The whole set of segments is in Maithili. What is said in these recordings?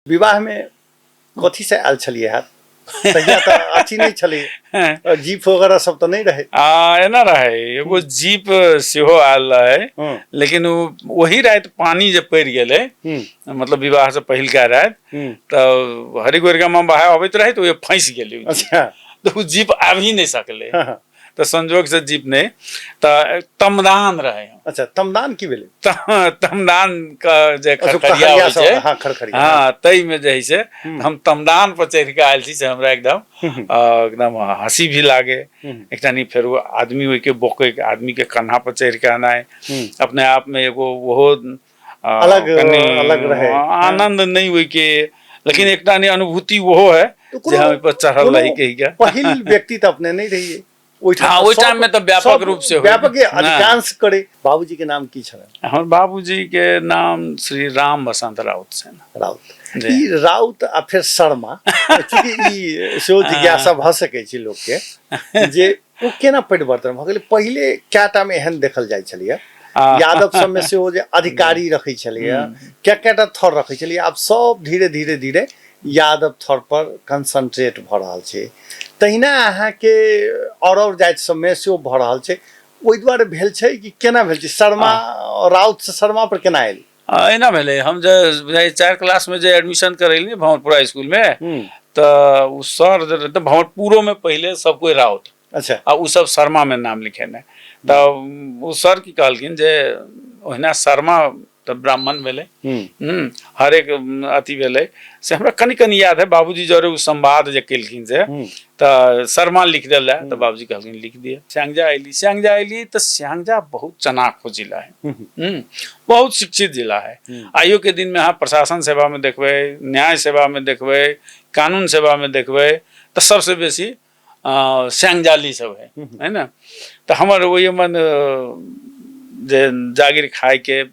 विवाहमे कथीसँ आयल छलियै हैत तहिया तऽ अथी नहि छलै जीप वगैरह सब तऽ नहि रहै? आ एना रहै, एगो जीप सेहो आयल रहै, लेकिन ओ ओही राति पानी जे पड़ि गेलै, मतलब विवाह से पहिलका राति, तऽ हरिगोरिका में बाहर अबैत रहै तऽ ओ फँसि गेलै। तऽ ओ जीप आबि ही नहि सकलै। तऽ संजोग से जीप नहि, तऽ तमदान रहे। अच्छा, तमदान की भेलै? तमदान के जे खरखरिया होइ छै। हाँ, खरखरिया। हाँ, ताहि में जे है से हम तमदान पर चढ़ि के आयल छी, से हमरा एकदम एकदम हंसी भी लागे। एकटा नहीं फेर वो आदमी ओहिके बोके के आदमी के कन्हा पर चढ़ि के आनाइ अपने आप में एगो ओहो अलग अलग रहे। आनंद नहीं ओहिके, लेकिन एकटा नहीं अनुभूति ओहो है जे हम पर चढ़ल रही कही के। पहिल व्यक्ति तऽ अपने नहीं रहिए ओहिठाम। हाँ, ओहि टाइम में तऽ व्यापक रूप से। व्यापक अधिकांश करे। बाबूजी के नाम की छलै? हमर बाबूजी के नाम श्री राम बसंत राउत छनि। राउत, ई राउत आ फेर शर्मा, चूँकि ई सेहो जिज्ञासा भऽ सकै छै लोक के जे ओ केना परिवर्तन भऽ गेलै। पहिले कएटा मे एहन देखल जाइ छलैया, यादव सबमे सेहो जे अधिकारी रखै छलैया, कए कएटा थर रखै छलैया। आब सब धीरे धीरे धीरे यादव थर पर कंसंट्रेट भऽ रहल छै। तहिना अहाँके आओर आओर जाति सबमे सेहो भऽ रहल छै। ओहि दुआरे भेल छै कि केना भेल छै? शर्मा, राउत से शर्मा पर केना एल? एना भेलै, हम जे 4 क्लासमे जे एडमिशन करेली भंवरपुरा स्कूलमे, तऽ ओ सर जे तऽ भंवरपुरोमे पहिले सब कोइ राउत, आ ओ सब शर्मामे नाम लिखेने। तऽ ओ सर की कहलखिन जे ओहिना शर्मा तऽ ब्राह्मण भेलै, हरेक अथी भेलै। से हमरा कनि कनि याद है, बाबूजी जरे ओ संवाद जे केलखिन से तऽ शर्मा लिख देल रहै। तऽ बाबूजी कहलखिन लिख दिए। स्यांगजा अयली, स्यांगजा अयली तऽ स्यांगजा बहुत चनाखो जिला है, बहुत शिक्षित जिला है। आइयो के दिन में अहाँ प्रशासन सेवा में देखबै, न्याय सेवा में देखबै, कानून सेवा में देखबै, तऽ सबसे बेसी स्यांगजाली सब है, है ने? तऽ हमर ओहि मन जे जागीर खायके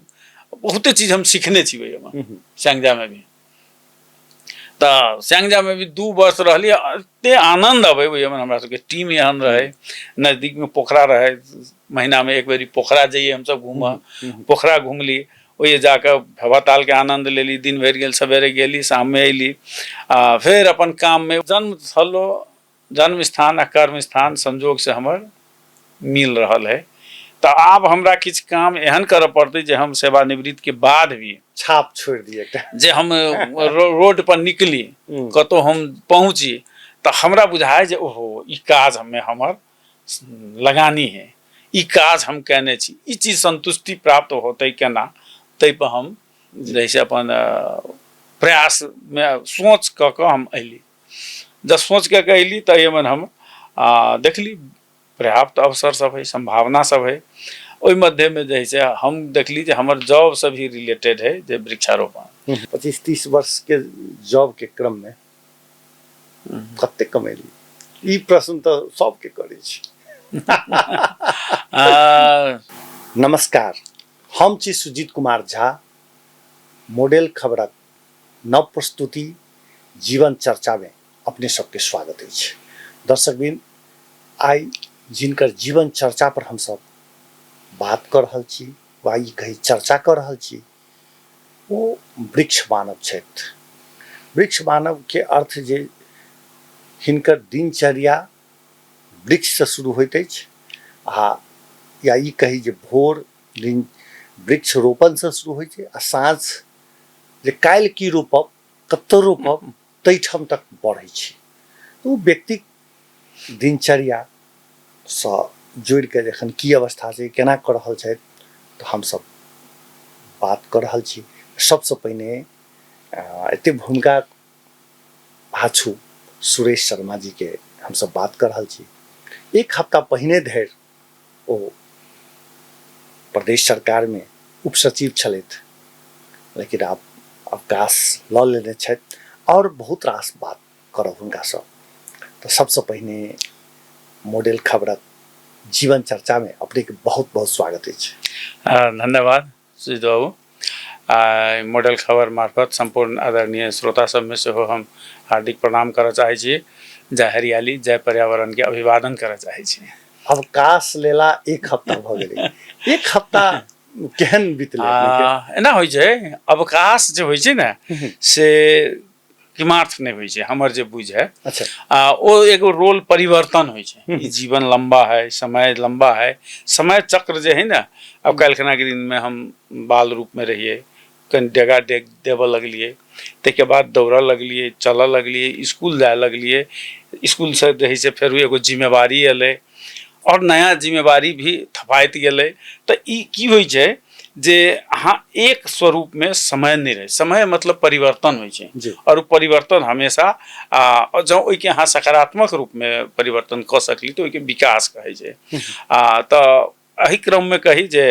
बहुते चीज हम सीखने छी ओहिमे। स्यांगजा में भी, तऽ स्यांगजा में भी 2 वर्ष रहली, एते आनंद अबै ओहिमे। हमरा सबके टीम एहन रहै, नजदीक में पोखरा रहै, महीना में एक बेरी पोखरा जइए हमसब घूमऽ। पोखरा घुमली, ओहि जाकऽ हवा तालके आनंद लेली। दिन भरि गेल, सवेरे गेली, शाममे अयली आ फेर अपन काममे। जन्म स्थलो, जन्म स्थान आ कर्म स्थान संजोग से हमर मिल रहल है। तऽ आब हमरा किछु काम एहन करऽ पड़तै जे हम सेवानिवृत्त के बाद भी छाप छोड़ि दिए एकटा, जे हम रोड पर निकली, कतहु हम पहुँची, तऽ हमरा बुझाय जे ओहो, ई काज हमे हमर लगानी है, ई काज हम केने छी, ई चीज संतुष्टि प्राप्त होतै केना, ताहि पर हम जैसे अपन प्रयास मे सोच कऽ कऽ हम अयली। जब सोच कऽ के अयली तऽ एहिमे हम देखली पर्याप्त अवसर सब है, संभावना सब है। ओहि मध्यमे जे है से हम देखली जे हमर जॉब से भी रिलेटेड है जे वृक्षारोपण। 25-30 वर्ष के जॉब के क्रम में कते कमेली? ई प्रश्न तऽ सबके करै छी। नमस्कार, हम छी सुजीत कुमार झा। मॉडल खबरक नव प्रस्तुति जीवन चर्चा में अपने सबके स्वागत अछि। दर्शकबिन, आइ जिनकर जीवन चर्चा पर हमसब बात कऽ रहल छी वा ई कही चर्चा कऽ रहल छी, ओ वृक्ष मानव छथि। वृक्ष मानव के अर्थ जे हिनकर दिनचर्या वृक्षसँ शुरू होइत अछि आ या ई कही जे भोर दिन वृक्ष रोपणसँ शुरू होइ छै आ साँझ जे काल्हि की रोपब, कतऽ रोपब, ताहिठाम तक बढ़ै छै। ओ व्यक्तिक दिनचर्यासँ जोड़िके जखन की अवस्था छै, केना कऽ रहल छथि, तऽ हमसभ बात कऽ रहल छी। सबसँ पहिने एते भूमिका पाछू सुरेश शर्मा जीके हमसभ बात कऽ रहल छी। एक हफ्ता पहिने धरि ओ प्रदेश सरकारमे उपसचिव छलथि, लेकिन आब अवकाश लऽ लेने छथि आओर बहुत रास बात करब हुनकासँ। तऽ सबसँ पहिने मॉडल खबरक जीवन चर्चामे अपनेके बहुत बहुत स्वागत अछि। धन्यवाद सुजीत बाबू। आ मॉडल खबर मार्फत सम्पूर्ण आदरणीय श्रोता सबमे सेहो हम हार्दिक प्रणाम करऽ चाहै छी। जय हरियाली, जय पर्यावरणके अभिवादन करऽ चाहै छी। अवकाश लेला एक हफ्ता भऽ गेलै। एक हफ्ता केहन बीतलै अपनेके? एना होइ छै, अवकाश जे होइ छै ने से किमार्थ नहि होइ छै, हमर जे बुझ है। ओ एगो रोल परिवर्तन होइ छै। ई जीवन लम्बा है, समय लम्बा है, समय चक्र जे है ने। अब काल्हिखना के दिन में हम बाल रूप में रहिए, कनि डेगा डेग देबऽ लगलिए, ताहिके बाद दौड़ऽ लगलिए, चलऽ लगलिए, इसकुल जाय लगलिए, इसकुलसँ जे है से फेर एगो जिम्मेवारी एलै आओर नया जिम्मेवारी भी थपाइत गेलै। तऽ ई की होइ छै जे अहाँ एक स्वरूपमे समय नहि रहै, समय मतलब परिवर्तन होइ छै। आओर ओ परिवर्तन हमेशा जँ ओहिके अहाँ सकारात्मक रूपमे परिवर्तन कऽ सकली तऽ ओहिके विकास कहै छै। तऽ एहि क्रममे कही जे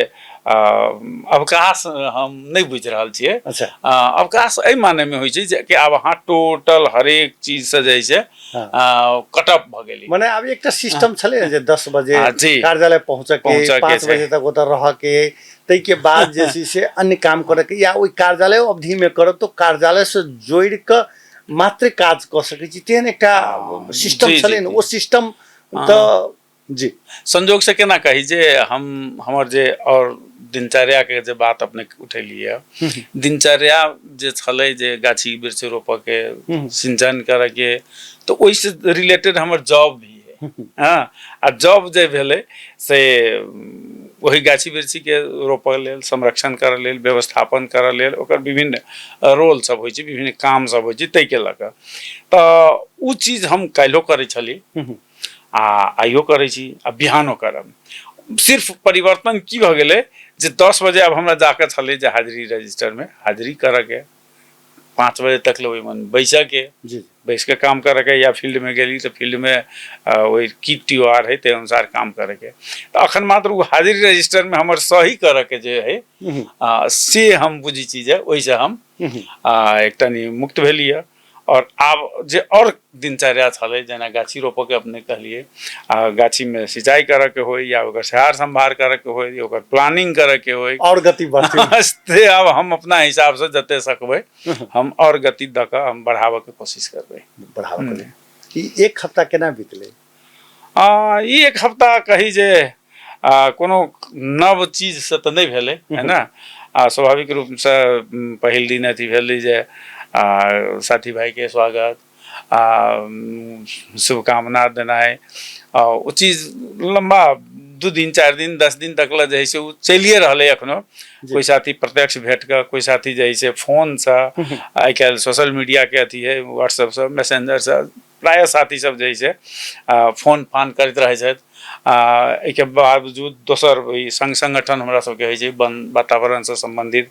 अवकाश हम नहि बुझि रहल छियै। अवकाश एहि मानेमे होइ छै जे कि आब अहाँ टोटल हरेक चीजसँ जे छै कटअप भऽ गेली। मने आब एकटा सिस्टम छलै ने जे 10 बजे कार्यालय पहुँचके, पहुँचके 5 छै। बजे तक ओतऽ रहके, ताहिके बाद जे छै से अन्य काम करऽके, या ओहि कार्यालय अवधिमे करब तऽ कार्यालयसँ जोड़ि कऽ मात्र काज कऽ सकै छी, तेहन एकटा सिस्टम छलै ने। ओ सिस्टम तऽ जी संजोग से केना कही जे हम हमर जे और दिनचर्या के जे बात अपने उठेलियै, दिनचर्या जे छलै जे गाछी वृक्ष रोपऽ के, सिंचन करऽ के, तऽ ओहिसँ रिलेटेड हमर जॉब भी है। हँ, आ जॉब जे भेलै से ओहि गाछी वृक्षीके रोपऽ लेल, संरक्षण करऽ लेल, व्यवस्थापन करऽ लेल ओकर विभिन्न रोल सब होइ छै, विभिन्न काम सब होइ छै, ताहिके लऽ कऽ। तऽ ओ चीज हम काल्हिओ करै छली आ आइयो करै छी आ बिहानो करब। सिर्फ परिवर्तन की भऽ गेलै जे 10 बजे आब हमरा जाकऽ छलै जे हाजिरी रजिस्टरमे हाजिरी करऽके, 5 बजे तक ले ओहिमे बैसऽके, बैस कऽ काम करऽके, या फील्डमे गेली तऽ फील्डमे ओहि की त्योहार हइ ताहि अनुसार काम करऽके। तऽ अखन मात्र ओ हाजिरी रजिस्टरमे हमर सही करऽके जे हइ से हम बुझै छी जे ओहिसँ हम एकटा मुक्त भेलियै। आओर आब जे आओर दिनचर्या छलै, जेना गाछी रोपऽके अपने कहलियै, आ गाछीमे सिंचाइ करऽके होइ या ओकर सार सम्भार करऽके होइ, ओकर प्लानिंग करऽके होइ, आओर गति बढ़तै से आब हम अपना हिसाबसँ जते सकबै हम आओर गति दऽ कऽ हम बढ़ाबऽके कोशिश करबै। बढ़ाबऽके लेल ई एक हफ्ता केना बीतलै? ई एक हफ्ता कही जे कोनो नव चीजसँ तऽ नहि भेलै है ने। आ स्वाभाविक रूपसँ पहिल दिन अथी भेलै जे साथी भाइके स्वागत आ शुभकामना देनाइ, आ ओ चीज लम्बा 2 दिन 4 दिन 10 दिन तक लए जे है से ओ चलिए रहलै एखनो। कोइ साथी प्रत्यक्ष भेट कऽ, कोइ साथी जे है से फोनसँ, आइ काल्हि सोशल मीडियाके अथी है, व्हाट्सएपसँ, मैसेंजरसँ प्रायः साथी सब जे है से फोन फान करैत रहै छथि। एहिके बावजूद दोसर ई संघ संगठन हमरा सबके होइ छै वन वातावरणसँ सम्बन्धित,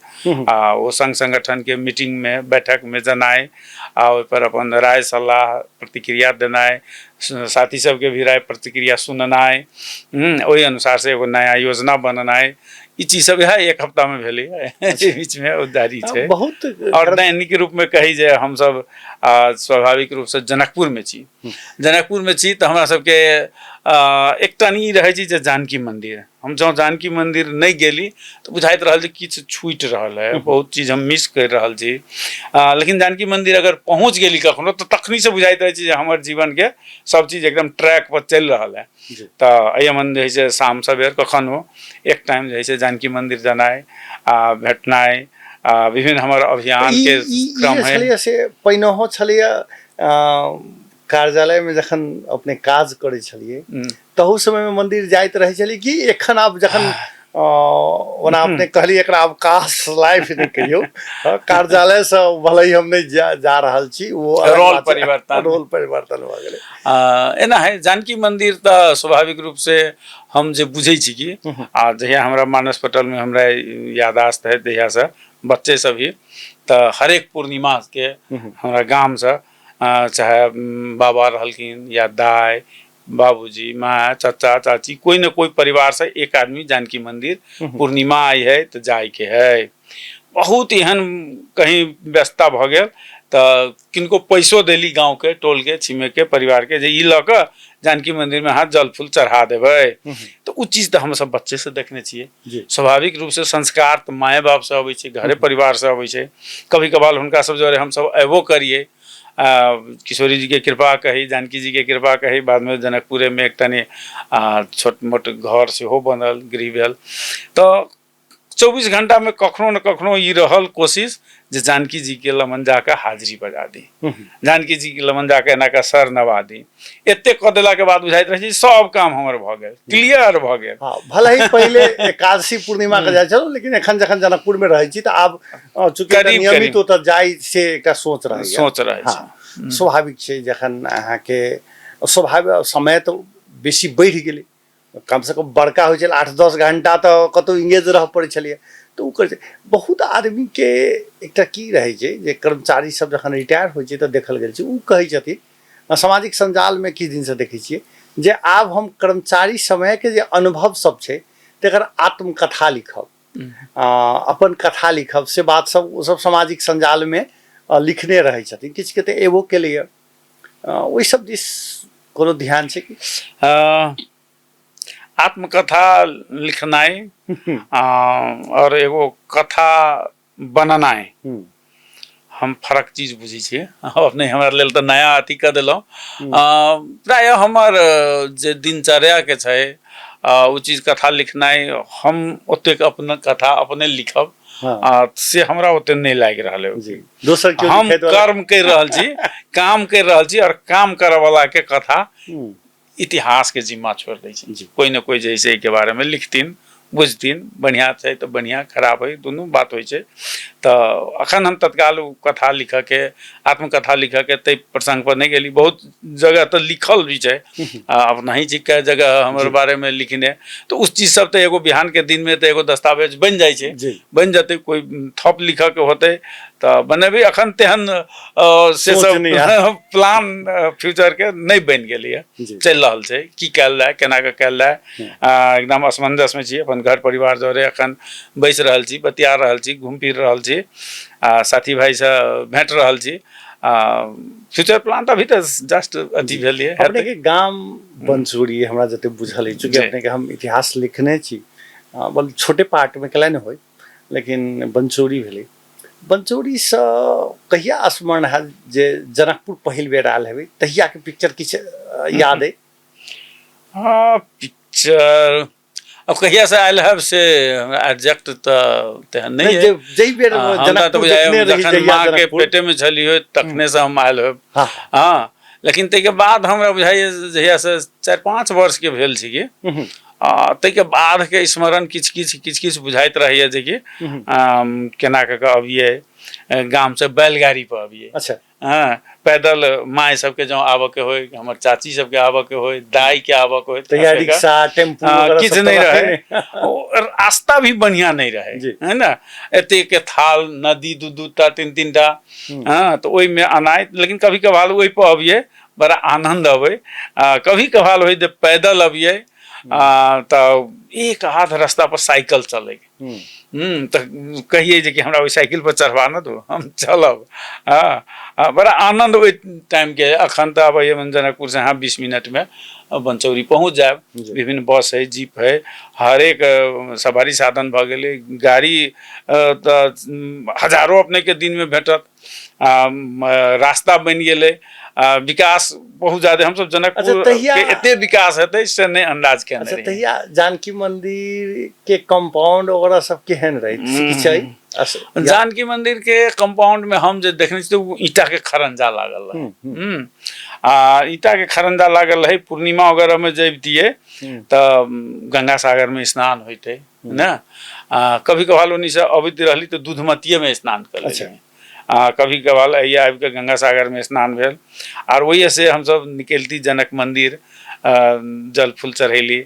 आ ओ संघ संगठनके मीटिंगमे बैठकमे जेनाइ आ ओहिपर अपन राय सलाह प्रतिक्रिया देनाइ, साथी सबके भी राय प्रतिक्रिया सुननाइ, ओहि अनुसार से एगो नया योजना बनेनाइ, ई चीज सब इएह एक हफ्ता में भेलै। एहि बीच में ओ जारी छै बहुत। और दैनिक रूप में कही जे हमसब स्वाभाविक रूप से जनकपुर में छी, जनकपुर में छी तऽ हमरा सबके एकटा ई रहै छै जे जानकी मंदिर, हम जँ जानकी मंदिर नहि गेली तऽ बुझाइत रहल जे किछु छूटि रहल है, बहुत चीज हम मिस करि रहल छी। लेकिन जानकी मंदिर अगर पहुँच गेली कखनो तऽ तखनी से बुझाइत रहै छै जे हमर जीवन के सब चीज एकदम ट्रैक पर चलि रहल है। तऽ एहि मन जे है से शाम सबेर कखनो एक टाइम जे है से जानकी मंदिर जेनाइ आ भेटनाइ आ विभिन्न हमर अभियान के क्रम है। छलैया से पहिनहो छलैया, कार्यालय में जखन अपने काज करै छलियै तहू समय में मंदिर जाइत रहै छलियै कि एखन आब जखन ओना अपने कहलियै एकरा अवकाश लाइफ नहि कहियौ, कार्यालय से भले ही हम नहि जा रहल छी, वो अलग रोल बात छै। परिवर्तन। रोल परिवर्तन भऽ गेलै। एना है जानकी मंदिर तऽ स्वाभाविक रूप से हम जे बुझै छी कि आ जहिया हमरा मानस पटल में हमरा यादाश्त है तहिया से बच्चे सब ही तऽ हरेक पूर्णिमा के हमरा गाम से चाहे बाबा रहलखिन या दाइ बाबूजी माँ चाचा चाची कोई न कोई परिवार से एक आदमी जानकी मंदिर पूर्णिमा आई है तऽ जायके है। बहुत एहन कहीं व्यस्तता भऽ गेल तऽ किनको पैसो देली गाँव के टोल के छिमे के परिवार के जे ई लऽ कऽ जानकी मंदिर में अहाँ जल फूल चढ़ा देबै, तऽ ओ चीज तऽ हमसब बच्चे से देखने छियै। स्वाभाविक रूप से संस्कार तऽ माए बाप से अबै छै, घरे परिवार से अबै छै। कभी कभार हुनका सब जरे हमसब अयबो करियै, किशोरी जी के कृपा कही, जानकी जी के कृपा कही, बादमे जनकपुरेमे एक तनि छोट मोट घर सेहो बनल, गृह भेल। तऽ 24 घंटामे कखनो ने कखनो ई रहल कोशिश जे जानकी जीके लमन जाकऽ हाजिरी बजा दी, जानकी जीके लमन जाकऽ एना कऽ सर नवा दी। एते कऽ देलाके बाद बुझाइत रहै छै सब काम हमर भऽ गेल, क्लियर भऽ गेल। हँ, भले ही पहिले एकादशी पूर्णिमा के जाइ छलहुँ, लेकिन एखन जखन जनकपुर में रहै छी तऽ आब चूँकि करीब नियमित करीब। ओतऽ जाइ से एकटा सोच रहैया। सोच रहै छै। हँ, स्वाभाविक छै, जखन अहाँके स्वाभाविक समय तऽ बेसी बढ़ि गेलै, कम से कम बड़का होइ छलै 8-10 घंटा तऽ कतहु इंगेज रहऽ पड़ै छलैए, तऽ ओ करै छै। बहुत आदमीके एकटा की रहै छै जे कर्मचारी सब जखन रिटायर होइ छै तऽ देखल गेल छै, ओ कहै छथिन सामाजिक सञ्जालमे किछु दिनसँ देखै छियै जे आब हम कर्मचारी समयके जे अनुभव सब छै तकर आत्मकथा लिखब, अपन कथा लिखब, से बात सब ओ सब सामाजिक सञ्जालमे लिखने रहै छथिन। किछुके तऽ एबो केलैए, ओहि सब दिस कोनो ध्यान छै कि? आत्मकथा लिखनाइ आओर एगो कथा बननाइ हम फरक चीज बुझै छियै। अपने हमरा लेल तऽ नया अथी कऽ देलहुँ। प्रायः हमर जे दिनचर्याके छै ओ चीज कथा लिखनाइ, हम ओतेक अपना कथा अपने लिखब से हमरा ओते नहि लागि रहल है। दोसर केओ हम लिखैत वाला- कर्म करि रहल छी, काम करि रहल छी, आओर काम करऽ वाला के कथा इतिहास के जिम्मा छोड़ि दै छी। कोइ ने कोइ जे है से एहिके बारेमे लिखथिन, बुझथिन, बढ़िआँ छै तऽ बढ़िआँ, खराब है, दुनू बात होइ छै। तऽ अखन हम तत्काल ओ कथा लिखऽके, आत्मकथा लिखऽके ताहि प्रसङ्गपर नहि गेली। बहुत जगह तऽ लिखल भी छै, आ अपना ही छी कए जगह हमर बारेमे लिखने, तऽ उस चीज सब तऽ एगो बिहानके दिनमे तऽ एगो दस्तावेज बनि जाइ छै, बनि जेतै। कोइ थप लिखऽके होतै तऽ बनेबै। अखन तेहन से सोच सब नहि आयल। प्लान फ्यूचरके नहि बनि गेलैए, चलि रहल छै की कयल जाय, केना कऽ कयल जाय, एकदम असमंजसमे छी। अपन घर परिवार जरे अखन बैसि रहल छी, बतिया रहल छी, घुमि फिर रहल छी, आ साथी भाइसँ भेट रहल छी। आ फ्यूचर प्लान तऽ अभी तऽ जस्ट अथी भेल ये। अपने के गाम बनसुरी हमरा जते बुझल अछि, चूँकि अपने के हम इतिहास लिखने छी, बल छोटे पार्ट में कला नहि होय, लेकिन बनचौरी भेलै। बनचौरीसँ कहिया स्मरण हैत जे जनकपुर पहिल बेर आयल हेबै, तहियाके पिक्चर किछु याद अइ? हँ, पिक्चर अब कहिया से आयल हैब से हमरा एग्जैक्ट तऽ तेहन नहि नहि, अइ। जाहि बेर हमरा तऽ जनकपुर बुझाइए देखने रही जखन जहिया माँके जनकपुर पेटेमे छली होय तखने से हम आयल होयब। हँ, लेकिन ताहिके बाद हमरा बुझाइए जहियासँ 4-5 वर्षके भेल छी कि ताहिके बादके स्मरण किछु किछु किछु किछु बुझाइत रहैए जेकि केना कऽ कऽ अबियै गामसँ, बैलगाड़ी पर अबियै। हँ, पैदल माय सबके जँ आबऽके होय, हमर चाची सबके आबऽके होय, दाइके आबऽके होय, तहिया रिक्शा टेम्पू वगैरह किछु सब नहि तऽ रहै, नहि। ओ रास्ता भी बढ़िआँ नहि रहै, है ने? एतेक थाल नदी 2-2 टा 3-3 टा, हँ, तऽ ओहिमे अनाइ, लेकिन कभी कभार ओहि पर अबियै, बड़ा आनन्द अबै। कभी कभार होइ जे पैदल अबियै तऽ एक आध रास्ता पर साइकिल चलै, तऽ कहियै जे कि हमरा ओहि साइकिल पर चढ़बा ने दू, हम चलब। हँ, बड़ा आनन्द ओहि टाइमके। अखन तऽ अबैए जनकपुरसँ अहाँ 20 मिनटमे बनचौरी पहुँच जायब। विभिन्न बस है, जीप है, हरेक सवारी साधन भऽ गेलै। गाड़ी तऽ हजारो अपनेके दिनमे भेटत। रास्ता बनि गेलै, विकास बहुत ज्यादा। हमसब जनकपुर तहिया के एते विकास हेतै से नहि अंदाज केने रहियै। तहिया जानकी मंदिर के कंपाउंड वगैरह सब केहन रहै से किछु अइ? जानकी मंदिर के कंपाउंड में हम जे देखने छी ओ ईंटा के खरंजा लागल रहै। आ ईंटा के खरंजा लागल रहै। पूर्णिमा वगैरह में जबितियै तऽ गंगा सागर में स्नान होइतै ने। कभी कभार ओन्नी से अबैत रहली तऽ दूधमतिये में स्नान कर लेली। कभी कभार अहिया आबि कऽ गंगा सागर में स्नान भेल। आर ओहिए से हमसब निकलती जनक मंदिर, जल फूल चढ़ेली,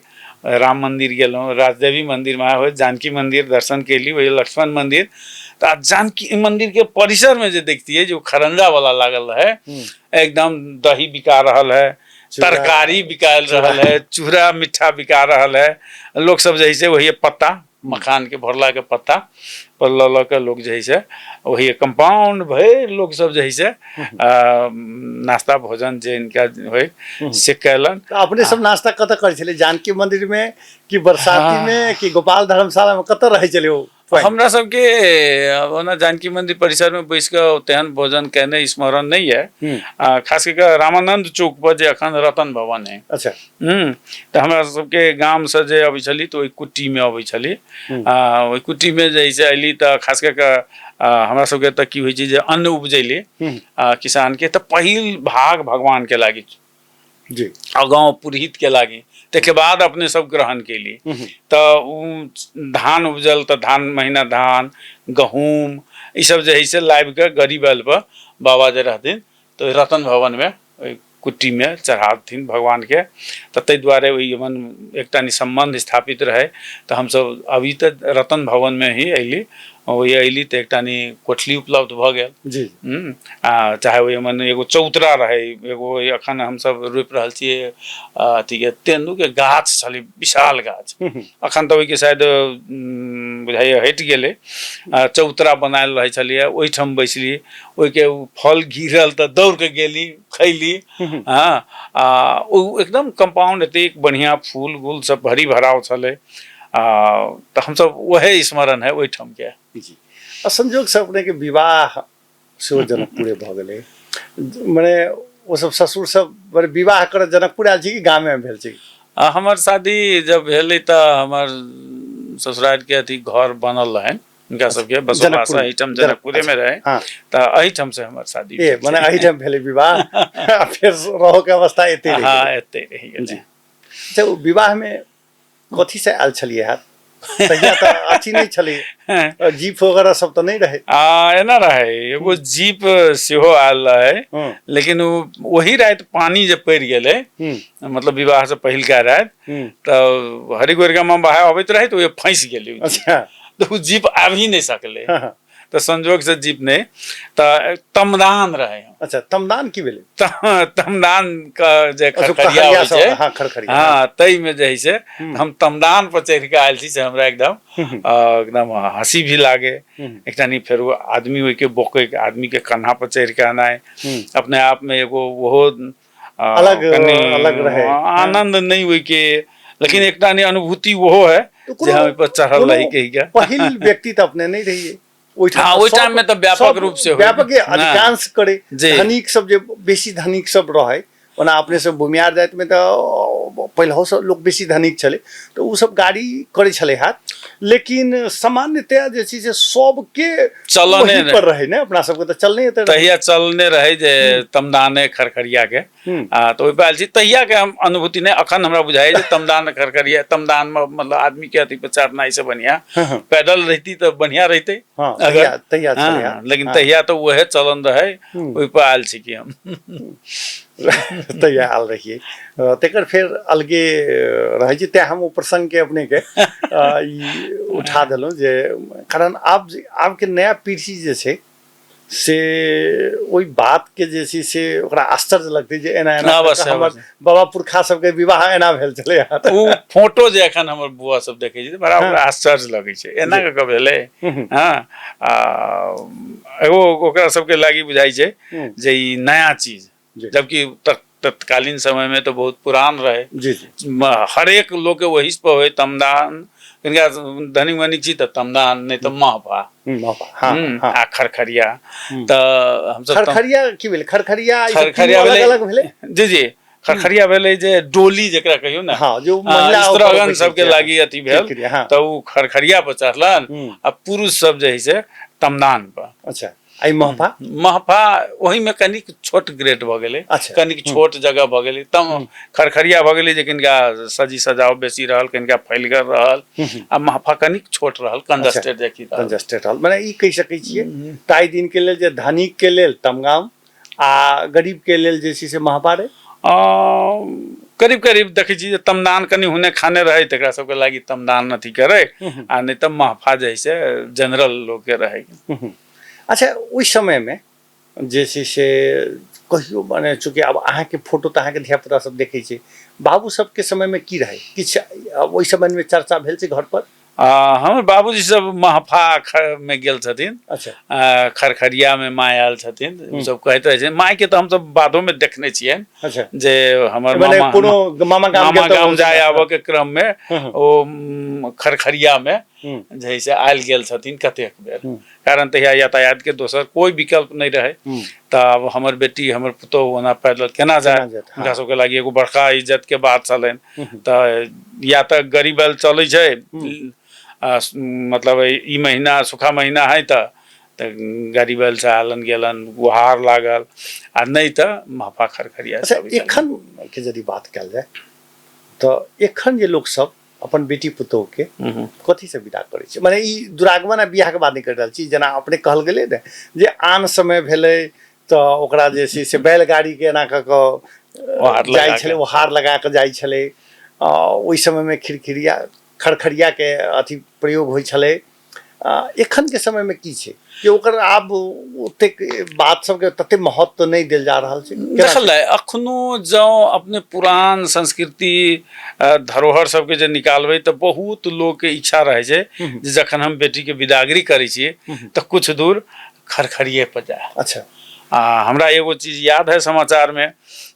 राम मंदिर गेलहुँ, राजदेवी मंदिर में होइत जानकी मंदिर दर्शन केली, वही लक्ष्मण मंदिर। तऽ जानकी मंदिर के परिसर में जे देखतियै जे ओ खरंजा वाला लागल रहै, एकदम दही बिका रहल है, तरकारी बिकायल रहल है, चूड़ा मिठ्ठा बिका रहल है। लोक सब जे है से वही पत्ता मखान के भरला के पत्ता पर लऽ लऽ के लोक जे है से वही कंपाउंड भरि लोक सब जे है से नाश्ता भोजन जे इनका होइ से कयलनि। तऽ अपने सब नाश्ता कतऽ करै छलियै? जानकी मंदिर में कि बरसाती में कि गोपाल धर्मशाला में, कतऽ रहै छलियै ओ? हमरा सबके ओना जानकी मंदिर परिसर में बैस कऽ तेहन भोजन केने स्मरण नहीं है। खास कऽ रामानंद चौक पर जे अखन रतन भवन है। तऽ हमरा सबके गाम से जे अबै छली तऽ ओहि कुट्टी में अबै छली। ओहि कुट्टी में जे से अयली तऽ खास कऽ कऽ हमरा सबके तऽ की होइ छै जे अन्न उपजैली किसान के, तऽ पहिल भाग भगवान के लागी आ गाँव पुरोहित के लागी, ताहिके बाद अपने सब ग्रहण केली। तऽ ओ धान उपजल तऽ धान महीना धान गहूम ई सब जे है से लाबि कऽ गरीब आयल पर बाबा जे रहथिन तऽ ओहि रतन भवन में ओहि कुट्टी में चढ़ाथिन भगवान के। तऽ ताहि दुआरे ओहि मन एकटा सम्बन्ध स्थापित रहे। तऽ हमसब अभी तऽ रतन भवन में ही अयली, ओहि अयली तऽ एकटा नि कोठली उपलब्ध भऽ गेल। आ चाहे ओहि मन एगो चौतरा रहे, एगो अखन हमसब रोपि रहल छियै अथीके तेंदूके गाछ छलै, विशाल गाछ। अखन तऽ ओहिके शायद बुझाइए हटि गेलै। चौतरा बनायल रहै छलियै, ओहिठाम बैसली, ओहिके फल गिरल तऽ दौड़ के गेली खैली। हँ, आ ओ एकदम कंपाउंड एतेक बढ़िआँ फूल गुल सब भरी भराव छलै। तऽ हमसब वएह स्मरण है ओहिठाम के। जी, आ संजोग से अपने के विवाह सेहो जनकपुरे भऽ गेलै, मने ओ सब ससुर सब बड़े विवाह करऽ जनकपुर आयल छी कि गामे में भेल छै? हमर शादी जब भेलै तऽ हमर ससुरार के अथी घर बनल रहनि हुनका सबके बसोबास एहिठाम जनकपुरे में रहे। तऽ एहिठाम से हमर शादी ए मने एहिठाम भेलै विवाह, आ फेर रहो के अवस्था एते रहि। हाँ, एते रहि गेलै। अच्छा, ओ विवाह में कथी से आयल छलियै हाथ? तहिया तऽ अथी नहि छलै, जीप वगैरह सब तऽ नहि रहै। आ एना रहै, एगो जीप सेहो आयल रहै, लेकिन ओ वही राति पानी जे पड़ि गेलै, मतलब विवाह से पहिलका राति, तऽ हरिगोर गाम में बाहर अबैत रहै तऽ ओ फँसि गेलै। तऽ ओ जीप आबि ही नहि सकलै। तऽ संजोग से जीप नहि, तऽ तमदान रहे। अच्छा, तमदान की भेलै? तमदान के जे खरखरिया होइ छै। हाँ, खरखरिया। हाँ, ताहि में जे है से हम तमदान पर चढ़ि के आयल छी, से हमरा एकदम एकदम हंसी भी लागे। एकटा नहीं फेर आदमी ओहिके बोके आदमी के कन्हा पर चढ़ि के आनाइ अपने आप में एगो ओहो अलग अलग रहे, आनंद नहीं ओहिके, लेकिन एकटा नहीं अनुभूति ओहो है जे हम पर चढ़ल रही के। पहिल व्यक्ति तऽ अपने नहीं रहिए ओहि टाइम में तऽ व्यापक रूप से व्यापक अधिकांश करे धनिक सब जे बेसी धनिक सब रहे, ओना अपने सब भूमिहार जाति में तऽ पहिलहो से लोक बेसी धनिक छलै तऽ ओ सब गाड़ी करै छलै हाथ, लेकिन सामान्यतया जे छै से सबके चलने पर रहे ने, अपना सबके तऽ चलने हेतै। तहिया चलने रहे जे तमदाने खरखरिया के, आ तऽ ओहि पर आयल छी। तहिया के हम अनुभूति नहि, अखन हमरा बुझाइए जे तमदान खरखरिया, तमदान में मतलब आदमी के अथी पर चढ़नाइ से बढ़िया पैदल रहती तऽ बढ़िया रहते। तहिया, लेकिन तहिया तऽ वएह चलन रहे, ओहि पर आयल छी कि हम तहिया आयल रहियै, तकर फेर अलगे रहै छै। तेँ हम ओ प्रसङ्गके अपनेके ई उठा देलहुँ जे कारण आब आबके नया पीढ़ी जे छै से ओहि बातके जे छै से ओकरा आश्चर्य लगतै जे एना एना हमर बाबा पुरखा सबके विवाह एना भेल छलै। ओ फोटो जे एखन हमर बुआ सब देखै छै बड़ा ओकरा आश्चर्य लगै छै, एना कऽ कऽ भेलै। हँ, आ एगो ओकरा सबके लागि बुझाइ छै जे ई नया चीज, जबकि तत्कालीन समय में तो बहुत पुरान रहे। हरेक लोग के वही पर होय तमदान, किनका धनी मनी छी तऽ तमदान, नहीं तऽ महफा। आ खरखरिया तऽ हमसब खरखरिया की भेलै? खरखरिया खरखरिया अलग अलग भेलै। जी जी, खरखरिया भेलै जे डोली जेकरा कहियौ ने, हाँ, जो महिला स्त्रीगण सबके लागी अथी भेल, तऽ ओ खरखरिया पर चढ़लन आ पुरुष सब जे है से तमदान पर। अच्छा, आई महफा? महफा ओहिमे कनिक छोट ग्रेड भऽ गेलै। कनिक छोट जगह भऽ गेलै। तब खरखरिया भऽ गेलै जे कनिका सजी सजाव बेसी रहल, कनिका फैलगर रहल, आ महफा कनिक छोट रहल, कंजस्टेड देखी रहल। कंजस्टेड रहल। मने ई कहि सकै छियै ताहि दिन के लेल जे धनिक के लेल तमगाम आ गरीब के लेल जे छै से महफा रहै। करीब करीब देखै छी जे तमदान कनि हुने खाने रहै तकरा सबके लागि तमदान अथी करै, आ नहि तऽ महफा जे है से जनरल लोकके रहै। अच्छा, ओहि समयमे जे छै से कहियो मने चूँकि आब अहाँके फोटो तऽ अहाँके धियापुता सब देखै छै, बाबू सबके समयमे की रहै? किछु ओहि समयमे चर्चा भेल छै घर पर? हमर बाबूजी सब महफा मे गेल छथिन। खरखरिया में माय आयल छथिन, सब कहैत रहै छै। माय के तऽ हमसब बादो में देखने छियनि। जे हमर मामा मामा गाम जाय आबऽ के क्रम में ओ खरखरिया में जे से आयल गेल छथिन कतेक बेर, कारण तहिया यातायात के दोसर कोई विकल्प नहि रहे। तऽ आब हमर बेटी हमर पुतोहु ओना पैदल केना जाय, हुनका सबके लागि एगो बड़का इज्जत के बात छलनि। तऽ या तऽ गरीब बैल चलै छै, मतलब ई महीना सूखा महीना है तऽ गाड़ी बैल से आलन गेलन, गुहार लागल, आ नहि तऽ महफा खरखरिया। अच्छा, एखन के यदि बात कयल जाय तऽ एखन जे लोक सब अपन बेटी पुतोह के कथी से विदा करै छै, माने ई दुरागमन आ बियाह के बात नहि करि रहल छी, जेना अपने कहल गेलै ने जे आन समय भेलै तऽ ओकरा जे छै से बैलगाड़ी के एना कऽ कऽ जाइ छलै, ओ हार लगा कऽ जाइ छलै। ओहि समयमे खिरखिरिया खरखरिया के अथी प्रयोग होइ छलै। एखन के समय में की छै कि ओकर आब ओतेक बात सबके तते महत्व नहि देल जा रहल छै? देखल जाय अखनो जँ अपने पुरान संस्कृति धरोहर सबके जे निकालबै तऽ बहुत लोकके इच्छा रहै छै जे जखन हम बेटीके विदागरी करै छियै तऽ कुछ दूर खरखरिए पर जाय। अच्छा। आ हमरा एगो चीज याद है समाचार में,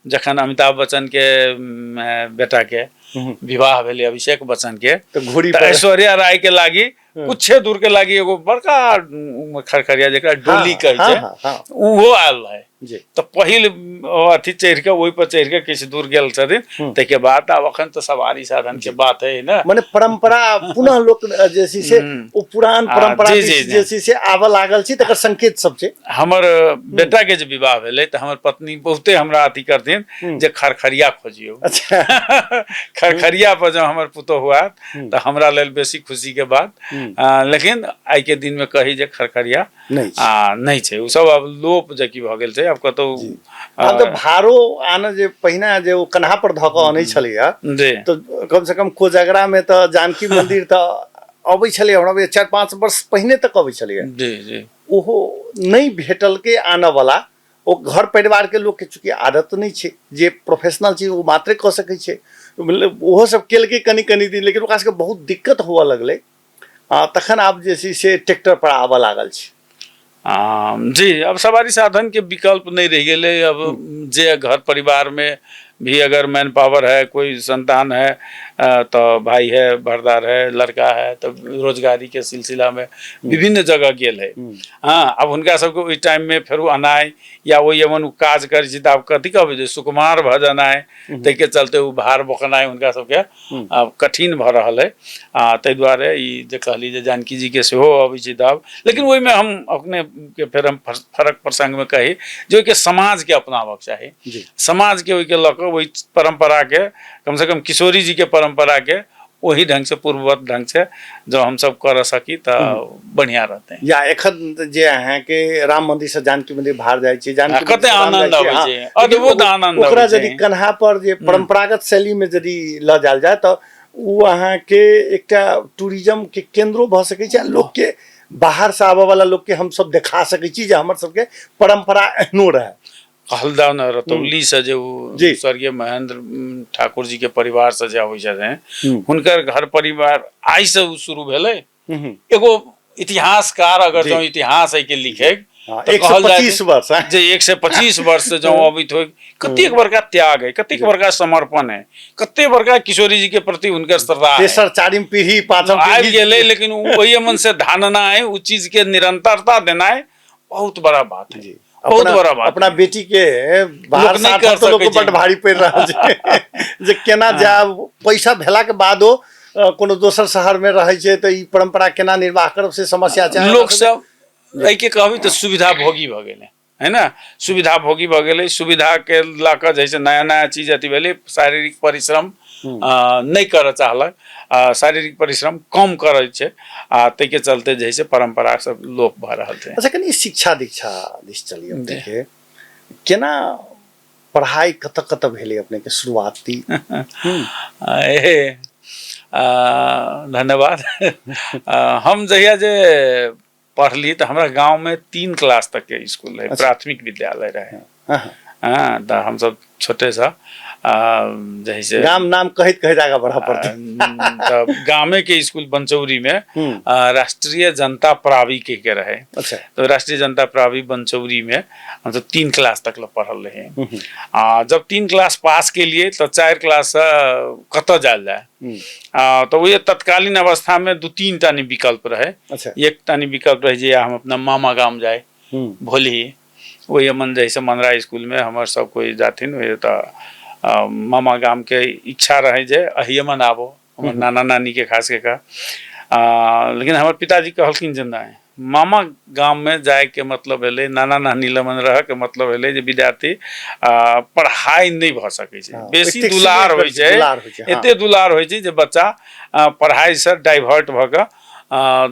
जखन अमिताभ बच्चन के बेटा के विवाह भेलै अभिषेक बच्चन के, तऽ घोड़ी तऽ ऐश्वर्या राय के लागी कुछे दूर के लागी एगो बड़का खरखरिया जेकरा डोली कहै छै उहो आयल रहे। तऽ पहिल अथी चढ़ि के ओहि पर चढ़ि के किछु दूर गेल छथिन, ताहिके बाद आब अखन तऽ सवारी साधन के बात है ने, माने परंपरा पुनः लोक जे छै से ओ पुरान परंपरा जे छै से आबऽ लागल छै, तकर संकेत सब छै। हमर बेटा के जे विवाह भेलै तऽ हमर पत्नी बहुते हमरा अथी करथिन जे खरखरिया खोजियौ। अच्छा। खरखरिया पर जँ हमर पुतोहु आयत तऽ हमरा लेल बेसी खुशी के बात, लेकिन आइ के दिन में कही जे खरखरिया नहि आ नहि छै, ओ सब आब लोप जकी भऽ गेल छै, आब कतौ आब तऽ भारो आन जे पहिने जे ओ कन्हा पर धऽ कऽ अनै छलैया तऽ कम से कम कोजगरा में तऽ जानकी मंदिर तऽ अबै छलै, हमरा 4-5 वर्ष पहिने तक अबै छलैया। जी जी। ओहो नहि भेटलकै आनऽ वाला, ओ घर परिवार के लोक के चूँकि आदत नहि छै, जे प्रोफेशनल छै ओ मात्रे कऽ सकै छै, मतलब ओहो सब केलकै कनि कनि दिन, लेकिन ओकरा सबके बहुत दिक्कत हुअ लगलै। तखन आब जे छै से ट्रैक्टर पर आबऽ लागल छै। जी, अब सवारी साधन के विकल्प नहीं रह गेलै। अब जे घर परिवार में भी अगर मैन पावर है, कोई संतान है, तो भाई है, भरदार है, लड़का है, तो रोजगारी के सिलसिला में विभिन्न जगह गेल है। हाँ, अब हुनका सबके ओहि टाइम में फेर अनाइ या ओहि यमन ओ काज करै छी तऽ आब कथी कहबै जे सुकुमार भऽ जेनाइ, ताहिके चलते ओ भार बोकनाइ हुनका सबके आब कठिन भऽ रहल है। आ ताहि दुआरे ई जे कहली जे जानकी जीके सेहो अबै छै तऽ आब, लेकिन ओहिमे हम अपने के फेर हम फरक प्रसंगमे कही जे ओहिके समाजके अपनाबक चाही, समाजके ओहिके लऽ कऽ ओहि परम्पराके कमसँ कम किशोरी जीके परम्पराके ओही ढंग से पूर्ववत ढंग से जो हम सब कर सकी तऽ बढ़िया रहते। या एखन जे अहाँके राम मंदिर से जानकी मंदिर बाहर जाइ छी, जानकी कते आनंद अबै छै, अद्भुत आनंद। ओकरा यदि कन्हा पर जे परंपरागत शैली में यदि लऽ जायल जाय तऽ ओ अहाँके एकटा टूरिज्म के केंद्रो भऽ सकै छै, आ लोक के बाहर से आबऽ वाला लोक के हमसब देखा सकै छी जे हमर सबके परंपरा एहनो रहै। कहल जाओ ने रतौली से जे ओ स्वर्गीय महेंद्र ठाकुर जी के परिवार से जे अबै छथिन, हुनकर घर परिवार आइ से ओ शुरू भेलै। एगो इतिहासकार अगर जँ इतिहास एहिके लिखे तऽ कहल जाय वर्ष जे 125 वर्ष से जँ अबैत हो, कतेक बड़का त्याग है, कतेक बड़का समर्पण है, कतेक बड़का किशोरी जी के प्रति हुनकर श्रद्धा। तेसर चारिम पीढ़ी पांचम आबि गेलै, लेकिन ओहि मन से धाननाइ, ओ चीज के निरंतरता देनाइ बहुत बड़ा बात है, बहुत बड़ा बात। अपना बेटी के बाहर नहीं कर लोक बड भारी पड़ि रहल छै जे केना जायब, पैसा भेला के बादो कोनो दोसर शहर में रहै छै तऽ ई परंपरा केना निर्वाह करब से समस्या छै। लोक सब एहिके कहबी तऽ सुविधा भोगी भऽ गेलै है ने, सुविधा भोगी भऽ गेलै। सुविधा के लऽ कऽ जैसे नया नया चीज अथी भेलै, शारीरिक परिश्रम नहि करऽ चाहलक, शारीरिक परिश्रम कम करै छै, आ ताहिके चलते जे है से परम्परा सब लोप भऽ रहल छै। अच्छा, कनि शिक्षा दीक्षा दिस चलिए अपनेके, केना पढ़ाई कतऽ कतऽ भेलै अपनेके शुरुआती? धन्यवाद। हम जहिया जे पढ़ली तऽ हमरा गाँवमे 3 क्लास तक के स्कूल रहै, प्राथमिक विद्यालय रहै। हाँ, तऽ हमसब छोटेसँ जे है से गाम नाम कहैत कहैत आगाँ बढ़ऽ पड़तै। तऽ गामे के स्कूल बनचौरी में राष्ट्रीय जनता प्रावी के रहे। अच्छा। तो राष्ट्रीय जनता प्रावी बनचौरी में हम सब 3 क्लास तक ल पढ़ल रहे। आ जब 3 क्लास पास के लिए तो 4 क्लास कतऽ जायल जाय? तऽ ओहि तत्कालीन अवस्था में 2-3 टा विकल्प रहे। अच्छा। एक टा विकल्प रहे जे हम अपना मामा गाम जाए भोली, ओहि मन जे से मनरा स्कूल में हमर सब कोई जाथिन, ओहि तऽ मामा गाम के इच्छा रहे जे अहिए मन आबो, हमर नाना नानी के खास के। लेकिन हमर पिताजी कहलखिन जे नहीं, मामा गाम में जाए के मतलब भेलै, नाना नानी लगन रह के मतलब भेलै जे विद्यार्थी पढ़ाई नहीं भऽ सकै छै, बेसी दुलार होइ छै, एते दुलार होइ छै जे बच्चा पढ़ाई से डाइवर्ट भऽ कऽ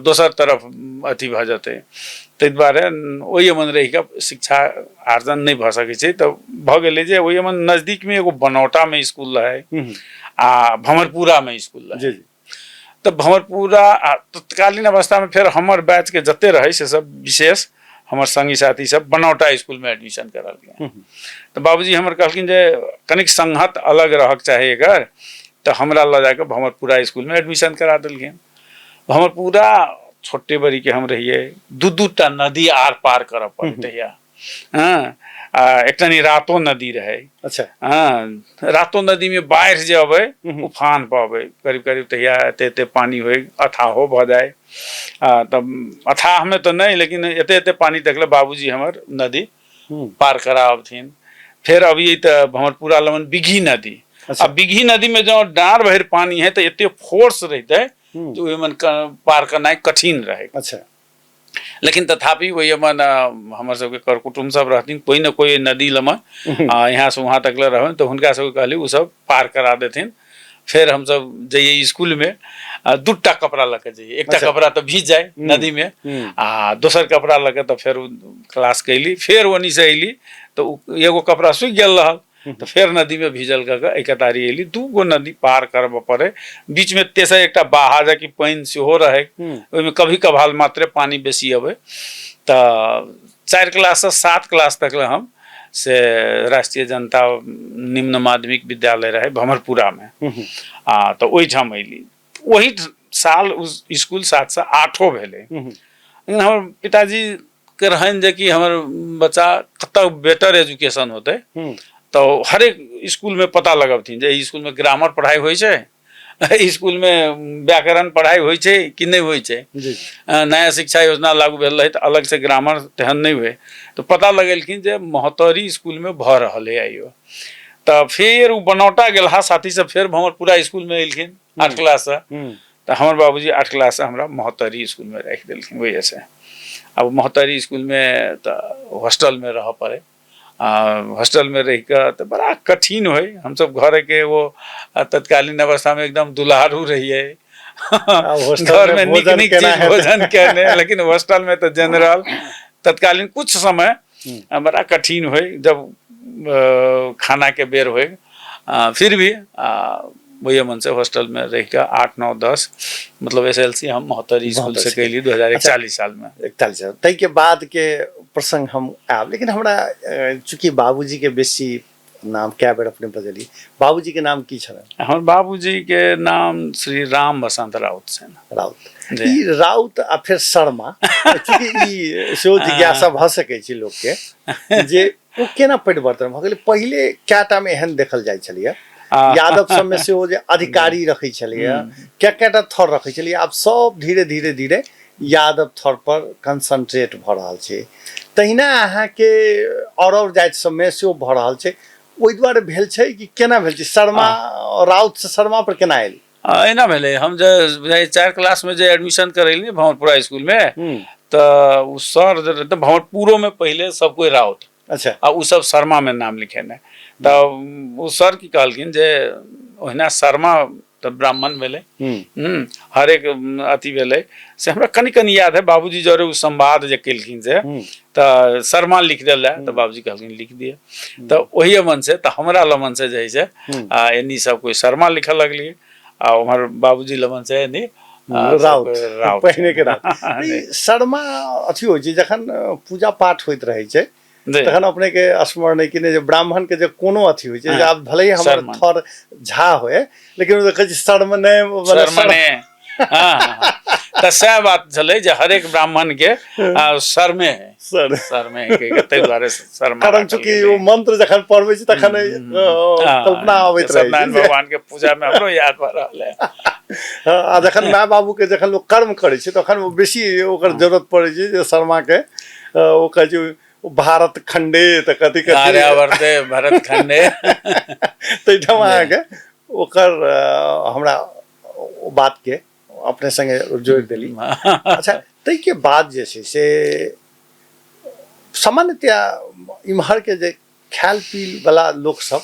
दोसर तरफ अथी भऽ जेतै। ताहि दुआरे ओहि मन रहि कऽ शिक्षा आर्जन नहि भऽ सकै छै। तऽ भऽ गेलै जे ओहि मन नजदीकमे एगो बनौटामे स्कूल रहै आ भंवरपुरामे स्कूल रहै। तऽ भंवरपुरा आ तत्कालीन अवस्थामे फेर हमर बैचके जते रहै से सब विशेष हमर संगी साथी सब बनौटा स्कूलमे एडमिशन करलकै। तऽ बाबूजी हमर कहलखिन जे कनिक संगत अलग रहक चाही एकर, तऽ हमरा लऽ जाकऽ भंवरपुरा स्कूलमे एडमिशन करा देलखिन। भंवरपुरा छोटे बड़ी के हम रहिए, 2-2 टा नदी आर पार करऽ पड़ै तहिया। हँ, आ एकटा नी रातो नदी रहै। अच्छा। हँ, रातो नदी में बाढ़ि जे अबै, उफान पर अबै, करीब करीब तहिया एते एते पानी होइ, अथाहो भऽ जाय। आ तब अथाहमे तऽ नहि, लेकिन एते एते पानी देखले बाबूजी हमर नदी पार कराबथिन। फेर अबियै तऽ भंवरपुरा लगन बिघी नदी। अच्छा। आ बिघी नदी में जँ डाँड़ भरि पानी है तऽ एते फोर्स रहितै जे ओहिमे पार करनाइ कठिन रहै। अच्छा। लेकिन तथापि ओहि मन हमर सबके कर कुटुम्ब सब रहथिन, कोई न कोई नदी लमे यहाँ से वहाँ तक ले रहन, तऽ हुनका सबके कहली ओ सब पार करा देथिन। फेर हमसब जइयै स्कूल में, 2टा कपड़ा लऽ के जइयै, एकटा कपड़ा तऽ भीज जाय नदी में आ दोसर कपड़ा लऽ के तऽ फेर क्लास कैली। फेर ओनी से अयली तऽ एगो कपड़ा सूखि गेल रहल, तऽ फेर नदी में भीजल कऽ के एकतारी अयली। 2 गो नदी पार करबऽ पड़े, बीच में तेसर एकटा बाहा जे कि पानि सेहो रहै, ओहिमे कभी कभाल मात्रे पानि बेसी अबै। तऽ 4 क्लास से 7 क्लास तक ले हम से राष्ट्रीय जनता निम्न माध्यमिक विद्यालय रहे भमरपुरा में, आ तऽ ओहिठाम अयली। ओही साल उस स्कूल 7 से 8 भेलै। लेकिन हमर पिताजी के रहनि जे कि हमर बच्चा कतऽ बेटर एजुकेशन होतै, तऽ हरेक स्कूलमे पता लगबथिन जे एहि स्कूलमे ग्रामर पढ़ाइ होइ छै, एहि स्कूलमे व्याकरण पढ़ाइ होइ छै कि नहि होइ छै। नया शिक्षा योजना लागू भेल रहै तऽ अलग से ग्रामर तेहन नहि होइ, तऽ पता लगेलखिन जे महोत्तरी स्कूलमे भऽ रहल है आइयो। तऽ फेर ओ बनौटा गेलहा साथी सब फेर भंवरपुरा स्कूलमे एलखिन 8 क्लाससँ। तऽ हमर बाबूजी 8 क्लाससँ हमरा महोत्तरी स्कूलमे राखि देलखिन। ओहिसँ आब महोत्तरी स्कूलमे तऽ हॉस्टलमे रहऽ पड़ै। आ हॉस्टलमे रहि कऽ तऽ बड़ा कठिन होइ। हमसब घरके एगो तत्कालीन अवस्थामे एकदम दुलारू रहियै, घरमे नीक नीक चीज भोजन केने, लेकिन हॉस्टलमे तऽ जनरल तत्कालीन कुछ समय बड़ा कठिन होइ जब खानाके बेर होइ। फिर भी ओहि मन से हॉस्टल में रह के 8 9 10 मतलब एस एल सी हम महोत्तरी स्कूल से कैली 2041 साल में। 41 साल ताहि के बाद के प्रसंग हम आयब, लेकिन हमरा चूँकि बाबूजी के बेसी नाम कए बेर अपने बजलियै, बाबूजी के नाम की छलनि? हमर बाबूजी के नाम श्री राम बसंत राउत छनि। राउत। ई राउत आ फेर शर्मा, चूँकि ई सेहो जिज्ञासा भऽ सकै छै लोक के जे ओ केना परिवर्तन भऽ गेलै। पहिले कएटा मे एहन देखल जाइ छलैया, यादव सबमे सेहो जे अधिकारी रखै छलैया, कए कएटा थर रखै छलैया, आब सब धीरे धीरे धीरे यादव थर पर कंसंट्रेट भऽ रहल छै। तहिना अहाँके आओर जाति सबमे सेहो भऽ रहल छै। ओहि दुआरे भेल छै कि केना भेल छै? शर्मा राउत से शर्मा पर केना आयल? एना भेलै, हम जे 4 क्लास में जे एडमिशन करेली भंवरपुरा स्कूल में, तऽ ओ सर जे रहै, तऽ भंवरपुरो में पहिले सब कोई राउत। अच्छा। आ ओ सब शर्मा में नाम लिखेने। तऽ ओ सर की कहलखिन जे ओहिना शर्मा तऽ ब्राह्मण भेलै, हरेक अथी भेलै, से हमरा कनि कनि याद है। बाबूजी जरे ओ संवाद जे केलखिन से तऽ शर्मा लिख देल तऽ बाबूजी कहलखिन लिख दिए, तऽ ओहिए मन से तऽ हमरा लमन से जे है से एनी सब कोई शर्मा लिखऽ लगलियै, आ उम्हर बाबूजी लमन से एनी राउत, राउत पहिने के राउत। शर्मा अथी होइ छै जखन पूजा पाठ होइत रहै छै तखन अपने के स्मरण अइ कि नहि जे ब्राह्मण के जे कोनो अथी होइ छै जे आब भले ही हमर थर झा होय लेकिन ओ कहै छै शर्मने शर्मने। हाँ, तऽ सएह बात छलै जे हरेक ब्राह्मण के शर्मे है, सर शर्मे है ताहि दुआरे शर्मा। कारण चूँकि ओ मंत्र जखन पढ़बै छी तखन कल्पना अबैत रहै सत्यनारायण भगवान के पूजा मे हमरो याद भऽ रहल है। हाँ, आ जखन माय बाबू के जखन लोक कर्म करै छै तखन ओ बेसी ओकर जरूरत पड़ै छै जे शर्मा के। ओ कहै छै भारत खंडे तऽ कथी कथी आर्यावर्ते भरत खंडे। ताहिठाम अहाँके ओकर हमरा ओ बात के अपने संगे जोड़ि देली। अच्छा, ताहिके बाद जे छै से सामान्यतया इम्हर के जे खायल पील वाला लोक सब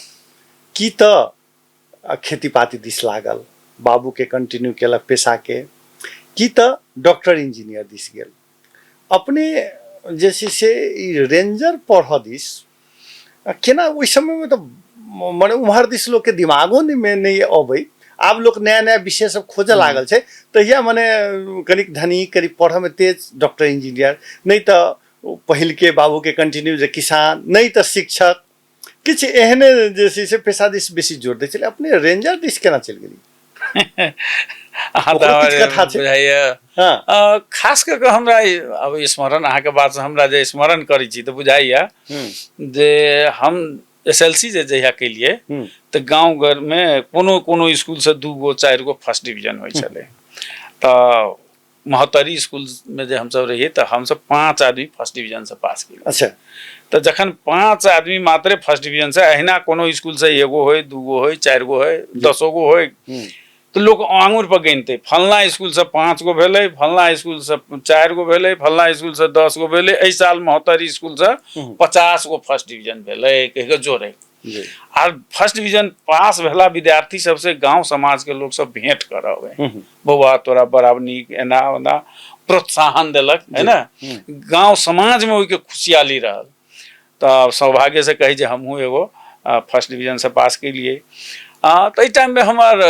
की तऽ खेती पाती दिस लागल, बाबू के कंटिन्यू केलक पेशा के, की तऽ डॉक्टर इंजीनियर दिस गेल। अपने जे छै से ई रेंजर पढ़ऽ दिस केना? ओहि समयमे तऽ मने उम्हर दिस लोकके दिमागो मे नहि अबै। आब लोक नया नया विषय सब खोजऽ लागल छै, तहिया मने कनिक धनी, कनिक पढ़ऽमे तेज, डॉक्टर इंजीनियर, नहि तऽ पहिलके बाबूके कंटिन्यू जे किसान, नहि तऽ शिक्षक, किछु एहने जे छै से पेशा दिस बेसी जोर दै छलै। अपने रेंजर दिस केना चलि गेली? अहाँ तऽ कथा छै बुझाइए। हाँ। खास कऽ कऽ हमरा अब स्मरण अहाँके बात से हमरा जे स्मरण करै छी तऽ बुझाइए जे हम एस एल सी जे जहिया केलियै तऽ गाँव घरमे कोनो कोनो स्कूलसँ 2 गो 4 गो फर्स्ट डिवीजन होइ छलै। तऽ महोत्तरी स्कूलमे जे हमसब रहियै तऽ हमसब 5 आदमी फर्स्ट डिवीजनसँ पास केलियै। अच्छा। तऽ जखन 5 आदमी मात्रे फर्स्ट डिवीजनसँ, अहिना कोनो स्कूलसँ 1 गो होय, 2 गो होय, 4 गो होय, 10 गो होय, तऽ लोक आङुर पर गिनतै, फलना स्कूलसँ 5 गो भेलै, फलना स्कूलसँ 4 गो भेलै, फलना स्कूलसँ 10 गो भेलै, एहि साल महोत्तरी स्कूलसँ 50 गो फर्स्ट डिवीजन भेलै कहि कऽ जोड़ै। आ फर्स्ट डिवीजन पास भेला विद्यार्थी सबसे गांव समाज के लोग सब भेंट करऽ, बौआ तोरा बड़ा नीक, एना ओना प्रोत्साहन देलक है ना, गांव समाज में ओहिके खुशियाली रहल। तऽ सौभाग्य से कहै जे हमहूँ एगो फर्स्ट डिवीजन से पास केलियै। ताहि टाइममे हमर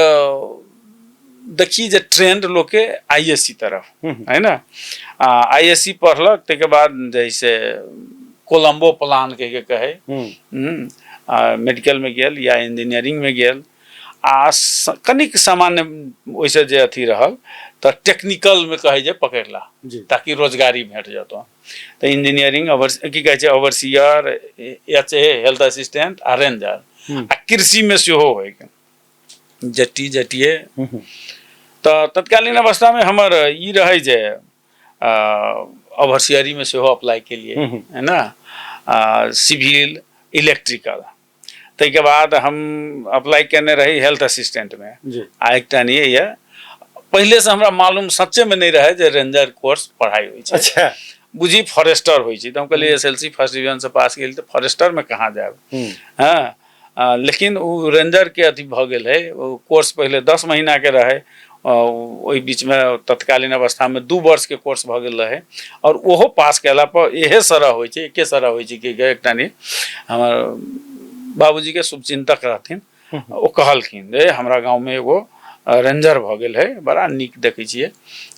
देखी जे ट्रेंड लोकके I S C तरफ है ना, I S C पढ़लक, ताहिके बाद जैसे कोलम्बो प्लान कहिके कहै, मेडिकलमे गेल या इंजीनियरिंगमे गेल, आ कनिक सामान्य ओहिसँ जे अथी रहल तऽ टेक्निकलमे कहै जे पकड़ला ताकि रोजगारी भेट जेतौ। तऽ इंजीनियरिंग की कहै छै overseer, H A health assistant आ रेंजर, आ कृषिमे सेहो होइके जटी जटिए। तऽ तत्कालीन अवस्थामे हमर ई रहै जे ओवरसियरीमे सेहो अप्लाई केलियै है ना, सिविल इलेक्ट्रिकल। ताहिके बाद हम अप्लाई केने रही हेल्थ असिस्टेंटमे। आ एकटा नहि यऽ, पहिलेसँ हमरा मालूम सच्चेमे नहि रहै जे रेंजर कोर्स पढ़ाइ होइ छै। अच्छा। बुझी फॉरेस्टर होइ छै। तऽ हम कहलियै S L C first division से पास गेल तऽ फॉरेस्टरमे कहाँ जायब। हँ, लेकिन ओ रेंजरके अथी भऽ गेल है। ओ कोर्स पहिले 10 महीनाके रहै, ओहि बीचमे तत्कालीन अवस्थामे 2 वर्षके कोर्स भऽ गेल रहै, आओर ओहो पास कयला पर इहे सरह होइ छै, एके सरह होइ छै कि एकटा नहि। हमर बाबूजीके शुभचिन्तक रहथिन, ओ कहलखिन जे हमरा गाँवमे एगो रेंजर भऽ गेल है, बड़ा नीक देखै छियै,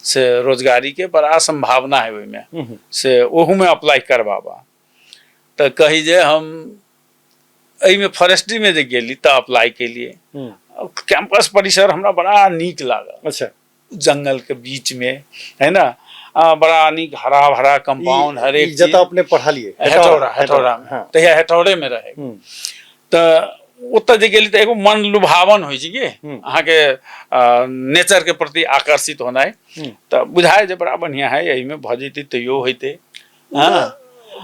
से रोजगारीके बड़ा सम्भावना है ओहिमे, से ओहूमे अप्लाई करबाबा। तऽ कही जे हम एहिमे फॉरेस्ट्रीमे जे गेली तऽ अप्लाई केलियै। कैंपस परिसर हमरा बड़ा नीक लागल। अच्छा। जंगल के बीच में है ना, बड़ा नीक हरा भरा कंपाउंड, हरेक जतऽ अपने पढ़लियै हेटौड़ा, हेटौड़ा में। हाँ। तहिया हेटौड़े में रहे। तऽ ओतऽ जे गेली तऽ एगो मन लुभावन होइ छै कि अहाँके नेचर के प्रति आकर्षित होनाइ, तऽ बुझाय जे बड़ा बढ़िया है, एहिमे भऽ जैतै तैयो होइतै। हाँ।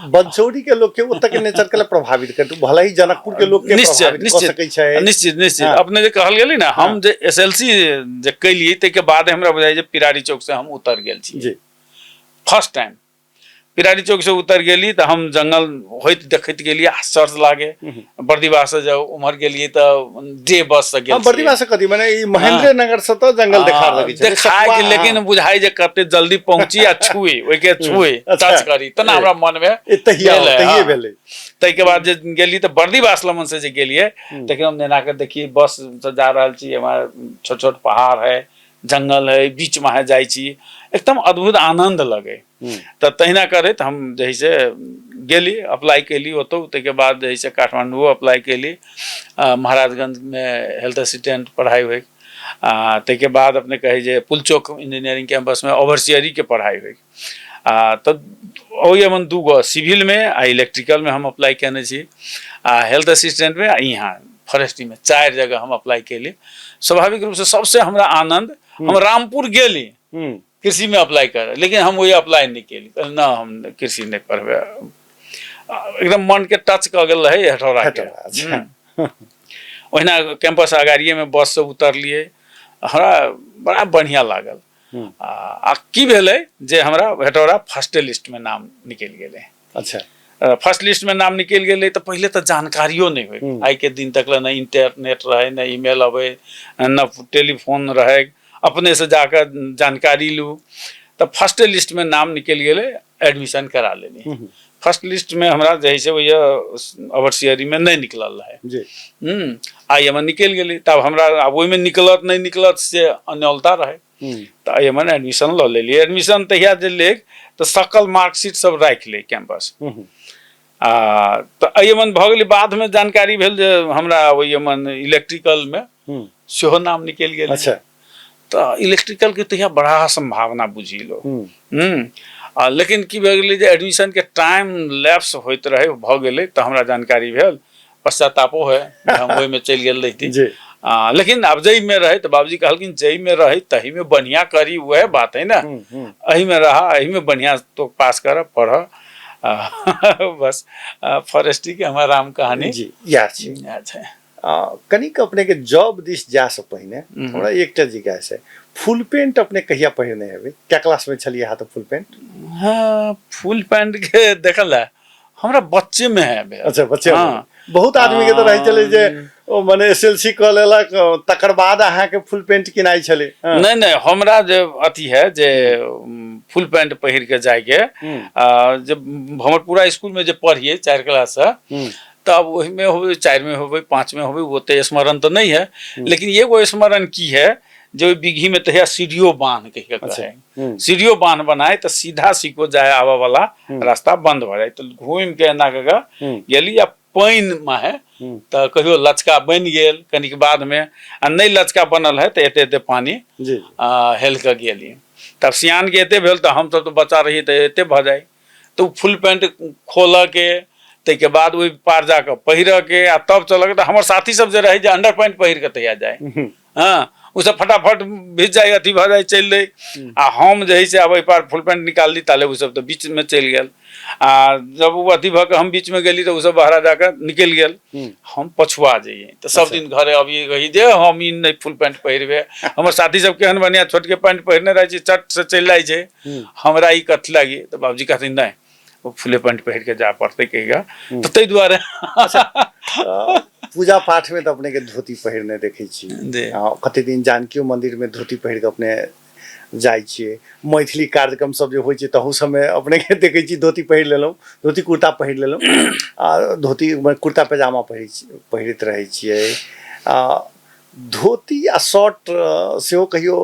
बंसौरी के लोग के ओतऽ के नेचर के प्रभावित करत, भले ही जनकपुर के लोग के निश्चय निश्चित छै। निश्चित निश्चित। हाँ। अपने जे कहल गेली ना, हम हाँ। जे एस एल सी जे कैलियै ताहिके बाद हमरा बुझाइ जे पिरारी चौक से हम उतर गेल छी जी। फर्स्ट टाइम पिरारी चौक से उतर गेली तऽ हम जंगल होइत देखैत गेलियै, आश्चर्य लागे। बर्दिवा से जब उम्हर गेलियै तऽ डे बस से गेल। बर्दिवा से कथी माने ई महेंद्र नगर से तऽ जंगल देखा लगै छै देखाय, लेकिन बुझाइ जे कते जल्दी पहुंची आ छुई, ओइके छुई, टच करी, तना हमरा मन में तहिया भेलै। ताहिके बाद जे गेली तऽ बर्दिवास लमन से जे गेलियै तखन हम एना के देखियै बस से जा रहल छी, एम्हर छोट छोट पहाड़ है, जंगल है, बीच में जाइ छी, एकदम अद्भुत आनंद लगे। तऽ तहिना करैत हम जे है से गेली, अप्लाई कयली ओतहु। ताहिके बाद जे है से काठमाण्डुओ अप्लाई कयली, महाराजगंजमे हेल्थ असिस्टेंट पढ़ाइ होइ। ताहिके बाद अपने कहै जे पुलचौक इंजीनियरिंग कैंपसमे ओवरसियरीके पढ़ाइ होइ। तऽ ओहिमे दूगो सिविलमे आ इलेक्ट्रिकलमे हम अप्लाई कयने छी, आ हेल्थ असिस्टेंटमे आ यहाँ फॉरेस्ट्रीमे 4 जगह हम अप्लाई कयली। स्वाभाविक रूपसँ सबसे हमरा आनंद, हम रामपुर गेली कृषिमे अप्लाई करे, लेकिन हम ओहि अप्लाई नहि केली, कहली ना हम कृषि नहि पढ़बै। एकदम मनके टच कऽ गेल रहै हेठौराके। ओहिना कैंपस अगाड़िएमे बससँ उतरलियै, हमरा बड़ा बढ़िआँ लागल। आ की भेलै जे हमरा हेठौरा फर्स्टे लिस्टमे नाम निकलि गेलै। अच्छा। फर्स्ट लिस्टमे नाम निकलि गेलै तऽ पहिले तऽ जानकारियो नहि होइ, आइके दिन तक लए नहि इंटरनेट रहै, नहि ईमेल अबै, नहि टेलीफोन रहै, अपनेसँ जाकऽ जानकारी लू। तऽ फर्स्टे लिस्टमे नाम निकलि गेलै, एडमिशन करा लेली। फर्स्ट लिस्टमे हमरा जे है से ओहि ओवरसियरीमे नहि निकलल रहै जी। आ एहिमे निकलि गेलै, तब हमरा आब ओहिमे निकलत नहि निकलत से अन्यलता रहै। तऽ एहिमे एडमिशन लऽ लेलियै। एडमिशन तहिया जे लेग तऽ सकल मार्कशीट सब राखि लै कैंपस। आ तऽ एहिमे भऽ गेलै, बादमे जानकारी भेल जे हमरा ओहिमे इलेक्ट्रिकलमे सेहो नाम निकलि गेल। अच्छा। तऽ इलेक्ट्रिकलके तहिया बड़ा सम्भावना बुझी लो। आ लेकिन की भऽ गेलै जे एडमिशनके टाइम लैप्स होइत रहै, भऽ गेलै तऽ हमरा जानकारी भेल, पश्चातापो है हम ओहिमे चलि गेल रहिती। लेकिन आब जाहिमे रहै तऽ बाबूजी कहलखिन जाहिमे रहै तहीमे बढ़िआँ करी, वएह बात है ने, एहिमे रह, एहिमे बढ़िआँ तो पास कर, पढ़। बस फॉरेस्ट्रीके हमर राम कहानी जी इएह छै। इएह छै। कनिक अपनेके जॉब दिस जायसँ पहिने हमरा एकटा जिज्ञासा है, फुल पेंट अपने कहिया पहिरने हेबै, क्या क्लास में छलियै अहाँ तऽ फुल पेंट? हाँ, फुल पैंट के देखल है हमरा बच्चे में है भेल। अच्छा, बच्चे में। हाँ। बहुत आदमी के तऽ रहै छलै जे ओ मने एस एल सी कऽ लेलक तकर बाद अहाँके फुल पेंट किनाइ छलै। हाँ। नहि नहि, हमरा जे अथी है जे फुल पैंट पहिर के जायके, जे हमर पूरा स्कूल में जे पढ़िए 4 क्लास से, तब ओहिमे होबै, 4 में होबै, 5 में होबै, ओते स्मरण तऽ नहि है। लेकिन एगो स्मरण की है जे ओहि बिघी में तहिया सीढ़ियो बान्ह कहि के कहै, सीढ़ियो बान्ह बनाए तऽ सीधा सिको जाय आबऽ वाला रास्ता बंद भऽ जाय, तऽ घूमि के एना कऽ के गेली। आ पानि मे है तऽ कहियो लचका बनि गेल कनिक बाद में, आ नहि लचका बनल है तऽ एते एते पानी हेल कऽ गेली। तब सियान के एते भेल तऽ हमसब तऽ बच्चा रहियै तऽ एते भऽ जाय, तऽ ओ फुल पैंट खोलऽ के ताहिके बाद ओहि पार जाकऽ पहिरऽ के आ तब चलऽ के। तऽ हमर साथी सब जे रहै जे अंडर पैंट पहिर कऽ तहिया जाय, हँ, ओ सब फटाफट भीज जाय, अथी भऽ जाय, चलि दै। आ हम जे है से आब एहि पार फुल पैंट निकालली ताले ओ सब तऽ बीचमे चलि गेल। आ जब ओ अथी भऽ कऽ हम बीचमे गेली तऽ ओ सब बहरा जाकऽ निकलि गेल, हम पछुआ जइयै। तऽ सब दिन घरे अबियै, कही जे हम ई नहि फुल पैंट पहिरबै, हमर साथी सब केहन बढ़िआँ छोटके पैंट पहिरने रहै छै, चट से चलि जाइ छै, हमरा ई कथी लागी। तऽ बाबूजी कहथिन नहि, ओ फुले पैंट पहिर के जाय पड़तै कहिया, तऽ ताहि दुआरे। पूजा पाठ में तऽ अपने के धोती पहिरने देखै छी। कते दिन जानकियो मंदिर में धोती पहिर के अपने जाइ छियै, मैथिली कार्यक्रम सब जे होइ छै तहू सबमे अपने के देखै छी धोती पहिर लेलहुँ, धोती कुर्ता पहिर लेलहुँ, आ धोती कुर्ता पैजामा पहिरै छी, पहिरैत रहै छियै। आ धोती आ शर्ट सेहो कहियो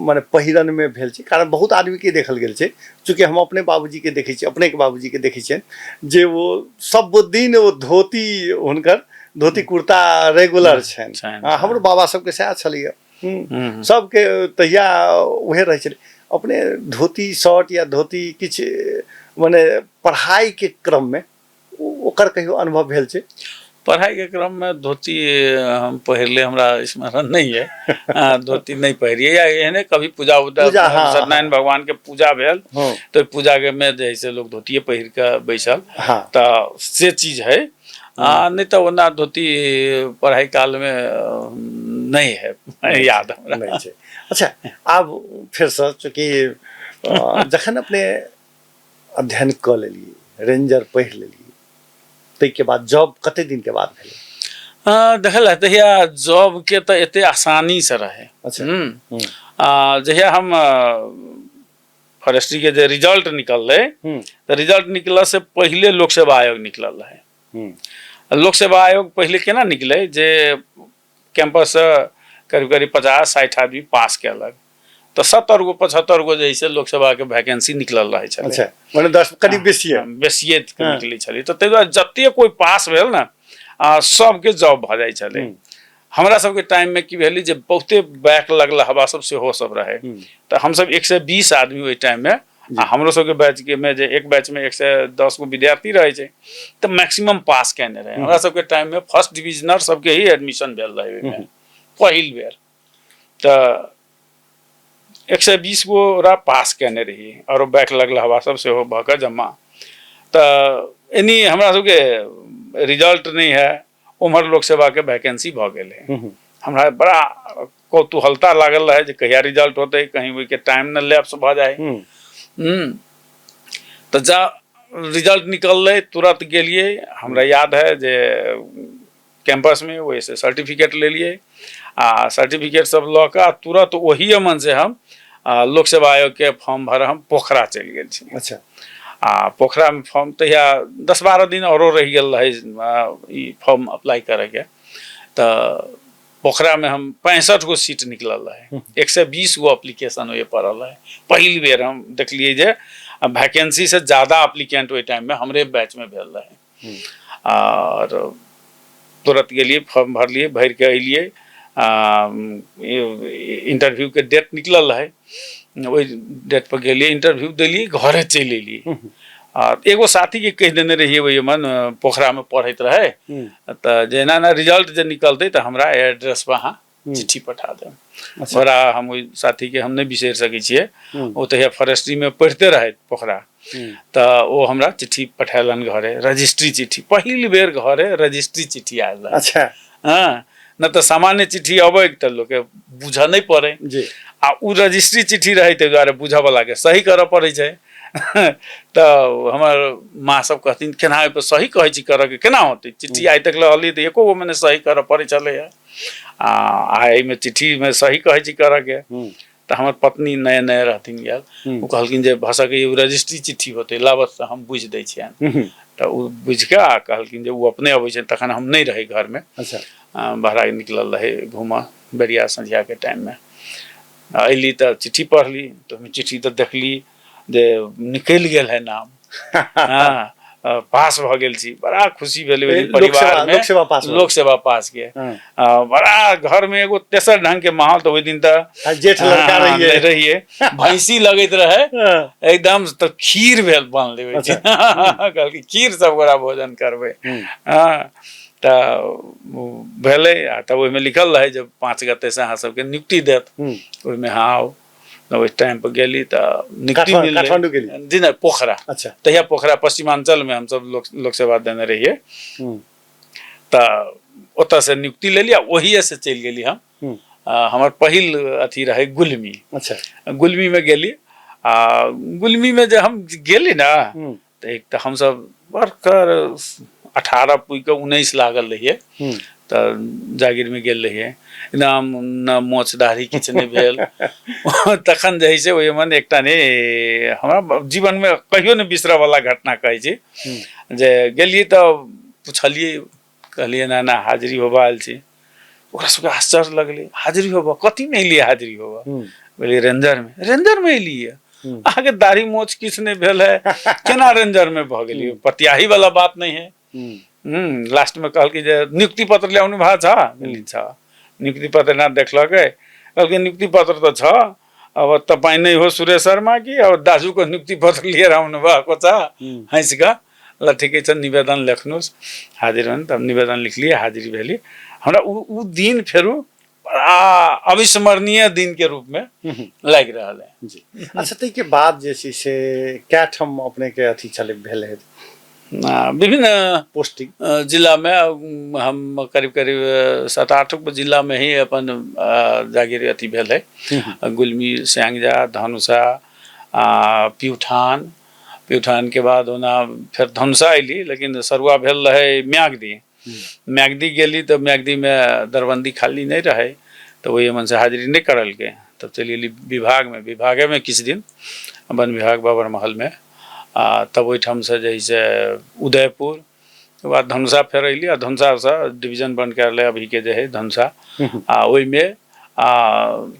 मने पहिरनमे भेल छै? कारण बहुत आदमीके देखल गेल छै, चूँकि हम अपने बाबूजीके देखै छियै, अपनेके बाबूजीके देखै छियनि जे ओ सब दिन ओ धोती, हुनकर धोती कुर्ता रेगुलर छनि। हमरो बाबा सबके सएह छलैया, सबके तहिया उहे रहै छलै। अपने धोती शर्ट या धोती किछु मने पढ़ाइके क्रममे ओकर कहियो अनुभव भेल छै? पढ़ाइके क्रममे धोती हम पहिरले हमरा स्मरण नहि है, धोती नहि पहिरियै। या एहने कभी पूजा उजा, पूजा, हाँ, सत्यनारायण भगवान के पूजा भेल तऽ पूजा के में जे है से लोग धोतिए पहिर के बैसल, तऽ से चीज है। नहि तऽ ओना धोती पढ़ाई काल में नहि है याद हमरा। नहि छै। अच्छा, आब फेरसँ चूँकि जखन अपने अध्ययन कऽ लेलियै, रेंजर पढ़ि लेलियै, ताहिके बाद जॉब कते दिनके बाद भेलै? देखल तहिया जॉबके तऽ एते आसानीसँ रहै। जहिया हम फॉरेस्ट्रीके जे रिजल्ट निकललै, तऽ रिजल्ट निकलऽ से पहिले लोक सेवा आयोग निकलल रहै। लोक सेवा आयोग पहिले केना निकलै जे कैंपससँ करीब करीब 50-60 आदमी पास केलक, तऽ 70 गो 75 गो जे है से लोकसभाके वैकेंसी निकलल रहै छलै। अच्छा, मने 10 करीब बेसिए। बेसिए निकलै छलै। तऽ ताहि दुआरे जते कोइ पास भेल ने आ सबके जॉब भऽ जाइ छलै। हमरा सबके टाइममे की भेलै जे बहुते बैक लगल हवा सब सेहो सब रहै, तऽ हमसब 120 आदमी ओहि टाइममे, आ हमरो सबके बैच के में जे एक बैच में 110 गो विद्यार्थी रहै छै तऽ मैक्सिमम पास केने रहै। हमरा सबके टाइम में फर्स्ट डिविजनर सबके ही एडमिशन भेल रहै ओहिमे पहिल बेर। तऽ 120 गो ओकरा पास केने रहियै आओर बैक लगल हवा सब सेहो भऽ कऽ जमा। तऽ एनी हमरा सबके रिजल्ट नहि है, उम्हर लोक सेवाके वैकेंसी भऽ गेलै। हमरा बड़ा कौतूहलता लागल रहै जे कहिया रिजल्ट होतै, कहीं ओहिके टाइम ने लैप्स भऽ जाय। तऽ जा रिजल्ट निकललै तुरंत गेलियै। हमरा याद है जे कैंपसमे ओहिसँ सर्टिफिकेट लेलियै आ सर्टिफिकेट सब लऽ कऽ आ तुरंत ओही मन से हम लोक सेवा आयोगके फॉर्म भरऽ हम पोखरा चलि गेल छी। अच्छा। आ पोखरामे फॉर्म तहिया 10-12 दिन औरो रहि गेल रहै ई फॉर्म अप्लाई करैके। तऽ पोखरामे हम 65 गो सीट निकलल रहै, 120 गो अप्लीकेशन ओहि पड़ल रहै। पहिल बेर हम देखलियै जे वैकेंसी से ज्यादा अप्लीकेंट ओहि टाइममे हमरे बैचमे भेल रहै। आओर तुरंत गेलियै, फॉर्म भरलियै, भरि कऽ अयलियै। इंटरव्यूके डेट निकलल रहै, ओहि डेट पर गेलियै, इंटरव्यू देलियै, घरे चलि एलियै। आ एगो साथीके कहि देने रहियै, ओहि मन पोखरामे पढ़ैत रहै, तऽ जे एना एना रिजल्ट जे निकलतै तऽ हमरा एड्रेस पर अहाँ चिट्ठी पठा देब। ओकरा हम ओहि साथीके हम नहि बिसरि सकै छियै, ओ तहिया फॉरेस्ट्रीमे पढ़िते रहथि पोखरा। तऽ ओ हमरा चिट्ठी पठेलनि घरे, रजिस्ट्री चिट्ठी, पहिल बेर घरे रजिस्ट्री चिट्ठी आयल रहै। अच्छा। हँ, नहि तऽ सामान्य चिट्ठी अबै तऽ लोकके बुझऽ नहि पड़ै जी। आ ओ रजिस्ट्री चिट्ठी रहै ताहि दुआरे बुझऽवलाके सही करऽ पड़ै छै। तऽ हमर माँ सब कहथिन केना ओहिपर सही कहै छी करऽके, केना होतै चिट्ठी? आइ तक रहलियै तऽ एको गोमे नहि सही करऽ पड़ै छलैए, आ एहिमे चिट्ठीमे सही कहै छी करऽके। तऽ हमर पत्नी नया नया रहथिन गेल, ओ कहलखिन जे भऽ सकैए ओ रजिस्ट्री चिट्ठी होतै, लाबत तऽ हम बुझि दै छियनि। तऽ ओ बुझि कऽ आ कहलखिन जे ओ अपने अबै छै। तखन हम नहि रहै घरमे। अच्छा। बहरा निकलल रहै घूमऽ बेरिया सँझियाके टाइममे। अयली तऽ चिट्ठी पढ़ली, तऽ ओहिमे चिट्ठी तऽ देखली जे निकलि गेल है नाम, हँ, पास भऽ गेल छी। बड़ा खुशी भेलै ओहि दिन परिवारमे, लोकसेवा पास, लोकसेवा पास के। बड़ा घरमे एगो तेसर ढंग के माहौल। तऽ ओहि दिन तऽ जेठ लड़का रहियै, रहियै, भैंसी लगैत रहै एकदम, तऽ खीर भेल बनलै ओहि दिन। कहलकै खीर सब गोरा भोजन करबै। हँ, तऽ भेलै। आ तब ओहिमे लिखल रहै जे 5 गते से अहाँ सबके नियुक्ति देत, ओहिमे अहाँ आउ। ओहि टाइम पर गेली तऽ नियुक्ति मिललै। काठमांडू गेली? जी नहि, पोखरा। अच्छा। तहिया पोखरा पश्चिमांचल में हमसब लोक सेवा देने रहियै। तऽ ओतऽ से नियुक्ति लेली आ ओहिए से चलि गेली हम। हमर पहिल अथी रहै गुलमी। अच्छा। गुलमी में गेली आ गुलमी में जे हम गेली ने तऽ एक तऽ हमसब बड़कर 18 पुइ कऽ 19 लागल रहियै, तऽ जागीरमे गेल रहियै, एकदम न मोछ दाढ़ी किछु नहि भेल तखन जे है से ओहिमे एकटा ने हमरा जीवनमे कहियो नहि बिसरऽवला घटना कहै छी जे गेलियै तऽ पुछलियै, कहलियै एना एना हाजिरी होबऽ आयल छी। ओकरा सबके आश्चर्य लगलै, हाजिरी होबऽ कथीमे एलियै हाजिरी होबऽ? बोलिए रेंजरमे। रेंजरमे एलियै? अहाँके दाढ़ी मोछ किछु नहि भेल है, केना रेंजरमे भऽ गेलियै? पतियाही वाला बात नहि है। लास्टमे कहलकै जे नियुक्ति पत्र ल्याउनु भएको छ? बोलली छ। नियुक्ति पत्र ना देखलकै, कहलकै नियुक्ति पत्र तऽ छ, अब तपाईँ नै हो सुरेश शर्मा कि अब दाजुको नियुक्ति पत्र लिएर आउनु भएको छ? हँसि कऽ ल ठिकै छ, निवेदन लेख्नुहोस्, हाजिर हुन्। तब निवेदन लिखलियै, हाजिरी भेली। हमरा उ दिन फेरू बड़ा अविस्मरणीय दिन के रूप में लागि रहल है जी। अच्छा, ताहिके बाद जे छै से कए ठाम अपनेके अथी छलै भेल है? विभिन्न पोस्टिंग जिलामे हम करीब करीब 7-8 गो जिलामे ही अपन जागीर अथी भेल है। गुलमी, स्याङ्जा, धनुषा, प्यूठान, प्यूठानके बाद ओना फेर धनुषा अयली, लेकिन सरुआ भेल रहै म्याग्दी। म्याग्दी गेली तऽ म्याग्दीमे दरबन्दी खाली नहि रहै, तऽ ओहि मनसँ हाजिरी नहि करलकै। तब चलि गेली विभागमे, विभागेमे किछु दिन वन विभाग बाबर महलमे, आ तब ओहिठामसँ जे है से उदयपुर, ओकर बाद धनुषा फेर अयली, आ धनुषासँ डिवीजन बन कऽ रहलै अभीके जे है धनुषा, आ ओहिमे आ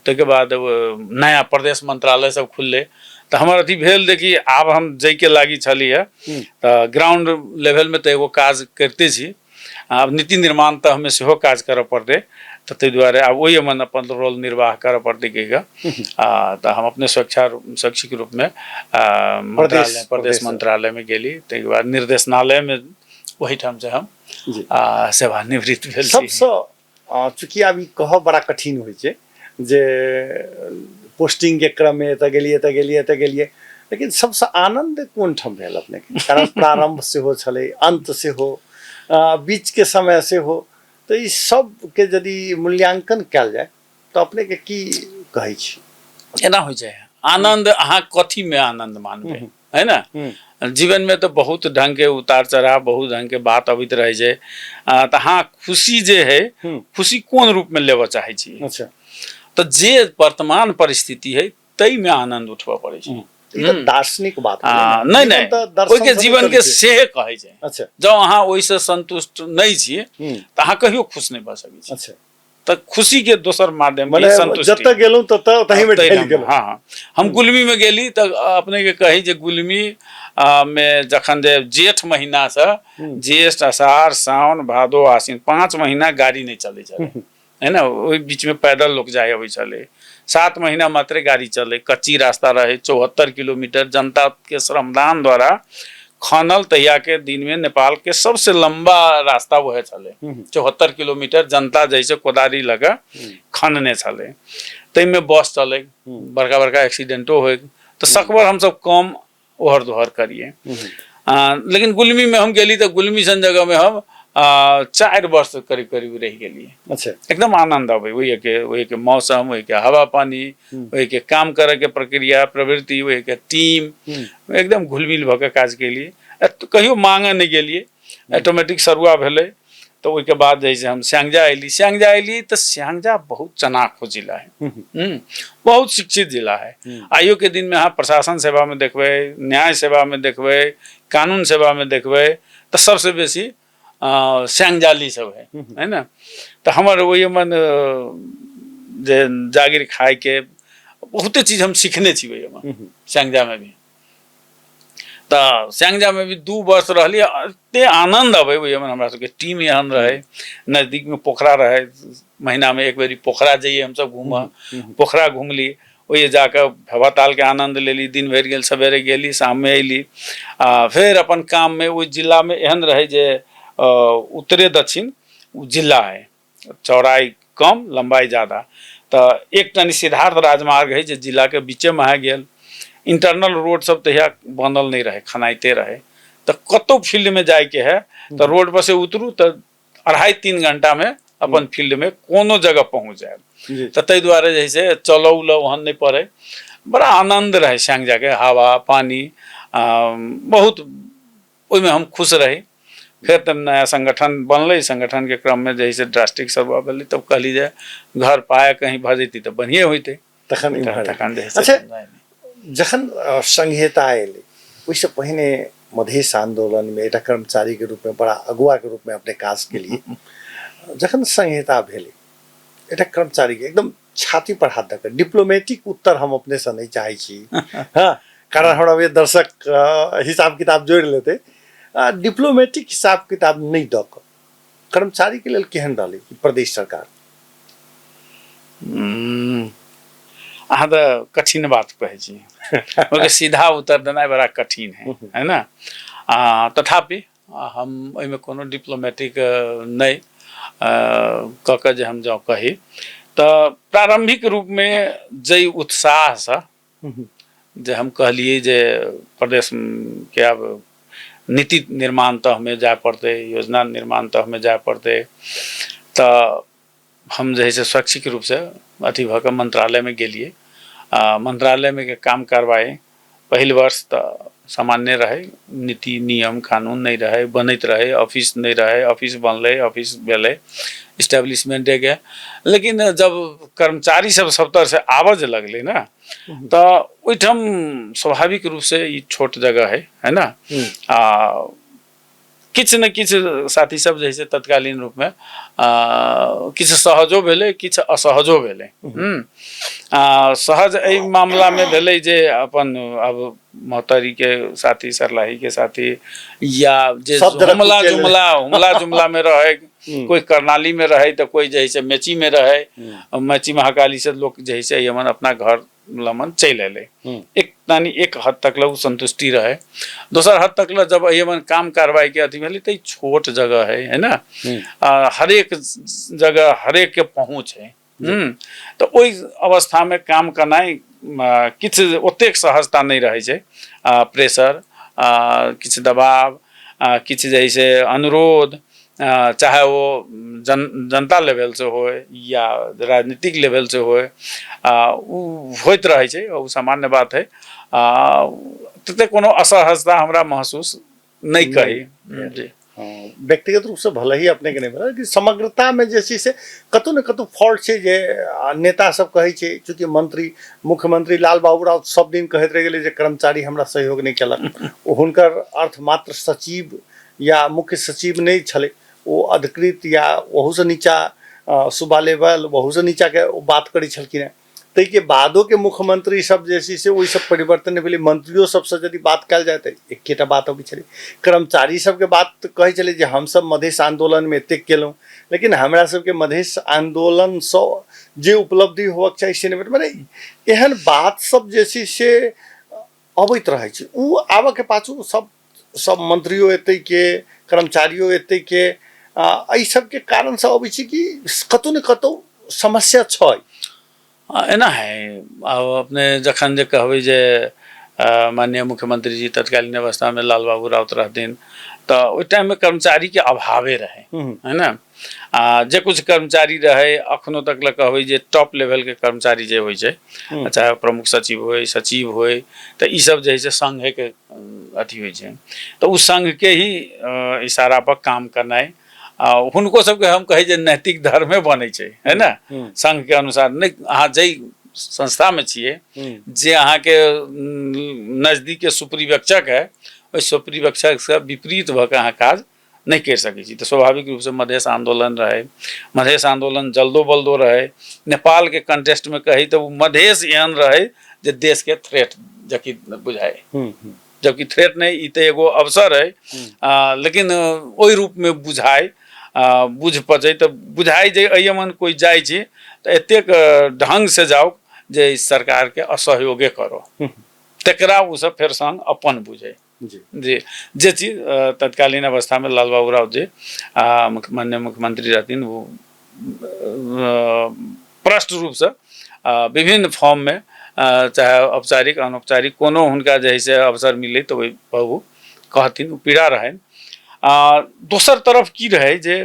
ताहिके बाद नया प्रदेश मंत्रालय सब खुललै तऽ हमर अथी भेल देखी आब हम जाइके लागी छलियै तऽ ग्राउंड लेवलमे तऽ एगो काज करिते छी, आब नीति निर्माण तऽ हमे सेहो काज करऽ पड़तै, तऽ ताहि दुआरे आब ओहिमे अपन रोल निर्वाह करऽ पड़तै कहि कऽ आ तऽ हम अपने स्वेच्छा शैक्षिक रूपमे मंत्रालय प्रदेश मंत्रालयमे गेली। ताहिके बाद निर्देशनालयमे ओहिठाम से हम आ सेवानिवृत्त भेल। सबसँ चूँकि आब ई कहब बड़ा कठिन होइ छै जे पोस्टिंगके क्रममे एतऽ गेलियै, एतऽ गेलियै, एतऽ गेलियै, लेकिन सबसँ आनन्द कोन ठाम भेल अपनेके? कारण प्रारम्भ सेहो छलै, अन्त सेहो, बीचके समय सेहो, तऽ ई सबके यदि मूल्यांकन कयल जाय तऽ अपनेके की कहै छी? एना होइ छै आनन्द, अहाँ कथीमे आनन्द मानबै, है ने? जीवन में तऽ बहुत ढंग के उतार चढ़ाव, बहुत ढंग के बात अबैत रहै छै। तऽ अहाँ खुशी जे है, खुशी कोन रूप में लेबऽ चाहै छी? तऽ जे वर्तमान परिस्थिति है ताहिमे आनंद उठबऽ पड़ै छै। ई तऽ दार्शनिक बात भेलै ने। नहि, जीवन नहि, तऽ दर्शन ओहिके से नहि जीवन चलै के छै। सेहे कहै छै। जँ अहाँ ओहिसँ संतुष्ट नहि छी तऽ अहाँ कहियो खुश नहि भऽ सकै छी। तऽ खुशी के दोसर माध्यम मने संतुष्टि। जतऽ गेलहुँ ततऽ तही मे ढलि गेलहुँ। हाँ, हाँ। हम गुलमी में गेली तऽ अपने के कही जे गुलमी में जखन जे जेठ महीना से ज्येष्ठ, आषाढ़, सावन, भादो, आश्विन 5 महीना गाड़ी नहीं चले छलै, है ना? ओहि बीच में पैदल लोग जाय अबै छलै। 7 महीना मात्रे गाड़ी चले, कच्ची रास्ता रहे, 74 किलोमीटर जनता के श्रमदान द्वारा खनल। तहिया के दिन में नेपाल के सबसे लंबा रास्ता वह छलै, 74 किलोमीटर जनता जैसे कोदारी लगा खनने छलै। ताहिमे बस चले, बड़का बड़का एक्सीडेंटो होय, तऽ सकबर हमसब कम ओहर दोहर करिए। लेकिन गुलमी में हम गेली तऽ गुलमी सन जगह में हम 4 वर्ष करीब करीब रहि गेलियै। एकदम आनंद अबै ओहिके मौसम, ओहिके हवा पानी, ओहिके काम करे के प्रक्रिया प्रवृत्ति, ओहिके टीम, एकदम घुलमिल भऽ के काज केलियै। कहियो मांगे नहि गेलियै, ऑटोमेटिक सरुआ भेलै। तऽ ओहिके बाद जे है से हम स्यांगजा अयली। स्यांगजा अयली तऽ स्यांगजा बहुत चनाखो जिला है, बहुत शिक्षित जिला है। आइयो के दिन में अहाँ प्रशासन सेवा में देखबै, न्याय सेवा में देखबै, कानून सेवा में देखबै तऽ सबसे बेसी स्यांगजाली सब है, है ना? तऽ हमर ओहि मन जे जागीर खायके बहुते चीज हम सीखने छी ओहिमे स्यांगजा में भी। तऽ स्यांगजामे भी 2 वर्ष रहलियै, एते आनन्द अबै ओहिमे। हमरा सबके टीम एहन रहै, नजदीकमे पोखरा रहै, महीनामे एक बेरी पोखरा जइयै हमसब घूमऽ। पोखरा घुमली, ओहिए जाकऽ हवा तालके आनन्द लेली। दिन भरि गेल, सवेरे गेली, शाममे अयली आ फेर अपन काममे। ओहि जिलामे एहन रहै जे उत्तरे दक्षिण ओ जिला है, चौड़ाई कम लंबाई ज़्यादा। तऽ एकटा निषेधार्थ राजमार्ग है जे जिलाके बीचेमे आ गेल। इंटरनल रोड सब तहिया बनल नहि रहै, खनाइते रहै। तऽ कतहु फील्डमे जाइके है तऽ रोड पर से उतरू तऽ 2.5-3 घंटामे अपन फील्डमे कोनो जगह पहुँच जायब। तऽ ताहि दुआरे जे है से चलऽ उलऽ ओहन नहि पड़ै। बड़ा आनन्द रहै स्यांगजाके हवा पानी, बहुत ओहिमे हम खुश रही। फेर तब नया संगठन बनलै, संगठनके क्रममे जे है से ड्रास्टिक सब भेलै, तब कहली जे घर पाए कहीं भऽ जैती तऽ बढ़िए होइतै। तखन इम्हर तखन जे है से। अच्छा, जखन संहिता एलै ओहिसँ पहिने मधेश आंदोलनमे एकटा कर्मचारीके रूपमे, बड़ा अगुआके रूपमे अपने काज केलियै। जखन संहिता भेलै, एकटा कर्मचारीके एकदम छाती पर हाथ दऽ कऽ डिप्लोमेटिक उत्तर हम अपनेसँ नहि चाहै छी, हँ, कारण हमरा होइए दर्शक हिसाब किताब जोड़ि लेतै। डिप्लोमेटिक हिसाब किताब नहि दऽ कऽ कर्मचारीके लेल केहन रहलै ई प्रदेश सरकार? अहाँ तऽ कठिन बात कहै छी, ओहिके सीधा उत्तर देनाइ बड़ा कठिन है, है ना? तथापि हम एहिमे कोनो डिप्लोमेटिक नहि कऽ कऽ जे हम जँ कही तऽ प्रारम्भिक रूपमे जाहि उत्साहसँ जे हम कहलियै जे प्रदेशके आब नीति निर्माण तहमे जाय पड़तै, योजना निर्माण तहमे जाय पड़तै, तऽ हम जे है से स्वैच्छिक रूपसँ अथी भऽ कऽ मंत्रालयमे गेलियै। आ मंत्रालयमे के काम कार्रवाइ पहिल वर्ष तऽ सामान्य रहै, नीति नियम कानून नहि रहै, बनैत रहै, ऑफिस नहि रहै, ऑफिस बनलै, ऑफिस भेलै इस्टेब्लिशमेंटेके। लेकिन जब कर्मचारी सब सब तरहसँ आबऽ जे लगलै ने तऽ ओहिठाम स्वाभाविक रूपसँ ई छोट जगह है, है ना? आ किछु ने किछु साथी सब जे है से तत्कालीन रूपमे किछु सहजो भेलै, किछु असहजो भेलै। सहज एहि मामलामे भेलै जे अपन अब महोत्तरीके साथी, सरलाहीके साथी, या जे सब तरफ हुमला चलि जुमला हुमला जुमलामे रहै, कोइ कर्णालीमे रहै तऽ कोइ जे है से मेचीमे रहै। मेची महाकाली से लोक जे है से यमन अपना घर लमन चलि अयलै। एक यानी एक हद तक ल ओ संतुष्टि रहे। दोसर हद तक ल जब एहिमे काम कार्रवाई के अथी भेलै तऽ ई छोट जगह है, है ना? हरेक जगह हरेक के पहुँच है। तऽ ओहि अवस्थामे काम केनाइ किछु ओतेक सहजता नहि रहै छै। प्रेशर, किछु दबाव, किछु जे है से अनुरोध, चाहे ओ जनता लेवलसँ होय या राजनीतिक लेवलसँ होय, ओ होइत रहै छै। ओ सामान्य बात है। तते कोनो असहजता हमरा महसूस नहि कही जी। हँ, व्यक्तिगत रूपसँ भले ही अपनेके नहि भेल, लेकिन समग्रतामे जे छै से कतहु ने कतहु फॉल्ट छै जे नेता सब कहै छै। चूँकि मंत्री, मुख्यमंत्री लाल बाबू राउत सब दिन कहैत रहि गेलै जे कर्मचारी हमरा सहयोग नहि केलक। ओ हुनकर अर्थ मात्र सचिव या मुख्य सचिव नहि छलै, ओ अधिकृत या ओहूसँ नीचा सूबा लेवल, ओहूसँ नीचाके ओ बात करै छलखिन हेँ। ताहिके बादोके मुख्यमंत्री सब जे छै से ओहिसँ परिवर्तन नहि भेलै। मंत्रियो सबसँ यदि बात कयल जाय तऽ एकेटा बात अबै छलै। कर्मचारी सबके बात कहै छलै जे हमसब मधेश आन्दोलनमे एतेक केलहुँ, लेकिन हमरा सबके मधेश आन्दोलनसँ जे उपलब्धि होबक चाही से नहि भेल। मने एहन बात सब जे छै से अबैत रहै छै। ओ आबऽके पाछू सब सब मंत्रियो एतै के, कर्मचारियो एतै के, एहि सबके कारणसँ अबै छै कि कतहु ने कतहु समस्या छै। एना है, आब अपने जखन जे कहबै जे माननीय मुख्यमंत्री जी तत्कालीन अवस्थामे लाल बाबू राउत रहथिन, तऽ ओहि टाइममे कर्मचारीके अभावे रहै, है ने? आ जे कुछ कर्मचारी रहै, अखनो तक लए कहबै जे टॉप लेवलके कर्मचारी जे होइ छै, चाहे प्रमुख सचिव होइ, सचिव होइ, तऽ ई सब जे है से संघेके अथी होइ छै। तऽ ओ संघके ही इशारा पर काम करनाइ आ हुनको सबके हम कहै जे नैतिक धर्मे बनै छै, है ने? संघके अनुसार नहि, अहाँ जाहि संस्थामे छियै, जे अहाँके नजदीकके सुपरिवेक्षक है, ओहि सुपरिवेक्षकसँ विपरीत भऽ कऽ अहाँ काज नहि करि सकै छी। तऽ स्वाभाविक रूपसँ मधेश आन्दोलन रहै, मधेश आन्दोलन जल्दो बल्दो रहै। नेपालके कंटेस्टमे कही तऽ ओ मधेश एहन रहै जे देशके थ्रेट जबकि बुझाइ, जबकि थ्रेट नहि, ई तऽ एगो अवसर है, लेकिन ओहि रूपमे बुझाइ, बुझ पचै तऽ बुझाइ जे एहिमे कोइ जाइ छी तऽ एतेक ढङ्गसँ जाउ जे सरकारके असहयोगे करो, तकरा ओसब फेर संग अपन बुझै जी। जी, जे चीज तत्कालीन अवस्थामे लाल बाबू राउत जी माननीय मुख्यमंत्री रहथिन, ओ प्रष्ट रूपसँ विभिन्न फॉर्ममे, चाहे औपचारिक अनौपचारिक कोनो हुनका जे है से अवसर मिलै तऽ ओहि पर ओ कहथिन, ओ पीड़ा रहनि। दोसर तरफ की रहै जे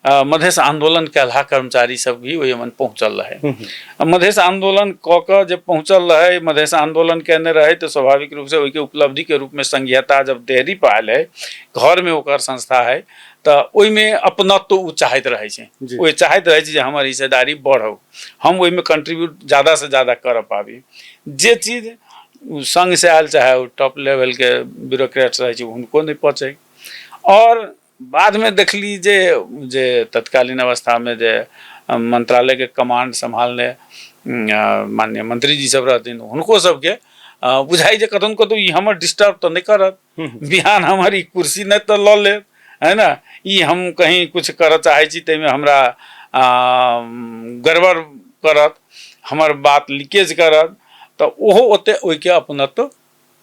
मधेश आन्दोलन केलहा कर्मचारी सब भी ओहिमे पहुँचल रहै। मधेश आन्दोलन कऽ कऽ जे पहुँचल रहै, मधेश आन्दोलन केने रहै, तऽ स्वाभाविक रूपसँ ओहिके उपलब्धिके रूपमे संघीयता जब देहरी पर आयल है, घरमे ओकर संस्था है, तऽ ओहिमे अपनत्व ओ चाहैत रहै छै। ओ चाहैत रहै छै जे हमर हिस्सेदारी बढ़ौ, हम ओहिमे कंट्रीब्यूट ज्यादासँ ज्यादा करऽ पाबी। जे चीज संघसँ आयल, चाहे ओ टॉप लेवलके ब्यूरोक्रेट्स रहै छै, हुनको नहि पचै। आओर बादमे देखली जे जे तत्कालीन अवस्थामे जे मंत्रालयके कमांड सम्हालने माननीय मंत्रीजी सब रहथिन, हुनको सबके बुझाइ जे कतौ ने कतौ ई हमर डिस्टर्ब तऽ नहि करत, बिहान हमर ई कुर्सी नहि तऽ लऽ लेत, है ने? ई हम कहीं किछु करऽ चाहै छी ताहिमे हमरा गड़बड़ करत, हमर बात लीकेज करत, तऽ ओहो ओते ओहिके अपनत्व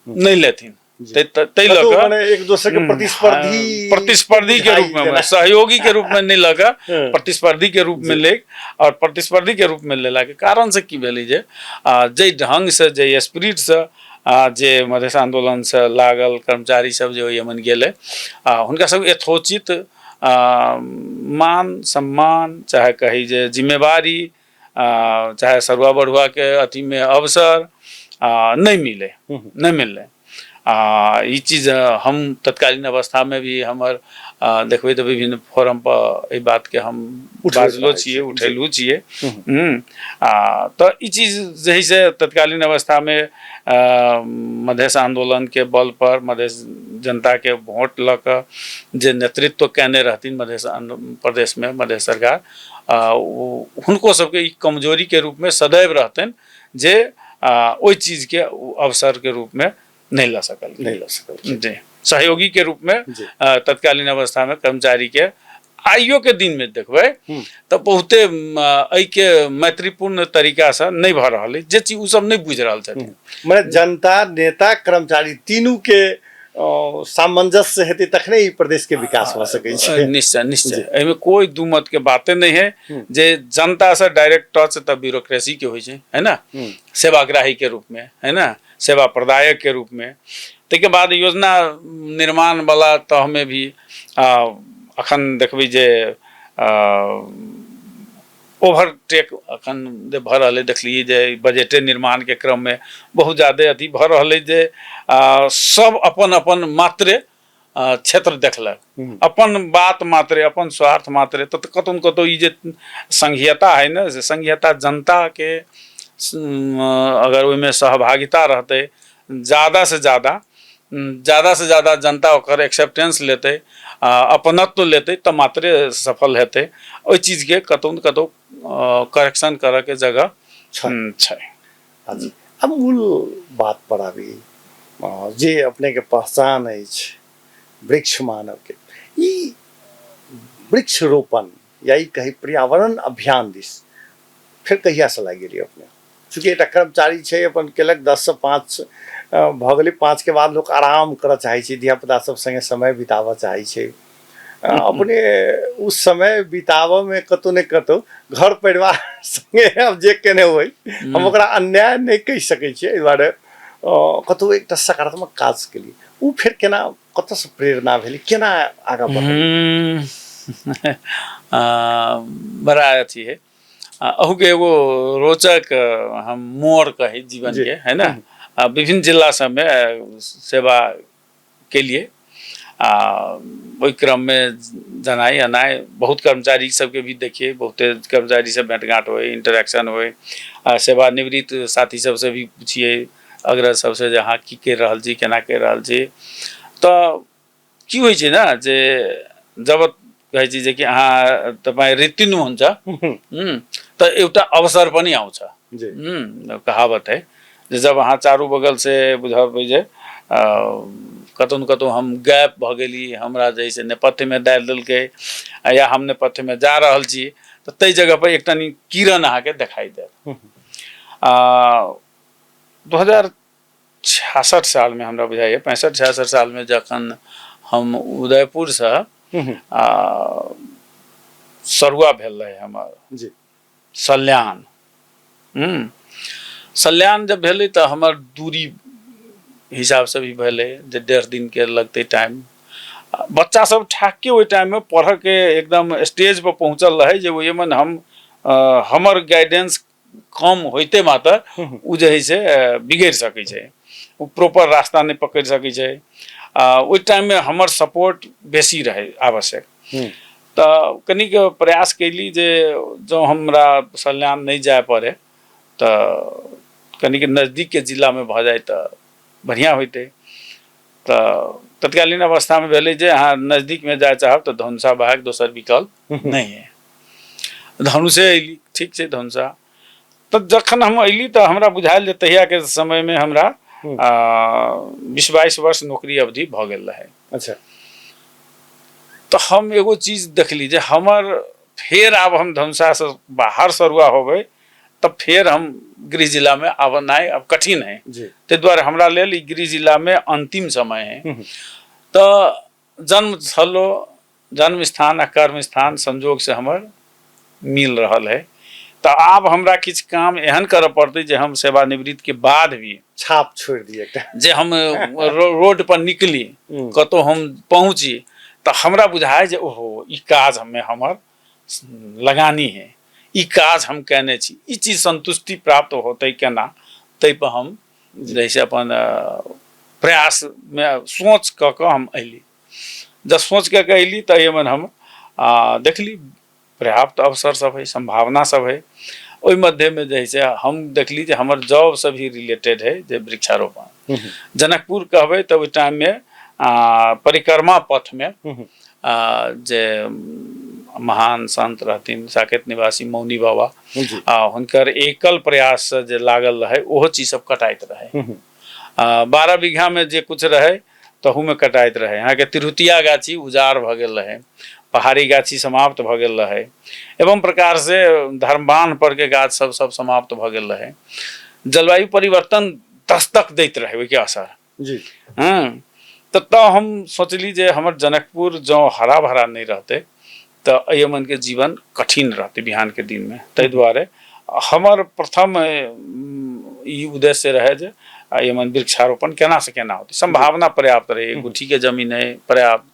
नहि लेथिन। ताहि लऽ कऽ मने एक दोसर के प्रतिस्पर्धी, प्रतिस्पर्धी के रूप में, सहयोगी के रूप में नहीं लगा, प्रतिस्पर्धी के रूप में ले। और प्रतिस्पर्धी के रूप में लेला के कारण से की भेलै जे जाहि ढंग से, जे स्पिरिट से, जे मधेश आंदोलन से लागल कर्मचारी सब जे ओहि गेलै, हुनका सब यथोचित मान सम्मान, चाहे कही जे जिम्मेवारी, चाहे सरुआ बढ़ुआके अथीमे अवसर नहि मिलै, नहि मिललै। आ ई चीज हम तत्कालीन अवस्थामे भी हमर देखबै तऽ विभिन्न फोरम पर एहि बातके हम बाजलो छियै, उठेलहुँ छियै। आ तऽ ई चीज जे है से तत्कालीन अवस्थामे मधेश आन्दोलनके बल पर मधेश जनताके वोट लऽ कऽ जे नेतृत्व कयने रहथिन मधेश प्रदेशमे मधेश सरकार, हुनको सबके ई कमजोरीके रूपमे सदैव रहतनि जे ओहि चीजके अवसरके रूपमे नहि लऽ सकल, नहि लऽ सकल जी। सहयोगी के रूप में तत्कालीन अवस्था में कर्मचारी के आइयो के दिन में देखबै तऽ बहुते एहिके मैत्रीपूर्ण तरीका से नहि भऽ रहल अछि, जे चीज ओ सब नहि बुझि रहल छथिन। मने जनता, नेता, कर्मचारी तीनू के सामंजस्य हेतै तखने ई प्रदेश के विकास भऽ सकै छै। निश्चय निश्चय, एहिमे कोइ दू मत के बाते नहि है जे जनता से डायरेक्ट टच तऽ ब्यूरोक्रेसी के होइ छै, है ना, सेवाग्राही के रूप में, है ना, सेवा प्रदायक के रूप में। ताहिके बाद योजना निर्माण वाला तहमे भी अखन देखबै जे ओवरटेक अखन जे भऽ रहल है, देखलियै जे बजटे निर्माणके क्रममे बहुत ज्यादे अथी भऽ रहल है जे सब अपन अपन मात्रे क्षेत्र देखलक, अपन बात मात्रे, अपन स्वार्थ मात्रे। तऽ कतौ ने कतौ ई जे संघीयता है ने, से संघीयता जनताके अगर ओहिमे सहभागिता रहतै, ज्यादा से ज्यादा, ज्यादा से ज्यादा जनता ओकर एक्सेप्टेंस लेतै, अपनत्व लेतै, तऽ मात्रे सफल हेतै। ओहि चीजके कतौ ने कतौ करेक्शन करऽके जगह छै। जी, आब मूल बात पर आबी जे अपनेके पहचान अछि वृक्ष मानवके, ई वृक्ष रोपण या ई कही पर्यावरण अभियान दिस फेर कहियासँ लागि गेलियै अपने? चूँकि एकटा कर्मचारी छै, अपन केलक 10 से 5 भऽ गेलै, 5 के बाद लोक आराम करऽ चाहै छै, धियापुता सब सङ्गे समय बिताबऽ चाहै छै। अपने उस समय बिताबऽमे कतहु ने कतहु घर परिवार सङ्गे आब जे केने होइ, हम ओकरा अन्याय नहि कहि सकै छियै, एहि दुआरे कतहु एकटा सकारात्मक काज केलियै, ओ फेर केना कतऽसँ प्रेरणा भेलै, केना आगाँ बढ़ल? बड़ा अथी है, अहूके एगो रोचक हम मोड़ कही जीवन के, है ना। विभिन्न जिला सबमे सेवा केलिए, आ ओहि क्रममे जनाइ अनाइ बहुत कर्मचारी सबके भी देखिए, बहुते कर्मचारी से भेंटघाट होइ, इंटरेक्शन होइ, आ सेवानिवृत्त साथी सबसे भी पुछिए, अग्रज सबसे जे अहाँ की करि रहल छी, केना करि रहल छी। तऽ की होइ छै ने जे जब कहै छी जे कि अहाँ तपाईँ रित्तिनुहुन्छ, तऽ एउटा अवसर पनि आउँछ। कहावत है जे जब अहाँ चारू बगल से बुझबै जे कतौ ने कतौ हम गैप भऽ गेली, हमरा जे है से नेपथ्यमे दए देलकै या हम नेपथ्यमे जा रहल छी, तऽ ताहि जगह पर एकटा किरण अहाँके देखाइ देत। 2066 सालमे हमरा बुझाइए, 65-66 सालमे जखन हम उदयपुरसँ सरुआ भेल रहै हमर सल्यान, सल्यान जब भेलै तऽ हमर दूरी हिसाबसँ भी भेलै जे 1.5 दिनके लगतै टाइम। बच्चा सब ठाकके ओहि टाइममे पढ़ऽके एकदम स्टेज पर पहुँचल रहै जे ओहिमे हम हमर गाइडेंस कम होइते मात्र ओ जे है से बिगड़ि सकै छै, ओ प्रॉपर रास्ता नहि पकड़ि सकै छै। ओहि टाइममे हमर सपोर्ट बेसी रहै आवश्यक। तऽ कनिक प्रयास कयली जे जँ हमरा सल्यान नहि जाय पड़े तऽ कनिक नजदीकके जिलामे भऽ जाय तऽ बढ़िआँ होइतै। तऽ तत्कालीन अवस्थामे भेलै जे अहाँ नजदीकमे जाय चाहब तऽ धनुषा बाहर दोसर विकल्प नहि है। धनुषे अयली, ठीक छै धनुषा। तऽ जखन हम अयली तऽ हमरा बुझायल जे तहियाके समयमे हमरा 20-22 वर्ष नौकरी अवधि भऽ गेल रहै। तऽ हम एगो चीज देखली जे हमर फेर आब हम धनुषासँ बाहर सरुआ होबै तऽ फेर हम गृह जिलामे आबनाइ आब कठिन है। ताहि दुआरे हमरा लेल ई गृह जिलामे अंतिम समय है। तऽ जन्म छलो, जन्म स्थान आ कर्म स्थान संजोग से हमर मिल रहल है। तऽ आब हमरा किछु काम एहन करऽ पड़तै जे हम सेवानिवृत्त के बाद भी छाप छोड़ि दिए एकटा, जे हम रोड पर निकली, कतौ हम पहुँची तऽ हमरा बुझाय जे ओहो ई काज हमे हमर लगानी है, ई काज हम केने छी, ई चीज संतुष्टि प्राप्त होतै केना, ताहि पर हम जैसे अपन प्रयासमे सोच कऽ कऽ हम अयली। जब सोच कऽ कऽ अयली तऽ एहिमे हम देखली पर्याप्त अवसर सब है, संभावना सब है। ओहि मध्येमे जे है से हम देखली जे हमर जॉब से भी रिलेटेड है जे वृक्षारोपण। जनकपुर कहबै तऽ ओहि टाइममे परिक्रमा पथमे जे महान संत रहथिन साकेत निवासी मौनी बाबा, आ हुनकर एकल प्रयाससँ जे लागल रहै ओहो चीज सब कटाइत रहै। 12 बीघामे जे कुछ रहै तहूमे कटाइत रहै। अहाँके तिरहुतिया गाछी उजाड़ भऽ गेल रहै, पहाड़ी गाछी समाप्त भऽ गेल रहै, एवं प्रकार से धर्मबान्ह परके गाछ सब सब समाप्त भऽ गेल रहै। जलवायु परिवर्तन दस्तक दैत रहै ओहिके असर जी। तऽ हम सोचली जे हमर जनकपुर जँ हरा भरा नहि रहतै तऽ एहि मनके जीवन कठिन रहतै बिहानके दिनमे। ताहि दुआरे हमर प्रथम ई उद्देश्य रहै जे एहिमे वृक्षारोपण केना से केना होतै। सम्भावना पर्याप्त रहै, गुठीके जमीन है पर्याप्त,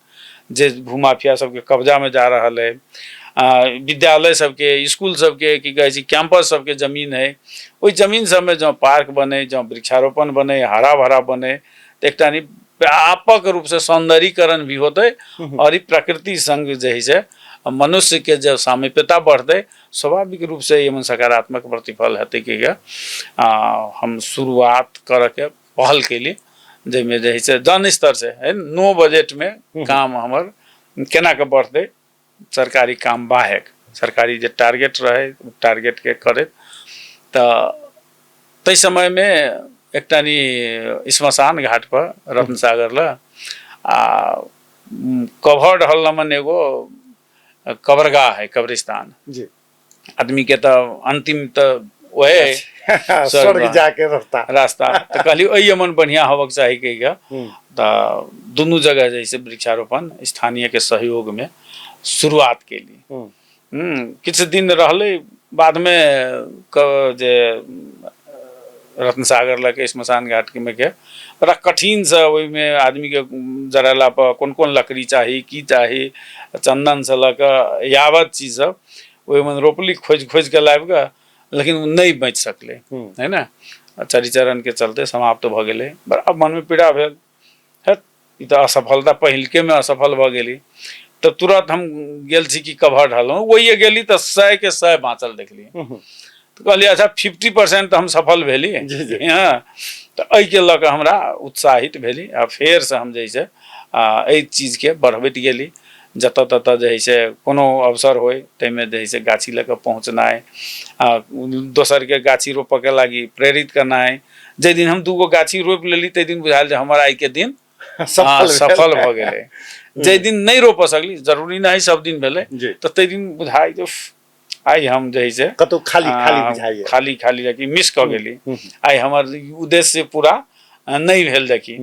जे भूमाफिया सबके कब्जामे जा रहल है, विद्यालय सबके, स्कूल सबके, की कहै छै, कैंपस सबके जमीन है, ओहि जमीन सबमे जँ पार्क बनै, जँ वृक्षारोपण बनै, हरा भरा बनै, तऽ एकटा नि व्यापक रूपसँ सौन्दर्यीकरण भी होतै आओर ई प्रकृति संग जे है से मनुष्यके जब सामीप्यता बढ़तै, स्वाभाविक रूपसँ एहिमे सकारात्मक प्रतिफल हेतै। की हम शुरुआत करऽके पहल केली, जाहिमे जे है से जन स्तर से है नो बजटमे काम हमर केना कऽ बढ़तै, सरकारी काम बाहेक सरकारी जे टारगेट रहै टारगेटके करैत। तऽ ताहि समयमे एकटा नि श्मशान घाट पर रत्नसागर लग आ कभर्ड हॉल नमन एगो कब्रगाह है, कब्रिस्तान जी। आदमी के तऽ अंतिम तऽ ओहे है, स्वर्ग जाके रास्ता रास्ता। तऽ कहली ओहि मन बढ़िया होबक चाही कहि कऽ तऽ दुनू जगह जैसे वृक्षारोपण स्थानीय के सहयोग में शुरुआत केली। किछु दिन रहलै, बादमे जे रत्नसागर लगे श्मशान घाट में के बड़ा कठिनसँ ओहिमे आदमीके जरेला पर कोन कोन लकड़ी चाही, की चाही, चन्दनसँ लऽ कऽ यावत चीज सब ओहिमे रोपली खोजि खोजि कऽ लाबि कऽ, लेकिन ओ नहि बचि सकलै है ने, चरीचरणके चलते समाप्त भऽ गेलै। बड़ा मनमे पीड़ा भेल, हैत ई तऽ असफलता, पहिलकेमे असफल भऽ गेली। तऽ तुरंत हम गेल छी कि कभर ढालहुँ, ओहिए गेली तऽ 100 के 100 बाँचल देखली। तऽ कहलियै अच्छा, 50% तऽ हम सफल भेली। हँ, तऽ एहिके लऽ कऽ हमरा उत्साहित भेली आ फेरसँ हम जे है से एहि चीजके बढ़बैत गेली। जतऽ ततऽ जे है से कोनो अवसर होइ ताहिमे जे है से गाछी लऽ कऽ पहुँचनाइ आ दोसरके गाछी रोपऽके लागी प्रेरित करनाइ। जाहि दिन हम दूगो गाछी रोपि लेली ताहि दिन बुझायल जे हमर आइके दिन सफल सफल भऽ गेलै। जाहि दिन नहि रोपऽ सकली, जरूरी नहि सब दिन भेलै, तऽ ताहि दिन बुझाइ जे आइ हम जे है से कतौ खाली खाली बुझाइए, खाली खाली कि मिस कऽ गेली, आइ हमर उद्देश्य पूरा नहि भेल देखी।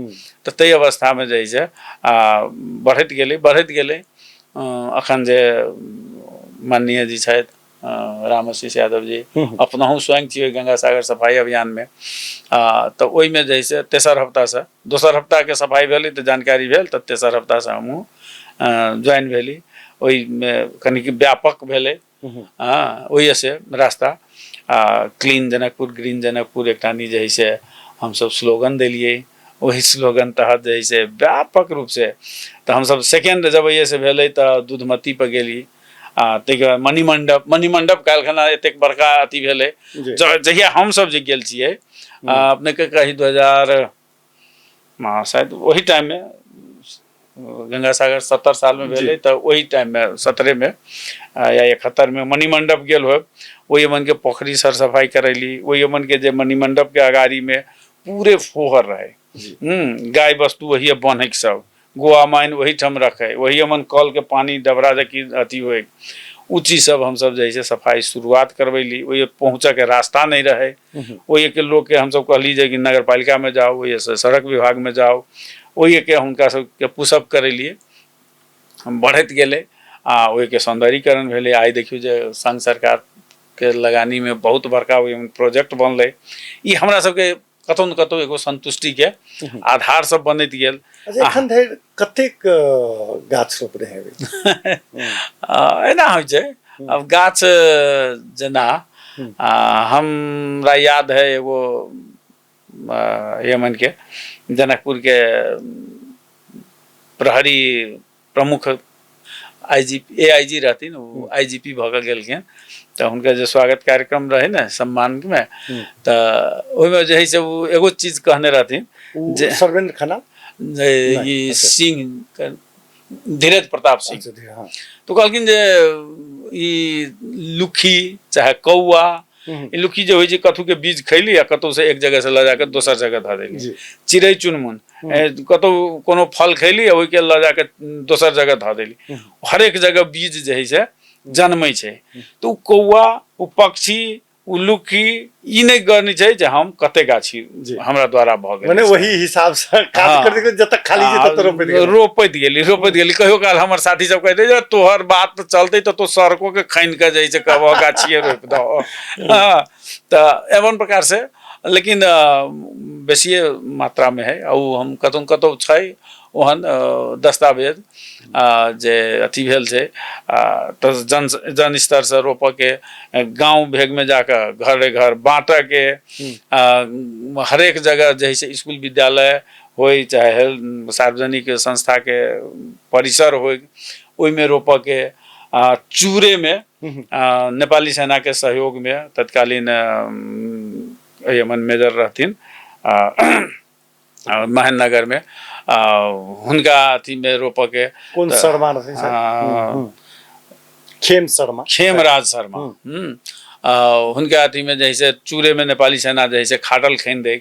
तऽ ताहि अवस्थामे जे है से बढ़ैत गेलै, बढ़ैत गेलै। अखन जे माननीय जी छथि रामआशीष यादव जी, अपनहु स्वयं छी गंगा सागर सफाई अभियानमे, तऽ ओहिमे जे है से तेसर हफ्तासँ, दोसर हफ्ताके सफाइ भेलै तऽ जानकारी भेल, तऽ तेसर हफ्तासँ हमहूँ ज्वाइन भेली। ओहिमे कनिक व्यापक भेलै। हँ, ओहिसँ रास्ता क्लीन जनकपुर ग्रीन जनकपुर एकटा नि जे है से हमसब स्लोगन देलियै। ओहि स्लोगन तहत जे है से व्यापक रूपसँ तऽ हमसब सेकेंड जब ओहिसँ भेलै तऽ दूधमती पर गेली आ ताहिके बाद मणिमण्डप। मणिमण्डप काल्हिखना एतेक बड़का अथी भेलै जहिया हमसब जे गेल छियै, अपनेके कही 2000 शायद ओही टाइममे, गंगा सागर 70 सालमे भेलै तऽ ओही टाइममे 17मे या 71मे मणिमण्डप गेल होब। ओहि मनके पोखरि सर सफाइ करैली। ओहि मनके जे मणिमण्डपके अगाड़ीमे पूरे फोहर रहै, गाय वस्तु वही बन्हैके सब गोआ माइन ओहीठाम रखै, ओही मन कलके पानी डबरा जे कि अथी होइ, ओ चीज सब हमसब जे है से सफाइ शुरुआत करबैली। ओहि पहुँचऽके रास्ता नहि रहै। ओहिके लोकके हमसब कहली जे कि नगरपालिकामे जाउ, ओहिसँ सड़क विभागमे जाउ, ओहिके हुनका सबके पुशअप करेलियै। हम बढ़ैत गेलै आ ओहिके सौन्दर्यीकरण भेलै। आइ देखियौ जे संघ सरकारके लगानीमे बहुत बड़का ओहिमे प्रोजेक्ट बनलै। ई हमरा सबके कतौ ने कतौ एगो संतुष्टिके आधार सब बनैत गेल। अच्छा, एखन धरि कतेक गाछ रोपने हेबै? एना होइ छै, अब गाछ जेना हमरा याद है एगो यमन के जनकपुरके प्रहरी प्रमुख आई जी ए आई जी रहथिन, ओ आई जी पी भऽ कऽ गेलखिन। तऽ हुनकर जे स्वागत कार्यक्रम रहै ने सम्मानमे, तऽ ओहिमे जे है से ओ एगो चीज कहने रहथिन जे सर्वेंद्र खन्ना जे ई सिंह, धीरज प्रताप सिंह। अच्छा, तो कहलखिन जे ई लुखी चाहे कौआ, ई लुखी जे होइ छै कथू के बीज खैली आ कतौ से एक जगह से लऽ जाके दोसर जगह धऽ देली, चिड़ै चुनमुन कतौ कोनो फल खैली आ ओहिके लऽ जाके दोसर जगह धऽ देली, हरेक जगह बीज जे होइ छै जन्मै छै। तऽ ओ कौआ, ओ पक्षी, ओ लुक्खी ई नहि गनै छै जे हम कते गाछी हमरा द्वारा भऽ गेल, मने वही हिसाब से काज करैत गेल, जतऽ खाली छै ततऽ रोपैत गेल, रोपैत गेली, रोपैत गेली। कहियो काल हमर साथी सब कहैत जे तोहर बात चलतै तऽ तो सड़को के खनि कऽ जे छै कहबह गाछिए रोपि दह। हँ, तऽ एवं प्रकार से, लेकिन बेसिए मात्रामे है। आ ओ हम कतौ कतौ छै ओहन दस्तावेज जे अथी भेल छै, तऽ जन जन स्तरसँ रोपऽके, गाँव भेगमे जाकऽ घरे घर बाँटऽके, हरेक जगह जे हइ से इसकुल विद्यालय होइ चाहे हेल्थ सार्वजनिक संस्थाके परिसर होइ ओहिमे रोपऽके। चूरेमे नेपाली सेनाके सहयोगमे तत्कालीन एहि मेजर रहथिन महेन्द्र नगरमे, हुनका अथीमे रोपऽके। कोन शर्मा रहथिन? खेम शर्मा, खेमराज शर्मा। हुनका अथीमे जे है से चूरेमे नेपाली सेना जे है से खाटल खनि दै।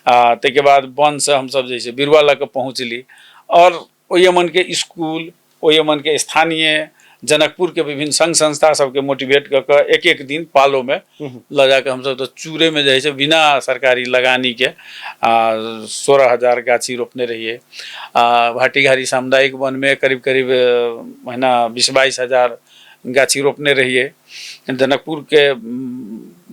ताहिके बाद वनसँ हमसब जे है से बिरुवा लऽ कऽ पहुँचली आओर ओहि यमनके इसकुल, ओहि यमनके स्थानीय जनकपुरके विभिन्न संघ संस्था सबके मोटिवेट कऽ कऽ एक एक दिन पालोमे लऽ जाकऽ हमसब तऽ चूरेमे जे है से बिना सरकारी लगानीके 16,000 गाछी रोपने रहियै। भाटीघारी सामुदायिक वनमे करीब करीब महीना 20-22 हजार गाछी रोपने रहियै। जनकपुरके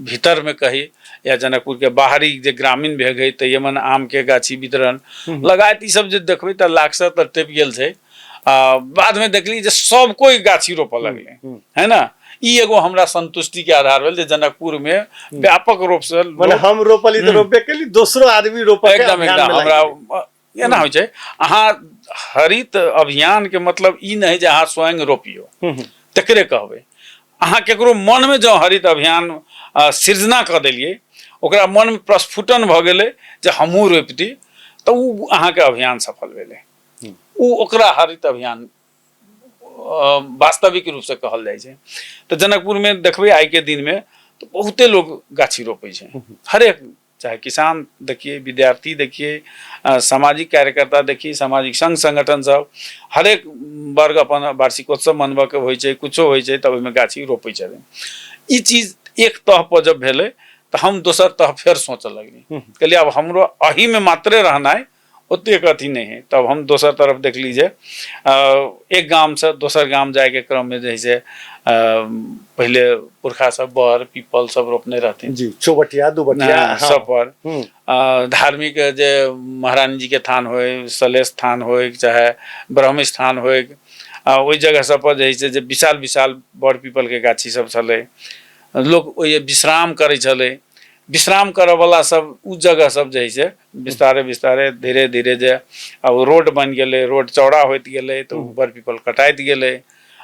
भीतरमे कही या जनकपुरके बाहरी जे ग्रामीण भेग है तऽ यमन आमके गाछी वितरण लगायत ई सब जे देखबै तऽ लाखसँ तऽ टपि गेल छै। बादमे देखली जे सब कोइ गाछी रोपऽ लगलै है ने। ई एगो हमरा संतुष्टि के आधार भेल जे जनकपुर में व्यापक रूप से मने हम रोपली तऽ रोपबे केली, दोसरो आदमी रोपऽ के एकदम अभियान एकदम में लागि हमरा गेलै। एना होइ छै। अहाँ हरित अभियान के मतलब ई नहि जे अहाँ स्वयं रोपियौ, तकरे कहबै। अहाँ केकरो मनमे जँ हरित अभियान सृजना कऽ देलियै, ओकरा मनमे प्रस्फुटन भऽ गेलै जे हमहूँ रोपि दी, तऽ ओ अहाँके अभियान सफल भेलै। ओ ओकरा हरित अभियान वास्तविक रूपसँ कहल जाइ छै। तऽ जनकपुरमे देखबै आइके दिनमे तऽ बहुते लोक गाछी रोपै छै, हरेक, चाहे किसान देखिए, विद्यार्थी देखिए, सामाजिक कार्यकर्ता देखिए, सामाजिक संघ संगठन सब, हरेक वर्ग अपन वार्षिकोत्सव मनबऽके होइ छै, कुछो होइ छै तऽ ओहिमे गाछी रोपै छथिन। ई चीज एक तह पर जब भेलै तऽ हम दोसर तह फेर सोचऽ लगली, कहलियै आब हमरो एहिमे मात्रे रहनाइ ओतेक अथी नहि है। तब हम दोसर तरफ देखली जे एक गामसँ दोसर गाम जाइके क्रममे जे है से पहिले पुरखा सब बर पीपल सब रोपने रहथिन जी, चौबटिया दुबटिया सब पर। धार्मिक जे महारानी जी के थान होय, सलेश थान होय, चाहे ब्रह्म स्थान होय, ओहि जगह सब पर जे है से जे विशाल विशाल बड़ पीपल के गाछी सब छलै, लोक ओहि विश्राम करै छलै। विश्राम करऽवला सब ओ जगह सब जे है से विस्तारे विस्तारे धीरे धीरे जे आब रोड बनि गेलै, रोड चौड़ा होइत गेलै तऽ ओ बड़ पीपल कटाइत गेलै।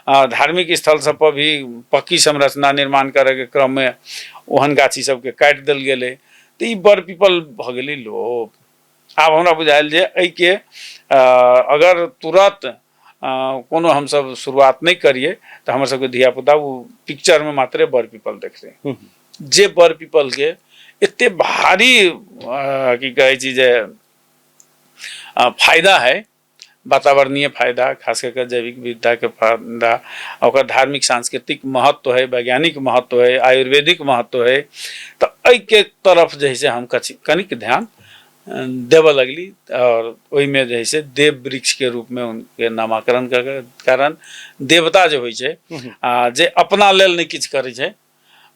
धार्मिक स्थल सब पर भी पक्की संरचना निर्माण करैके क्रममे ओहन गाछी सबके काटि देल गेलै, तऽ ई बड़ पीपल भऽ गेलै लोप। आब हमरा बुझायल जे एहिके अगर तुरत कोनो हमसब शुरुआत नहि करियै तऽ हमर सबके धियापुता ओ पिक्चरमे मात्रे बड़ पीपल देखतै। जे बड़ पीपलके एते भारी की कहै छी जे फायदा है, वातावरणीय फायदा, खास कऽ कऽ जैविक विविधताके फायदा, ओकर धार्मिक सांस्कृतिक महत्व है, वैज्ञानिक महत्व है, आयुर्वेदिक महत्व है, तऽ एहिके तरफ जे है से हम कनिक ध्यान देबऽ लगली आओर ओहिमे जे है से देव वृक्षके रूपमे हुनके नामाकरण कऽ के, कारण देवता जे होइ छै आ जे अपना लेल नहि किछु करै छै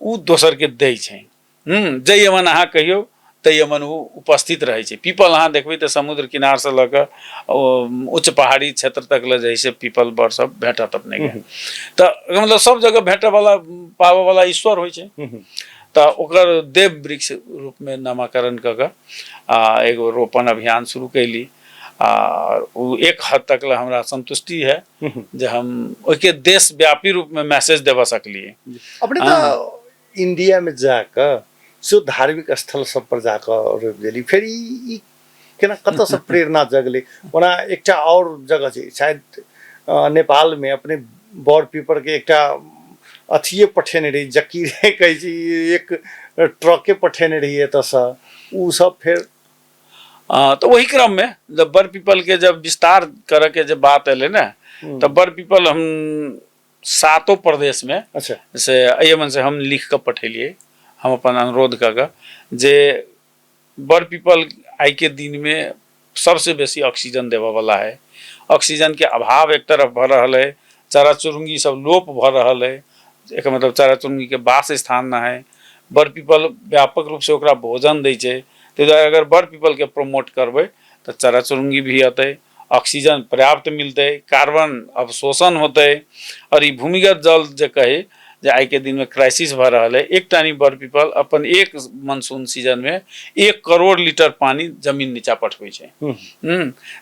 ओ दोसरके दै छै। जाहि यमन अहाँ कहियौ ताहि यमन ओ उपस्थित रहै छै। पीपल अहाँ देखबै तऽ समुद्र किनारसँ लऽ कऽ उच्च पहाड़ी क्षेत्र तक लऽ जे है से पीपल बड़ सब भेटत अपनेके, तऽ मतलब सब जगह भेटऽवला पाबऽवला ईश्वर होइ छै। तऽ ओकर देव वृक्ष रूपमे नामाकरण कऽ कऽ आ एगो रोपण अभियान शुरू कयली आ ओ एक हद तक लए हमरा संतुष्टि है जे हम ओहिके देशव्यापी रूपमे मैसेज देबऽ सकलियै। अपने तऽ इंडिया में जाकऽ सेहो धार्मिक स्थल सब पर जाकऽ रोपि देली, फेर ई केना कतऽसँ प्रेरणा जगलै? ओना एकटा आओर जगह छै शायद नेपालमे, अपने बड़ पीपरके एकटा अथिये पठेने रही, जकीरे कहै छी, एक ट्रके पठेने रही एतऽसँ, ओ सब फेर तऽ ओहि क्रममे जब बड़ पीपलके जब विस्तार करऽके जे बात एलै ने, तऽ बड़ पीपल हम सातो प्रदेशमे से एहि मन से हम लिख कऽ पठेलियै, हम अपन अनुरोध कऽ कऽ जे बड़ पीपल आइके दिनमे सबसे बेसी ऑक्सीजन देबऽवला है। ऑक्सीजनके अभाव एक तरफ भऽ रहल है, चारा चुरंगी सब लोप भऽ रहल है, एकर मतलब चारा चुरंगीके वास स्थान नहि है। बड़ पीपल व्यापक रूपसँ ओकरा भोजन दै छै, ताहि दुआरे अगर बड़ पीपलके प्रमोट करबै तऽ चारा चुरंगी भी अतै, ऑक्सीजन पर्याप्त मिलतै, कार्बन अवशोषण होतै। आओर ई भूमिगत जल जे कही जे आइके दिनमे क्राइसिस भऽ रहल है, एक टानी बड़ पीपल अपन एक मानसून सीजनमे 1 करोड़ लीटर पानि जमीन नीचा पठबै छै।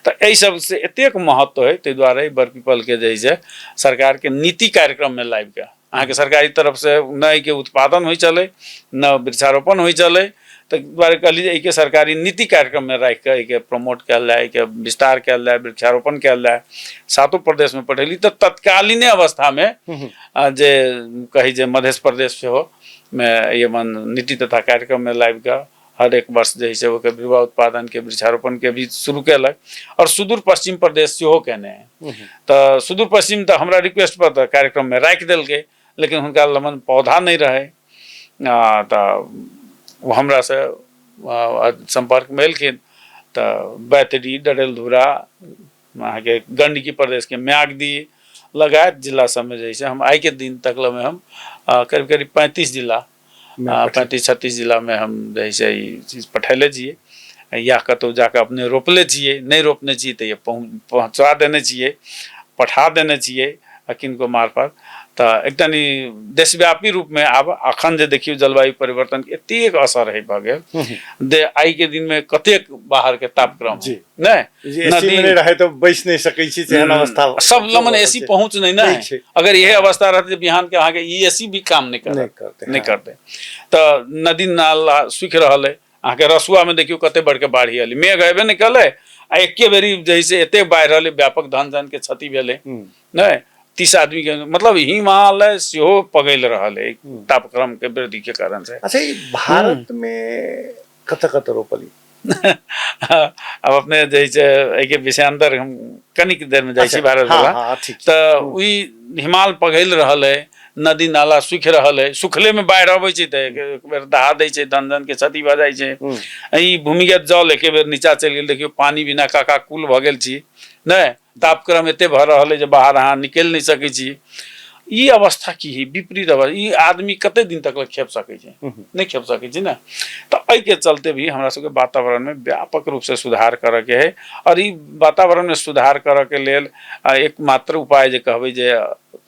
तऽ एहि सबसँ एतेक महत्व है, ताहि दुआरे बड़ पीपलके जे है से सरकारके नीति कार्यक्रममे लाबिके अहाँके सरकारी तरफसँ न एहिके उत्पादन होइ छलै न वृक्षारोपण होइ छलै, ताहि दुआरे कहली जे एहिके सरकारी नीति कार्यक्रममे राखिकऽ एहिके प्रमोट कयल जाय, एहिके विस्तार कयल जाय, वृक्षारोपण कयल जाय। सातो प्रदेशमे पठेली तऽ तत्कालीने अवस्थामे जे कही जे मध्य प्रदेश सेहो मे एहि अपन नीति तथा कार्यक्रममे लाबिकऽ हर एक वर्ष जे है से ओकर विवाह उत्पादनके वृक्षारोपणके भी शुरू केलक आओर सुदूर पश्चिम प्रदेश सेहो केने है। तऽ सुदूर पश्चिम तऽ हमरा रिक्वेस्ट पर तऽ कार्यक्रममे राखि देलकै, लेकिन हुनका लमन पौधा नहि रहै, तऽ ओ हमरासँ सम्पर्कमे एलखिन तऽ बैतडी, डडेलधुरा, अहाँके गण्डकी प्रदेशके म्याग्दी लगायत जिला सबमे जे है से हम आइके दिन तक लमे हम करीब करीब 35 जिला, 35-36 जिलामे हम जे है से ई चीज पठेले छियै या कतहु जाकऽ अपने रोपले छियै, नहि रोपने छियै तऽ पहुँचा देने छियै, पठा देने छियै किनको मार्फत। तऽ एकटा नि देशव्यापी रूपमे आब अखन जे देखियौ जलवायु परिवर्तनके एतेक असर है भऽ गेल जे आइके दिनमे कतेक बाहरके तापक्रम जी नहि जे एसी में नदी नहि रहै तऽ बैस नहि सकै छी, तेहन अवस्था सब लमन एसी पहुँच नहि ने नहि छै। अगर इहे अवस्था रहतै बिहान के अहाँके ई एसी भी काम नहि करत, नहि करतै, नहि करतै। तऽ नदी नाला सूखि रहल है, अहाँके रसुआमे देखियौ कते बड़के बाढ़ि एलै, मेघ अयबे नहि केलै आ एके बेरी जे है से एते बाढ़ि रहलै, व्यापक धन जन के क्षति भेलै, नहि 30 आदमी के मतलब हिमालय सेहो पघैल रहल है तापक्रम के वृद्धि के कारण से। अच्छा, ई भारत में कतऽ कतऽ रोपली? आब अपने जे छै एहिके विषयांतर हम कनिक देर में जाइ छी भारत वाला। हाँ, ठीक। तऽ ओहि हिमाल पघैल रहल है, नदी नाला सूखि रहल है, सुखले में बाढ़ि अबै छै तऽ एक बेर दहा दै छै, धन जन के क्षति भऽ जाइ छै। ई भूमिगत जल एके बेर नीचा चलि गेल, देखियौ पानि बिना काका कुल भऽ गेल छी, नहि तापक्रम एते भऽ रहल है जे बाहर अहाँ निकलि नहि सकै छी। ई अवस्था की है, विपरीत अवस्था, ई आदमी कते दिन तक खेप सकै छै? नहि खेप सकै छै ने। तऽ एहिके चलते भी हमरा सबके वातावरणमे व्यापक रूपसँ सुधार करऽके है आओर ई वातावरणमे सुधार करऽके लेल एकमात्र उपाय जे कहबै जे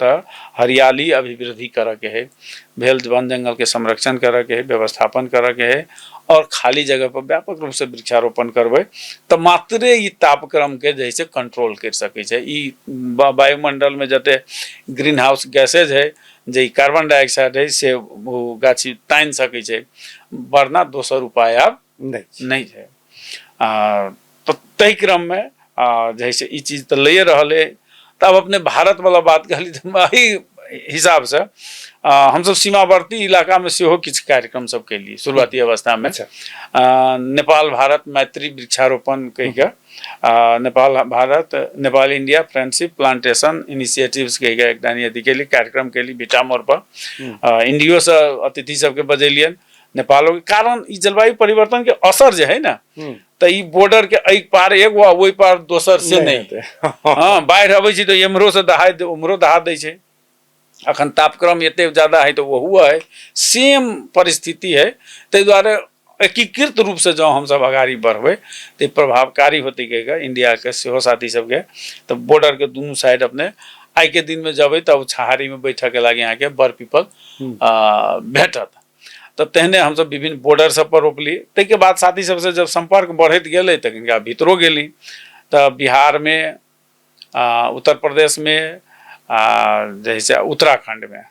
तऽ हरियाली अभिवृद्धि करऽके है, भेल वन जंगलके संरक्षण करऽके है, व्यवस्थापन करऽके है और खाली जगह पर व्यापक रूप से वृक्षारोपण करबै तऽ मात्रे ई तापक्रमके जे है से कंट्रोल करि सकै छै। ई वायुमंडलमे जते ग्रीन हाउस गैसेज है, जे ई कार्बन डाइऑक्साइड है, से ओ गाछी तानि सकै छै, वरना दोसर उपाय आब नहि नहि छै। तऽ ताहि क्रममे जे है से ई चीज तऽ लैए रहल है। तऽ आब अपने भारत वाला बात कहली तऽ एहि हिसाबसँ हमसब सीमावर्ती इलाकामे सेहो किछु कार्यक्रम सब केलियै शुरुआती अवस्थामे। नेपाल भारत मैत्री वृक्षारोपण कहि कऽ, Nepal Bharat Nepal India friendship plantation initiatives कहि कऽ एकटा अथी केली, कार्यक्रम केली भिटा मोड़ पर। इंडियोसँ अतिथि सबके बजेलियनि, नेपालो, कारण ई जलवायु परिवर्तन के असर जे है ने तऽ ई बॉर्डर के एहि पार एगो आ ओहि पार दोसर से नहि हेतै। हँ, बाढ़ि अबै छै तऽ एम्हरो से दहा उम्हरो दहा दै छै। अखन तापक्रम एते ज्यादा है तऽ ओहू है, सेम परिस्थिति है। ताहि दुआरे एकीकृत रूपसँ जँ हमसब अगाड़ी बढ़बै तऽ प्रभावकारी होतै कहि कऽ इंडियाके सेहो साथी सबके तऽ बॉर्डरके दुनू साइड अपने आइके दिनमे जेबै तब छहारीमे बैठऽके लागि अहाँके बड़ पीपल भेटत। तऽ तेहने हमसब विभिन्न बॉर्डर सब पर रोपली। ताहिके बाद साथी सबसँ जब सम्पर्क बढ़ैत गेलै तऽ कनिका भीतरो गेली, तऽ बिहारमे, उत्तर प्रदेशमे आ जे है से उत्तराखण्डमे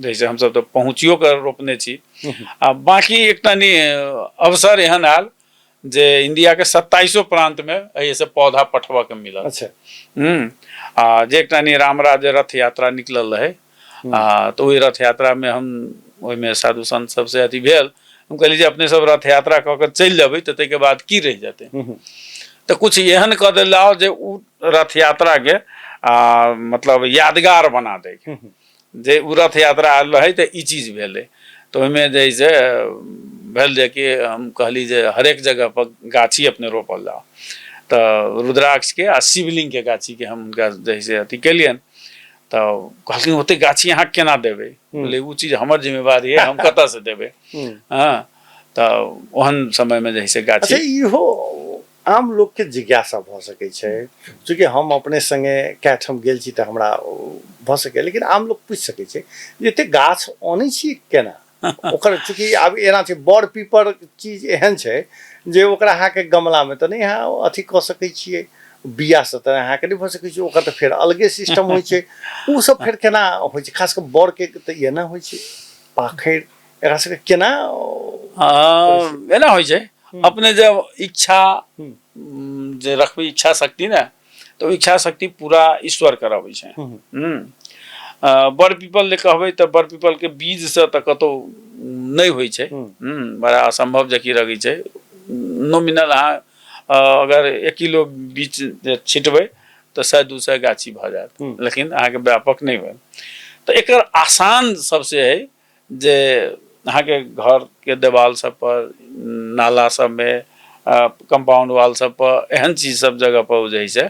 जे है से हमसब तऽ पहुँचियो कऽ रोपने छी। आ बाँकी एकटा नि अवसर एहन आयल जे इंडियाके 27 प्रान्तमे एहिसँ पौधा पठबऽके मिलल। अच्छा। आ जे एकटा नि रामराज रथ यात्रा निकलल रहै, आ तऽ ओहि रथ यात्रामे हम ओहिमे साधु संत सबसँ अथी भेल, हम कहलियै जे अपने सब रथ यात्रा कऽ कऽ चलि जेबै तऽ ताहिके बाद की रहि जेतै, तऽ किछु एहन कऽ देल जाओ जे ओ रथ यात्राके मतलब यादगार बना दै, जे ओ रथ यात्रा आयल रहै तऽ ई चीज भेलै। तऽ ओहिमे जे है से भेल जे कि हम कहली जे हरेक जगह पर गाछी अपने रोपल जाओ, तऽ रुद्राक्षके आ शिवलिंगके गाछीके हम हुनका जे है से अथी केलियनि। तऽ कहलखिन ओते गाछी अहाँ केना देबै? बोले ओ चीज हमर जिम्मेवारी है, हम कतऽसँ देबै। हँ, तऽ ओहन समयमे जे है से गाछी। अच्छा, इहो आम लोकके जिज्ञासा भऽ सकै छै, चूँकि हम अपने संगे कए ठाम गेल छी तऽ हमरा भऽ सकैए, लेकिन आम लोक पूछि सकै छै जे एते गाछ अनै छी केना? ओकर चूँकि आब एना छै, बड़ पीपर चीज एहन छै जे ओकरा अहाँके गमलामे तऽ नहि अहाँ अथी कऽ सकै छियै, बियासँ तऽ अहाँके नहि भऽ सकै छै, ओकर तऽ फेर अलगे सिस्टम होइ छै। ओ सब फेर केना होइ छै? खास कऽ बड़के तऽ एना होइ छै, पाखरि एकरा सबके केना? एना होइ छै, अपने जब इच्छा जे रखबै, इच्छा शक्ति ने, तऽ ओ इच्छा शक्ति पूरा ईश्वर कराबै छै। बड़ पीपल जे कहबै तऽ बड़ पीपलके बीजसँ तऽ कतहु नहि होइ छै, बड़ा असम्भव जकी लगै छै। नोमिनल अहाँ अगर 1 किलो बीज जे छिटबै तऽ 100-200 गाछी भऽ जायत, लेकिन अहाँके व्यापक नहि भेल। तऽ एकर आसान सबसे है जे अहाँके घरके देवाल सब पर, नाला सबमे, कंपाउंड वाल सब पर, एहन चीज सब जगह पर जे है से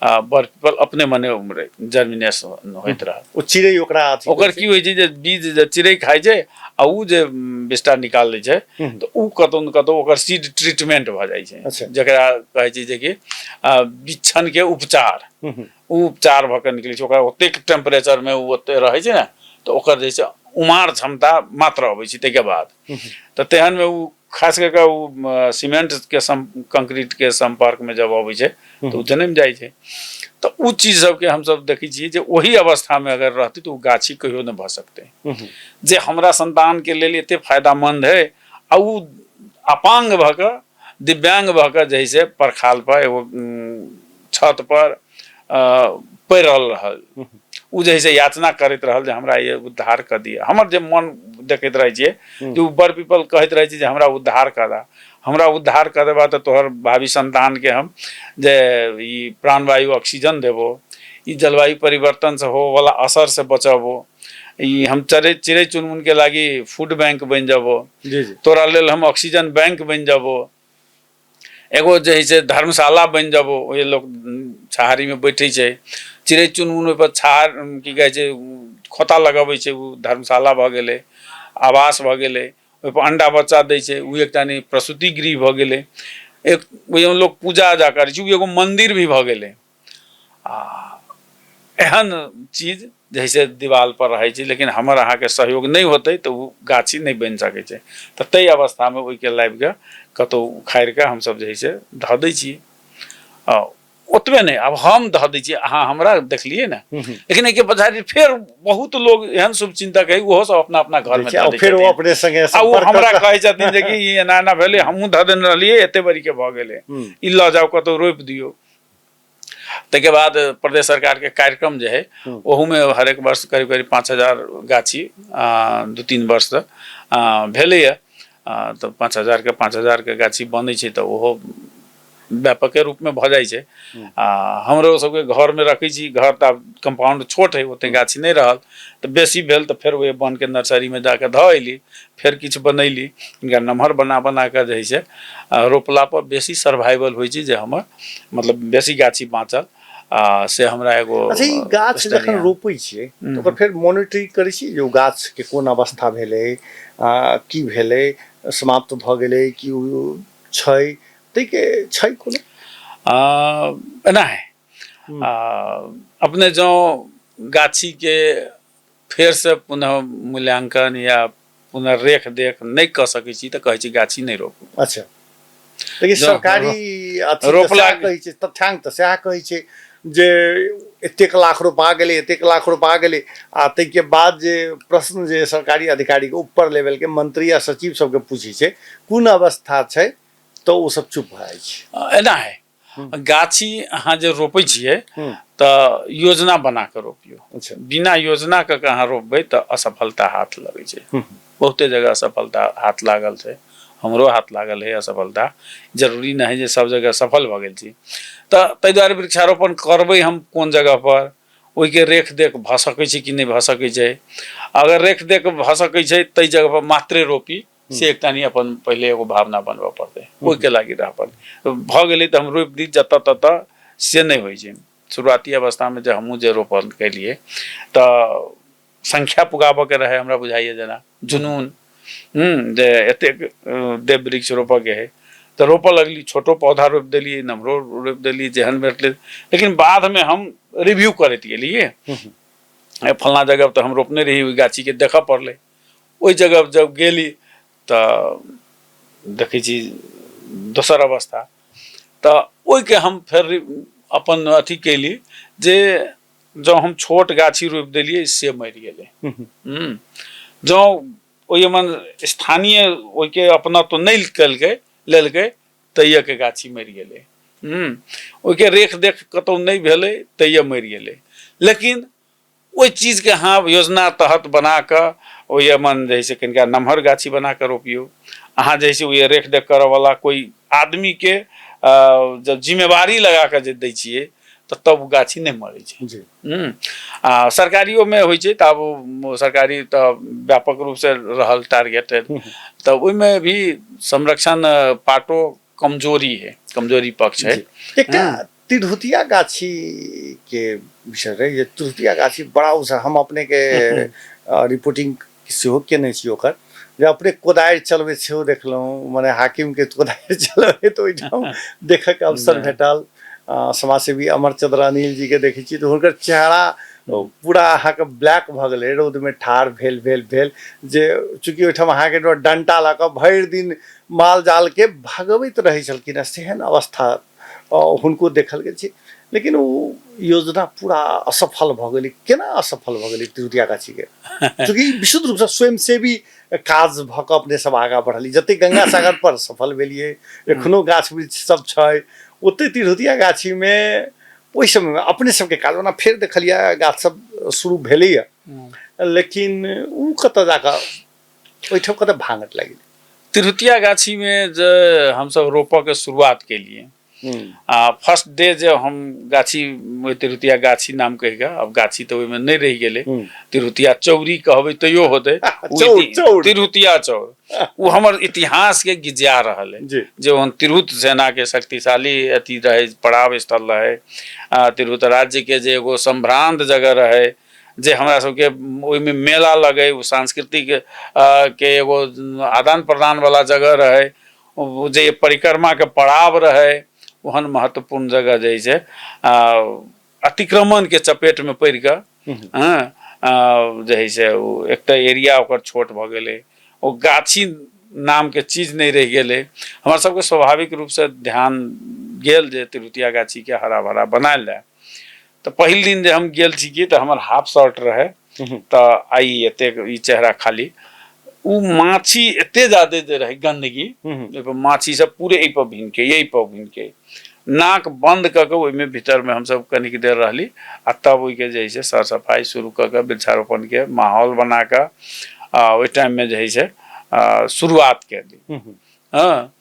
बड़ पीपल अपने मने उमरे जर्मिनेशन होइत रहल। ओ चिड़ै ओकरा अथी ओकर की होइ छै जे बीज जे चिड़ै खाइ छै आ ओ जे विष्ठा निकाल लै छै तऽ ओ कतौ ने कतौ ओकर सीड ट्रीटमेंट भऽ जाइ छै। अच्छा। जकरा कहै छै जेकि बिच्छन के उपचार, ओ उपचार भऽ कऽ निकलै छै। ओकरा ओतेक टेम्परेचरमे ओ ओते रहै छै ने, तऽ ओकर जे छै उमार क्षमता मात्र अबै छै ताहिके बाद। तऽ तेहनमे ओ खास कऽ कऽ ओ सीमेंटके कंक्रीटके सम्पर्कमे जब अबै छै तऽ ओ जनमि जाइ छै। तऽ ओ चीज सबके हमसब देखै छियै जे ओही अवस्थामे अगर रहतै तऽ ओ गाछी कहियो नहि भऽ सकतै, जे हमरा सन्तानके लेल एते फायदामन्द है आ ओ अपांग भऽ कऽ, दिव्यांग भऽ कऽ जे है से परखाल पर एगो छत पर पड़ल रहल, ओ जे है से याचना करैत रहल जे हमरा ये उद्धार कऽ दिअ। हमर जे मन देखैत रहै छियै जे ओ बड़ पीपल कहैत रहै छै जे हमरा उद्धार कऽ दऽ, हमरा उद्धार कऽ देबा तऽ तोहर भावी सन्तानके हम जे ई प्राणवायु ऑक्सीजन देबो, ई जलवायु परिवर्तनसँ होबऽवला असरसँ बचबो, ई हम चरै चिड़ै चुनमुनके लागि फूड बैंक बनि जेबो, जी जी तोरा लेल हम ऑक्सीजन बैंक बनि जेबो, एगो जे है से धर्मशाला बनि जेबो, ओहि लोक छाहरिमे बैठै छै, चिड़ै चुनमुन ओहिपर छाहर की कहै छै खोता लगबै छै, ओ धर्मशाला भऽ गेलै, आवास भऽ गेलै, ओहिपर अंडा बच्चा दै छै, ओ एकटा नहि प्रसूति गृह भऽ गेलै, एक ओहिमे लोक पूजा जा करै छै, ओ एगो मन्दिर भी भऽ गेलै। आ एहन चीज जैसे दीवाल पर रहै छै, लेकिन हमर अहाँके सहयोग नहि होतै तऽ ओ गाछी नहि बनि सकै छै। तऽ ताहि अवस्थामे ओहिके लाबिके कतहु उखाड़िके हमसब जे है से धऽ दै छियै। आ ओतबे नहि, आब हम धऽ दै छियै, अहाँ हमरा देखलियै ने, लेकिन एहिके पछाड़ि फेर बहुत लोग एहन शुभ चिन्तक है, ओहो सब अपना अपना घरमे धऽ दै फेर ओ अपने संगे आ ओ हमरा कहै छथिन जे कि ई एना एना भेलै, हमहूँ धऽ देने रहलियै, एते बड़ीके भऽ गेलै, ई लऽ जाउ कतहु रोपि दियौ। ताहिके बाद प्रदेश सरकारके कार्यक्रम जे है ओहूमे हरेक वर्ष करीब करीब 5000 गाछी 2-3 वर्षसँ भेलैए। तऽ 5000के 5000के गाछी बनै छै, तऽ ओहो व्यापके रूपमे भऽ जाइ छै। आ हमरो सबके घरमे रखै छी, घर तऽ आब कम्पाउंड छोट है, ओते गाछी नहि रहल, तऽ बेसी भेल तऽ फेर ओहि वनके नर्सरीमे जाकऽ धऽ अयली, फेर किछु बनैली, हिनका नमहर बना बना कऽ जे है से रोपला पर बेसी सर्वाइवल होइ छै, जे हमर मतलब बेसी गाछी बाँचल आ से हमरा एगो। अच्छा, ई गाछ जखन रोपै छियै तऽ ओकर फेर मोनिटरिंग करै छियै जे ओ गाछके कोन अवस्था भेलै, की भेलै, समाप्त भऽ गेलै कि ओ छै, ताहिके छै कोनो? एना है, अपने जँ गाछीके फेरसँ पुनः मूल्यांकन या पुनर्रेख देख नहि कऽ सकै छी तऽ कहै छी गाछी नहि रोपू। अच्छा, लेकिन सरकारी अथी तऽ रोपला सएह कहै छै, तथ्यांक तऽ सएह कहै छै जे एतेक लाख रोपा गेलै, एतेक लाख रोपा गेलै, आ ताहिके बाद जे प्रश्न जे सरकारी अधिकारीके ऊपर लेवलके मंत्री आ सचिव सबके पूछै छै कोन अवस्था छै, तऽ ओ सब चुप भऽ जाइ छै। एना है, गाछी अहाँ जे रोपै छियै तऽ योजना बना कऽ रोपियौ। बिना योजना के अहाँ रोपबै तऽ असफलता हाथ लगै छै। बहुते जगह असफलता हाथ लागल छै, हमरो हाथ लागल है असफलता। जरूरी नहि है जे सब जगह सफल भऽ गेल छी। तऽ ताहि दुआरे वृक्षारोपण करबै हम कोन जगह पर, ओहिके रेख देख भऽ सकै छै कि नहि भऽ सकै छै। अगर रेख देख भऽ सकै छै ताहि जगह पर मात्रे रोपी, से एकटा नहीं अपन पहिले एगो भावना बनबऽ पड़तै, ओहिके लागि रहऽ पड़तै। भऽ गेलै तऽ हम रोपि दी जतऽ ततऽ, से नहि होइ छै। शुरुआती अवस्थामे जे हमहूँ जे रोपण केलियै तऽ संख्या पुगाबऽके रहै, हमरा बुझाइए जेना जुनून जे एतेक देव वृक्ष रोपऽके है तऽ रोपऽ लगली। छोटो पौधा रोपि देलियै, नमहरो रोपि देलियै, जेहन भेटलै। लेकिन बादमे हम रिव्यू करैत गेलियै, फलना जगह तऽ हम रोपने रही, ओहि गाछीके देखऽ पड़लै। ओहि जगह जब गेली तऽ देखै छी दोसर अवस्था। तऽ ओहिके हम फेर अपन अथी केली जे जँ हम छोट गाछी रोपि देलियै से मरि गेलै, जँ ओहिमे स्थानीय ओहिके अपनत्व नहि केलकै लेलकै तैयके गाछी मरि गेलै, ओहिके रेख देख कतहु नहि भेलै तैयो मरि गेलै। लेकिन ओहि चीजके अहाँ योजना तहत बना कऽ ओहिमे जे है से कनिका नमहर गाछी बना कऽ रोपियौ। अहाँ जे है से ओहि रेख देख करऽवला कोइ आदमीके जब जिम्मेवारी लगा कऽ जे दै छियै तऽ तब ओ गाछी नहि मरै छै। आ सरकारियोमे होइ छै तऽ आब सरकारी तऽ व्यापक रूपसँ रहल टारगेट, तऽ ओहिमे भी संरक्षण पार्टो कमजोरी है, कमजोरी पक्ष है। एकटा तिरहुतिया गाछी के विषय रहै जे तिरहुतिया गाछी बड़ा उस हम अपने के रिपोर्टिंग सेहो केने छी ओकर, जे अपने कोदारि चलबैत सेहो देखलहुँ, मने हाकिम के कोदारि चलबैत ओहिठाम देखैके अवसर भेटल। समाजसेवी अमर चंद्र अनिल जी के देखै छी तऽ हुनकर चेहरा पूरा अहाँके ब्लैक भऽ गेलै रौदमे ठाढ़ भेल भेल भेल, जे चूँकि ओहिठाम अहाँके डंटा लऽ कऽ भरि दिन माल जाल के भगबैत रहै छलखिन हँ, सेहन अवस्था हुनको देखल गेल छै। लेकिन ओ योजना पूरा असफल भऽ गेलै। केना असफल भऽ गेलै तिरुतिया गाछीके? चूँकि विशुद्ध रूपसँ स्वयंसेवी काज भऽ कऽ अपने सब आगाँ बढ़लियै, जते गंगा सागर पर सफल भेलियै, एखनो गाछ वृक्ष सब छै, ओते तिरहुतिया गाछीमे ओहि समयमे अपने सबके काज ओना फेर देखलियै गाछ सब शुरू भेलैए, लेकिन ओ कतऽ जाकऽ ओहिठाम कतऽ भांगट लागि गेलै? तिरहुतिया गाछीमे जे हमसब रोपऽके शुरुआत केलियै आ फर्स्ट डे जे हम गाछी ओहि तिरहुतिया गाछी नाम कहि कऽ, आब गाछी तऽ ओहिमे नहि रहि गेलै, तिरहुतिया चौरी कहबै तैयो होतै, चौर। तिरहुतिया चौर ओ हमर इतिहास के गिजा रहल है जे ओहन तिरहुत सेना के शक्तिशाली अथी रहे, पड़ाव स्थल रहे, तिरहुत राज्य के जे एगो संभ्रांत जगह रहे, जे हमरा सबके ओहिमे मेला लगे, ओ सांस्कृतिक के एगो आदान प्रदान वाला जगह रहे, ओ जे परिक्रमा के पड़ाव रहे, ओहन महत्वपूर्ण जगह जे छै अतिक्रमण के चपेट में पड़ि कऽ हँ जे है से ओ एक तऽ एरिया ओकर छोट भऽ गेलै, ओ गाछी नामके चीज नहि रहि गेलै। हमर सबके स्वाभाविक रूपसँ ध्यान गेल जे तिरुतिया गाछीके हरा भरा बनायल जाय। तऽ पहिल दिन जे हम गेल छी कि तऽ हमर हाफ शर्ट रहै, तऽ आइ एतेक ई चेहरा खाली, ओ माछी एते ज्यादे जे रहै गन्दगी, ओहिपर माछी सब पूरे एहिपर भिनके एहिपर भिनके, नाक बन्द कऽ कऽ ओहिमे भीतरमे हमसब कनिक देर रहली आ तब ओहिके जे है से सर सफाइ शुरू कऽ कऽ वृक्षारोपणके माहौल बना कऽ आ ओहि टाइममे जे है से शुरुआत केली। हँ,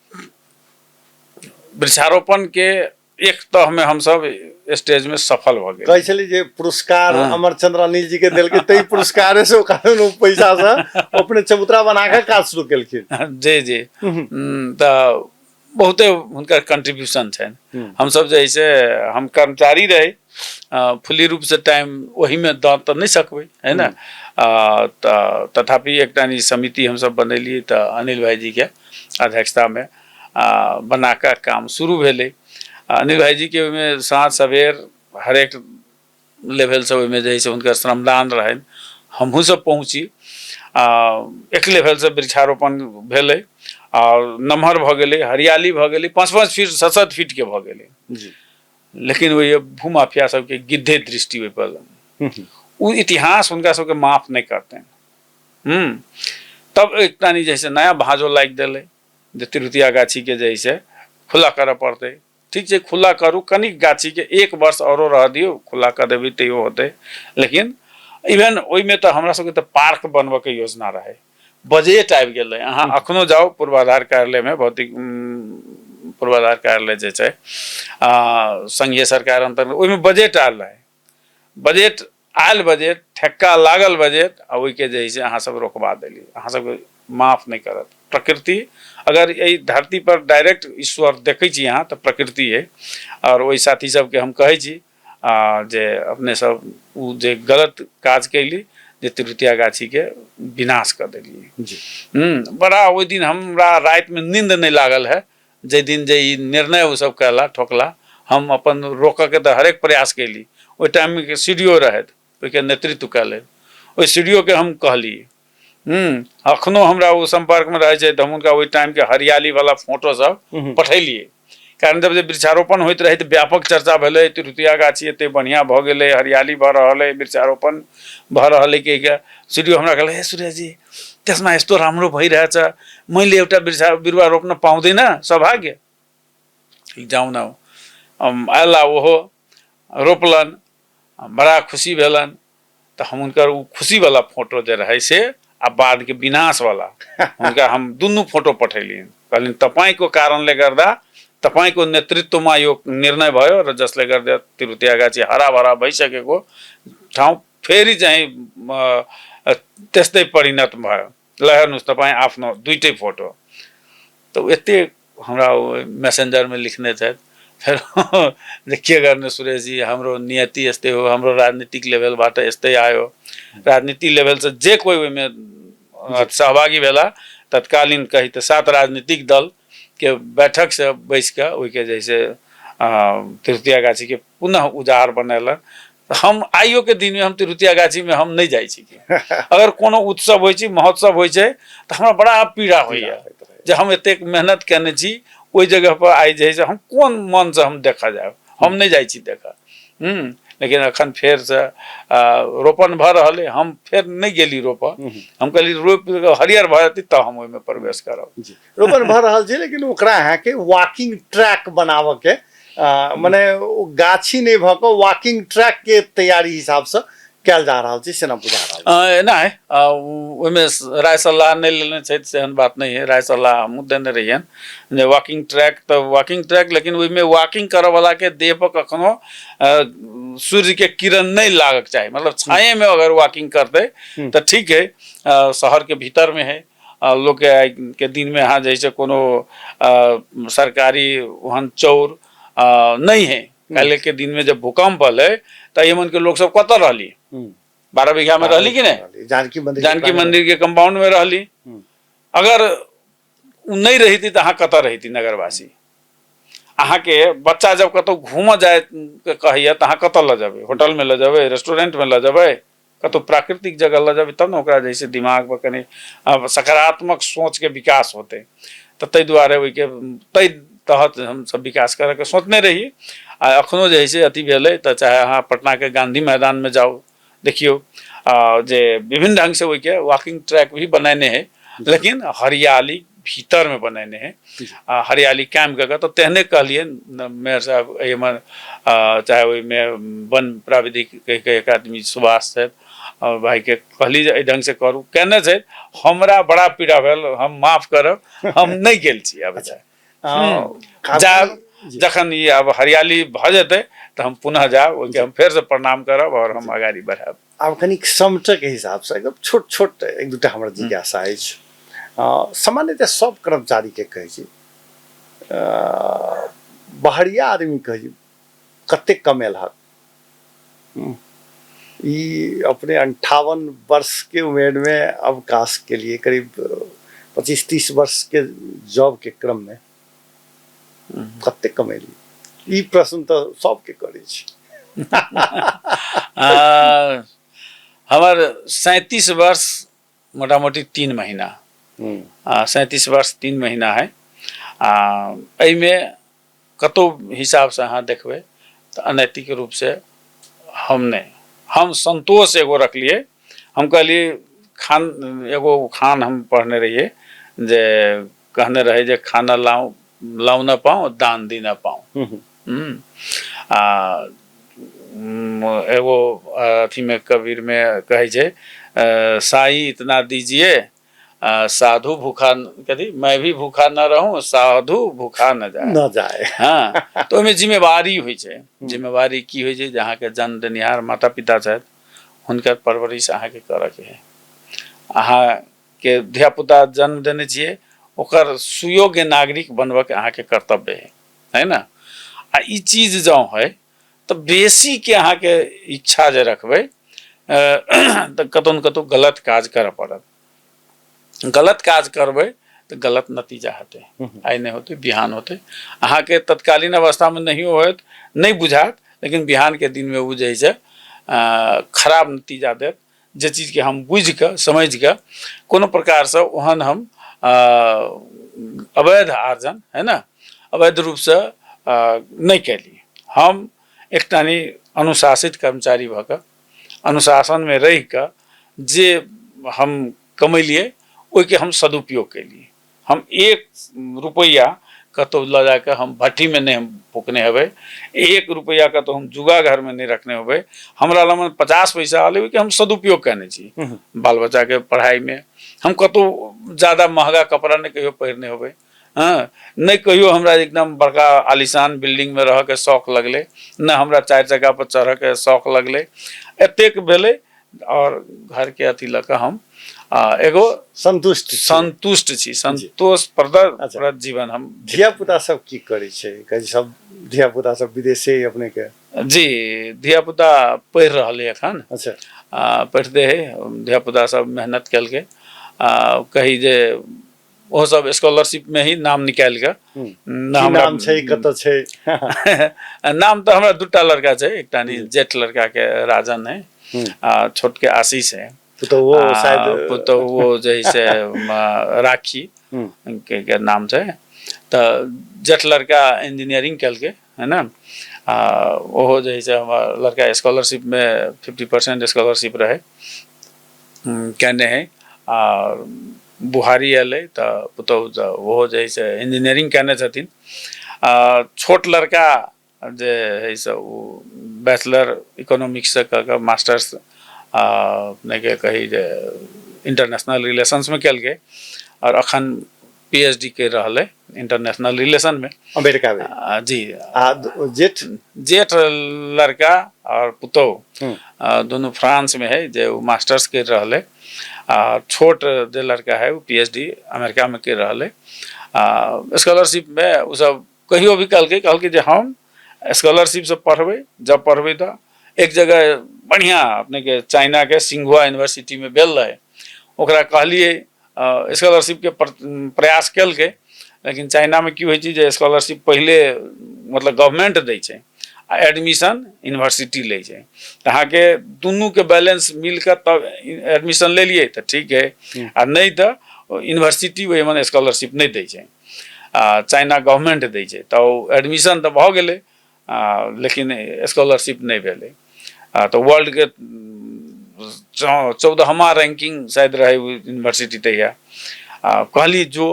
वृक्षारोपणके एक तहमे हमसब स्टेज में सफल भऽ गेल। कहै छली जे पुरस्कार अमर चंद्र अनिल जी के देलकै, ताहि पुरस्कारे से ओ कारण ओ पैसा से अपने चबूतरा बना के काज शुरू केलखिन। जी जी, तऽ बहुते हुनकर कंट्रीब्यूशन छनि। हमसब जे है से हम कर्मचारी रही, फुल्ली रूप से टाइम ओहिमे दऽ तऽ नहि सकबै है ने, तऽ तथापि एकटा समिति हमसब बनेलियै तऽ अनिल भाईजी के अध्यक्षतामे बना कऽ काम शुरू भेलै। अनिल भाईजीके ओहिमे साँझ सवेर हरेक लेवलसँ ओहिमे जे है से हुनकर श्रमदान रहनि। हमहूँ सब पहुँची। आ एक लेवलसँ वृक्षारोपण भेलै आ नमहर भऽ गेलै, हरियाली भऽ गेलै, 5-5 फीट 7-7 फीटके भऽ गेलै जी। लेकिन ओहि भूमाफिया सबके गिद्धे दृष्टि ओहिपर, ओ इतिहास हुनका सबके माफ नहि करतनि। तब एक तानी जे से नया भाँजो लागि देलै जे तिरुतिया गाछीके जे से खुला करऽ पड़तै। ठीक छै, खुला करू, कनिक गाछीके 1 वर्ष औरो रह दियौ, खुला कऽ देबै तैयो होतै। लेकिन इवेन ओहिमे तऽ हमरा सबके तऽ पार्क बनबऽके योजना रहै, बजट आबि गेलै। अहाँ अखनो जाउ पूर्वाधार कार्यालयमे, भौतिक पूर्वाधार कार्यालय जे छै संघीय सरकार अन्तर्गत, ओहिमे बजट आयल रहै। बजट आयल, बजट ठेक्का लागल बजट, आ ओहिके जे है से अहाँ सब रोकबा देलियै। अहाँ सबके माफ नहि करत प्रकृति। अगर एहि धरती पर डायरेक्ट ईश्वर देखै छी अहाँ तऽ प्रकृति है। आओर ओहि साथी सबके हम कहै छी जे अपने सब ओ जे गलत काज कैली जे तिरुतिया गाछीके विनाश कऽ देलियै जी। बड़ा ओहि दिन हमरा रातिमे नींद नहि लागल है जाहि दिन जे ई निर्णय ओ सब कयला ठोकला। हम अपन रोकऽके तऽ हरेक प्रयास कैली। ओहि टाइमके सी डी ओ रहथि, ओहिके नेतृत्व कयलनि, ओहि सी डी ओ के हम कहलियै। अखनो हमरा ओ सम्पर्कमे रहै छै तऽ हम हुनका ओहि टाइमके हरियालीवला फोटो सब पठेलियै। कारण जब जे वृक्षारोपण होइत रहै तऽ व्यापक चर्चा भेलै, तिरुतिया गाछी एते बढ़िआँ भऽ गेलै, हरियाली भऽ रहल अइ, वृक्षारोपण भऽ रहल अइ कहिके। सी डी ओ हमरा कहलक, हे सुरेश जी, त्यसमा यस्तो राम्रो भइरहेछ, मैले एउटा बिरुवा रोप्न पाउँदिनँ, सौभाग्य जाउँ न। अयला, ओहो रोपलनि, बड़ा खुशी भेलनि। तऽ हम हुनकर ओ खुशीवला फोटो जे रहै से आ बादके विनाशवला हुनका हम दुनू फोटो पठेलियनि। कहलियनि तपाईँको कारणले गर्दा, तपाईँको नेतृत्वमा यो निर्णय भयो र जसले गर्दा तिरुतिया गाछी हराभरा भइसकेको ठाउँ फेरि चाहिँ त्यस्तै परिणत भयो। ल हेर्नुहोस् तपाईँ आफ्नो दुइटै फोटो। तऽ एतेक हमरा ओ मैसेन्जरमे लिखने छथि फेर जे के गर्ने सुरेशजी, हाम्रो नियति यस्तै हो, हाम्रो राजनीतिक लेभलबाट यस्तै आयो। राजनीति लेभलसँ जे कोइ ओहिमे सहभागी भेला, तत्कालीन कही तऽ 7 राजनीतिक दलके बैठकसँ बैसि कऽ ओहिके जे से तिरुतिया गाछीके पुनः उजाड़ बनेलक। हम आइयो के दिनमे हम तिरुतिया गाछीमे हम नहि जाइ छी। अगर कोनो उत्सव होइ छै, महोत्सव होइ छै, तऽ हमरा बड़ा पीड़ा होइए जे हम एतेक मेहनत केने छी, ओहि जगह पर आइ जे है से हम कोन मनसँ हम देखऽ जायब। हम नहि जाइ छी देखऽ। लेकिन अखन फेरसँ रोपण भऽ रहल अइ, हम फेर नहि गेली रोपऽ। हम कहली रोपि हरियर भऽ जेतै तऽ हम ओहिमे प्रवेश करब। रोपण भऽ रहल छै, लेकिन ओकरा अहाँके वॉकिंग ट्रैक बनाबऽ के मने ओ गाछी नहि भऽ कऽ वॉकिंग ट्रैक के तैयारी हिसाबसँ कयल जा रहल छै, सेना बुझा रहल छै। नहि, ओहिमे राय सलाह नहि लेने छथि सेहन बात नहि है। राय सलाह हमहूँ देने रहियनि जे वॉकिंग ट्रैक तऽ वॉकिंग ट्रैक, लेकिन ओहिमे वॉकिंग करऽवलाके देह पर कखनो सूर्यके किरण नहि लागक चाही। मतलब छायामे अगर वॉकिंग करतै तऽ ठीक है। शहरके भीतरमे है, लोकके आइ के दिनमे अहाँ जे है से कोनो सरकारी ओहन चौर नहि है। काल्हिके दिनमे जब भूकंप एलै तऽ एमनके लोक सब कतऽ रहली? 12 बीघामे रहली कि नहि? जानकी मंदिर, जानकी मंदिर के कंपाउंड में रहली। अगर उ नहि रहिती तऽ अहाँ कतऽ रहिती नगरवासी? अहाँके बच्चा जब कतौ घूमऽ जाय के कहैया तऽ अहाँ कतऽ लऽ जेबै? होटलमे लऽ जेबै, रेस्टोरेंटमे लऽ जेबै? कतौ प्राकृतिक जगह लऽ जेबै तब ने ओकरा जे छै दिमाग पर कनि सकारात्मक सोचके विकास होतै। तऽ ताहि दुआरे ओहिके ताहि तहत हमसब विकास करऽके सोचने रही। आ एखनो जे है से अथी भेलै तऽ चाहे अहाँ पटनाके गाँधी मैदानमे जाउ, देखियौ जे विभिन्न ढङ्गसँ ओहिके वॉकिंग ट्रैक भी बनेने है, लेकिन हरियाली भीतरमे बनेने है आ हरियाली कायम कऽ कऽ। तऽ तेहने कहलियै मेयर साहब एहिमे, चाहे ओहिमे वन प्राविधिक कहि एक आदमी सुभाष छथि, आओर भाइके कहली जे एहि ढङ्गसँ करू, केने छथि। हमरा बड़ा पीड़ा भेल, हम माफ करब, हम नहि गेल छी आब। जायब जखन ई आब हरियाली भऽ जेतै तऽ हम पुनः जायब, ओहिके हम फेरसँ प्रणाम करब आओर हम अगाड़ी बढ़ायब। आब कनिक समटके हिसाबसँ एकदम छोट छोट एक दूटा हमर जिज्ञासा अछि। सामान्यतः सब कर्मचारीके कहै छी, बहरिया आदमी कहै छी, कतेक कमेलहक? ई अपने 58 वर्ष के उमेर में अवकाश के लिए करीब 25-30 वर्ष के जॉब के क्रम में कतेक कमेली? ई प्रश्न तऽ सबके करै छी। हमर 37 वर्ष मोटा मोटी 3 महीना, 37 वर्ष 3 महीना है। आ एहिमे कतौ हिसाबसँ अहाँ देखबै तऽ अनैतिक रूपसँ हम नहि, हम संतोष एगो रखलियै। हम कहलियै खान, एगो खान हम पढ़ने रहियै जे कहने रहै जे खाना लाउ लाउ न पाऊँ दान दी न पाऊँ। आ एगो अथीमे कबीरमे कहै छै साई इतना दीजिए साधु भूखा कथी मैं भी भूखा न रहूं साधु भूखा न जाए न जाए। हाँ, तऽ ओहिमे जिम्मेवारी होइ छै। जिम्मेवारी की होइ छै जे अहाँके जन्म देनिहार माता पिता छथि, हुनकर परवरिश अहाँके करऽके है। अहाँके धियापुता जन्म देने छियै, ओकर सुयोग्य नागरिक बनबऽके अहाँके कर्तव्य है, है ने? आ ई चीज जँ है तऽ बेसीके अहाँके इच्छा जे रखबै तऽ कतहु ने कतहु गलत काज करऽ पड़त। गलत काज करबै तऽ गलत नतीजा हेतै, आइ नहि होतै बिहान होतै। अहाँके तत्कालीन अवस्थामे नहियो होयत, नहि बुझायत, लेकिन बिहानके दिनमे ओ जे छै खराब नतीजा देत। जे चीजके हम बुझिकऽ समझिकऽ कोनो प्रकारसँ ओहन हम अवैध आर्जन है ने अवैध रूपसँ नहि कयली। हम एकटा नि अनुशासित कर्मचारी भऽ कऽ अनुशासनमे रहि कऽ जे हम कमेलियै ओहिके हम सदुपयोग केलियै। हम 1 रुपैआ कतहु लऽ जाकऽ हम भट्ठीमे नहि हम फूकने हेबै, 1 रुपैआ कतहु हम जुगा घरमे नहि रखने हेबै। हमरा लगमे 50 पैसा आयल ओहिके हम सदुपयोग कयने छी। बाल बच्चाके पढ़ाइमे हम कतहु ज्यादा महगा कपड़ा नहि कहियो पहिरने हेबै। हँ, नहि कहियो हमरा एकदम बड़का आलिशान बिल्डिंगमे रहऽके शौक लगलै, नहि हमरा 4 चक्कापर चढ़ऽके शौक लगलै। एतेक भेलै आओर घरके अथी लऽ कऽ हम एगो संतुष्ट छी। संतुष्ट छी, संतोष प्रद जीवन हम। धिया पुता सब की करै छै? कहै छै सब धिया पुता सब विदेशे अपने के। जी, धिया पुता पढ़ि रहल है एखन। पढ़िते है धिया पुता सब, मेहनत केलकै। कही जे ओहो सब स्कॉलरशिप में ही नाम निकालि कऽ। न हमरा नाम छै, कतऽ छै? नाम तऽ हमरा दूटा लड़का छै, एकटा नि जेठ लड़का के राजन है आ छोट के आशीष है। पुतहुओ शायद? पुतहुओ जे है से राखी के नाम छै। तऽ जेठ लड़का इंजीनियरिंग केलकै है ने, आ ओहो जे है से हमर लड़का स्कॉलरशिप में 50% स्कॉलरशिप रहै केने है। आ बुहारी एलै तऽ पुतहु तऽ ओहो जे है से इंजीनियरिंग केने छथिन। आ छोट लड़का जे है से ओ बैचलर इकोनॉमिक्ससँ कऽ कऽ मास्टर्स अपनेके कही जे इंटरनेशनल रिलेशंसमे केलकै आओर अखन PhD करि रहल है इंटरनेशनल रिलेशनमे अमेरिकामे। जी। आ जेठ? जेठ लड़का आओर पुतहु दुनू फ्रांसमे है जे ओ मास्टर्स करि रहल है। आ छोट जे लड़का है ओ PhD अमेरिकामे करि रहल है। आ स्कॉलरशिपमे ओ सब कहियो भी कहलकै जे हम स्कॉलरशिपसँ पढ़बै, जब पढ़बै तऽ एक जगह बढ़िआँ अपनेके चाइनाके सिंघुआ यूनिवर्सिटीमे भेल रहै, ओकरा कहलियै स्कॉलरशिपके प्रयास केलकै। लेकिन चाइनामे की होइ छै जे स्कॉलरशिप पहिले मतलब गवर्नमेंट दै छै आ एडमिशन यूनिवर्सिटी लै छै, तऽ अहाँके दुनूके बैलेंस मिल कऽ तब एडमिशन लेलियै तऽ ठीक है, आ नहि तऽ यूनिवर्सिटी ओहिमे स्कॉलरशिप नहि दै छै आ चाइना गवर्नमेंट दै छै। तऽ ओ एडमिशन तऽ भऽ गेलै लेकिन स्कॉलरशिप नहि भेलै। तऽ वर्ल्डके 14वां रैंकिंग शायद रहै यूनिवर्सिटी तहिया। आ कहली जो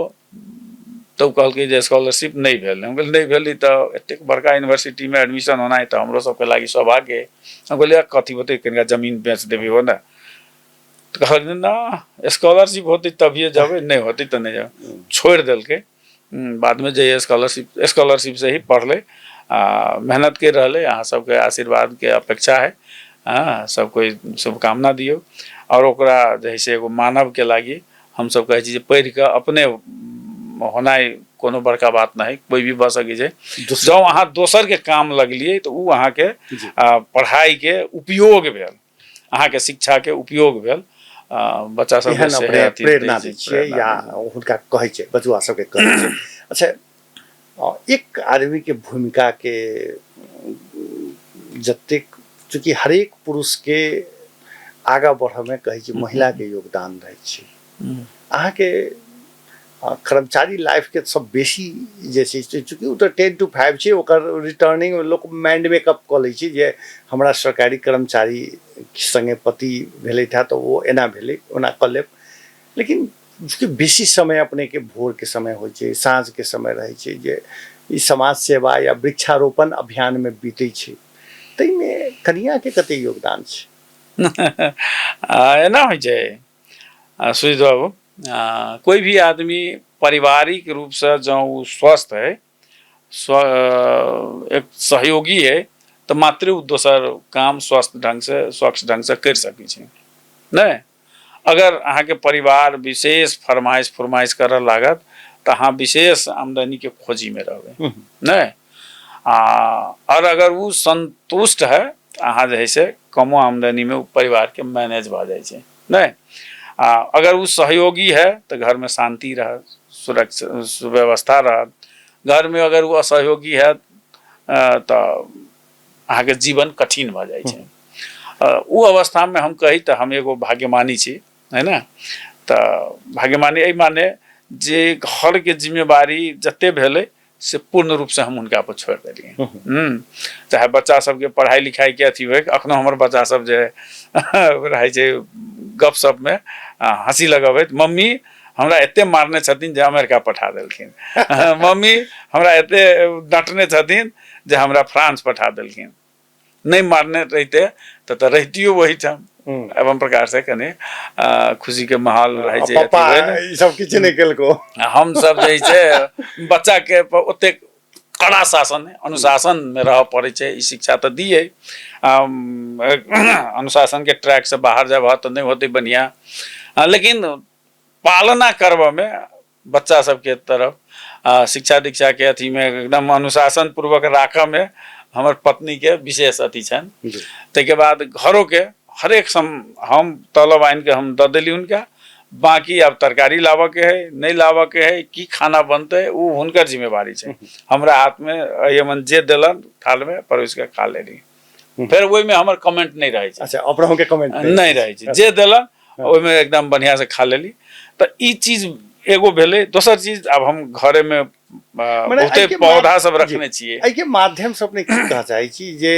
तऽ ओ कहलकै जे स्कॉलरशिप नहि भेल। हम कहलियै नहि भेलै तऽ एतेक बड़का यूनिवर्सिटीमे एडमिशन होनाइ तऽ हमरो सबके लागि सौभाग्य अइ। हम कहलियै कथी होतै, कनिका जमीन बेच देबै हो ने। तऽ कहलकै ना स्कॉलरशिप होतै तभिए जेबै, नहि होतै तऽ नहि जेबै। छोड़ि देलकै। बादमे जे स्कॉलरशिप से ही पढ़लै आ मेहनत करि रहलै। अहाँ सबके आशीर्वादके अपेक्षा है, हँ सब कोइ शुभकामना दियौ। आओर ओकरा जे है से एगो मानवके लागि हमसब कहै छी जे पढ़िकऽ अपने होनाइ कोनो बड़का बात नहि है, कोइ भी भऽ सकै छै। जँ अहाँ दोसरके काम लगलियै तऽ ओ अहाँके पढ़ाइके उपयोग भेल, अहाँके शिक्षाके उपयोग भेल। बच्चा सबके एहन अपने प्रेरणा दै छियै या हुनका कहै छियै, बचुआ सबके कहै छियै? अच्छा, एक आदमीके भूमिकाके जतेक, चूँकि हरेक पुरुषके आगाँ बढ़यमे कहै छै महिलाके योगदान रहै छै। अहाँके कर्मचारी लाइफके सब बेसी जे छै से, चूँकि ओ तऽ 10 to 5 छै, ओकर रिटर्निंग लोक माइंड मेकअप कऽ लै छै जे हमरा सरकारी कर्मचारी सङ्गे पति भेलथि हँ तऽ ओ एना भेलै ओना कऽ लेब। लेकिन चूँकि बेसी समय अपनेके भोरके समय होइ छै, साँझके समय रहै छै जे ई समाज सेवा या वृक्षारोपण अभियानमे बीतै छै, ताहिमे कनिआँके कतेक योगदान छै? एना होइ छै सुजीत बाबू, कोइ भी आदमी पारिवारिक रूपसँ जँ ओ स्वस्थ है, एक सहयोगी है, तऽ मात्रे ओ दोसर काम स्वस्थ ढङ्गसँ स्वच्छ ढङ्गसँ करि सकै छै। नहि अगर अहाँके परिवार विशेष फरमाइश फरमाइश करऽ लागत तऽ अहाँ विशेष आमदनीके खोजीमे रहबै नहि। आओर अगर ओ सन्तुष्ट है तऽ अहाँ जे है से कमो आमदनीमे ओ परिवारके मैनेज भऽ जाइ छै नहि। आ अगर ओ सहयोगी है तऽ घरमे शान्ति रहत, सुरक्षा सुव्यवस्था रहत। घरमे अगर ओ असहयोगी है तऽ अहाँके जीवन कठिन भऽ जाइ छै। ओ अवस्थामे हम कही तऽ हम एगो भाग्यमानी छी, है ने। तऽ भाग्यमानी एहि माने जे घरके जिम्मेवारी जते भेलै से पूर्ण रूपसँ हम हुनका पर छोड़ि देलियै। चाहे बच्चा सबके पढ़ाइ लिखाइके अथी होइ, अखनो हमर बच्चा सब जे रहै छै गप सपमे हँसी लगबैत, मम्मी हमरा एते मारने छथिन जे अमेरिका पठा देलखिन, मम्मी हमरा एते डाँटने छथिन जे हमरा फ्रांस पठा देलखिन, नहि मारने रहिते तऽ रहितियो ओहिठाम। एवं प्रकार से कनि खुशी के माहौल रहै छै। पप्पा ई सब किछु नहि केलको। हम सब जे छै बच्चा के ओतेक कड़ा शासन अनुशासन में रहऽ पड़ै छै, ई शिक्षा तऽ दियै। अनुशासन के ट्रैक से बाहर जब तऽ नहि होतै बढ़िआँ, लेकिन पालना करबऽमे बच्चा सबके तरफ शिक्षा दीक्षाके अथीमे एकदम अनुशासन पूर्वक राखऽमे हमर पत्नीके विशेष अथी छनि। ताहिके बाद घरोके हरेक सम हम तलब आनिके हम दऽ देली हुनका, बाँकी आब तरकारी लाबऽके है नहि लाबऽके है, की खाना बनतै ओ हुनकर जिम्मेवारी छै। हमरा हाथमे एहिमे जे देलन थालमे परोसिके खा लेली, फेर ओहिमे हमर कमेंट नहि रहै छै। अच्छा, अपनहुके कमेंट नहि रहै छै, जे देलन ओहिमे एकदम बढ़िआँसँ खा लेली। तऽ ई चीज एगो भेलै। दोसर चीज आब हम घरेमे बहुते पौधा सब रखने छियै। एहिके माध्यमसँ अपने की कहऽ चाहै छी जे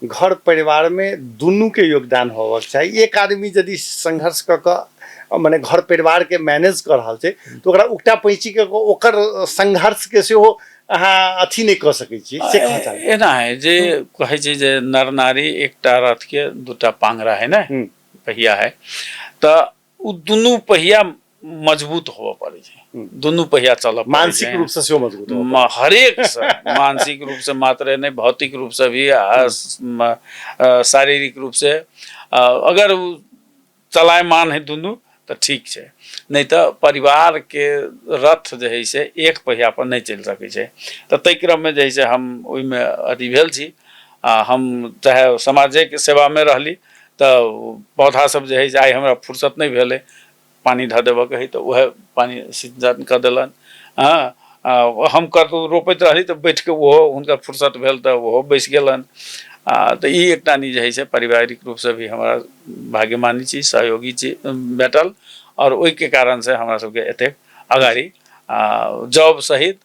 घर परिवारमे दुनूके योगदान होबक चाही? एक आदमी यदि संघर्ष कऽ कऽ मने घर परिवारके मैनेज कऽ रहल छै तऽ ओकरा उकटा पैंची कऽ कऽ ओकर संघर्षके सेहो अहाँ अथी नहि कऽ सकै छी, से कहऽ चाहै? एना है जे कहै छै जे नर नारी एकटा रथके दूटा पांगरा है ने, पहिया है, तऽ ओ दुनू पहिया मजबूत होबऽ पड़ै छै, दुनू पहिया चलऽ। मानसिक रूप से सेहो मजबूत, हरेक से मानसिक रूप से मात्र नहि, भौतिक रूप से भी, शारीरिक रूप से अगर चलायमान है दुनू तऽ ठीक छै, नहि तऽ परिवारके रथ जे है से एक पहिया पर नहि चलि सकै छै। तऽ ताहि क्रममे जे है से हम ओहिमे अथी भेल छी। आ हम चाहे समाजेके सेवामे रहली तऽ पौधा सब जे है से आइ हमरा फुर्सत नहि भेलै पानि धऽ देबऽके है तऽ उएह पानि सिंचन कऽ देलनि। हँ, हम कतहु रोपैत रहली तऽ बैठिके ओहो हुनकर फुर्सत भेल तऽ ओहो बैस गेलनि। आ तऽ ई एकटा नी जे है से पारिवारिक रूपसँ भी हमरा भाग्यमानी छी, सहयोगी छी भेटल, आओर ओहिके कारणसँ हमरा सबके एतेक अगाड़ी जॉब सहित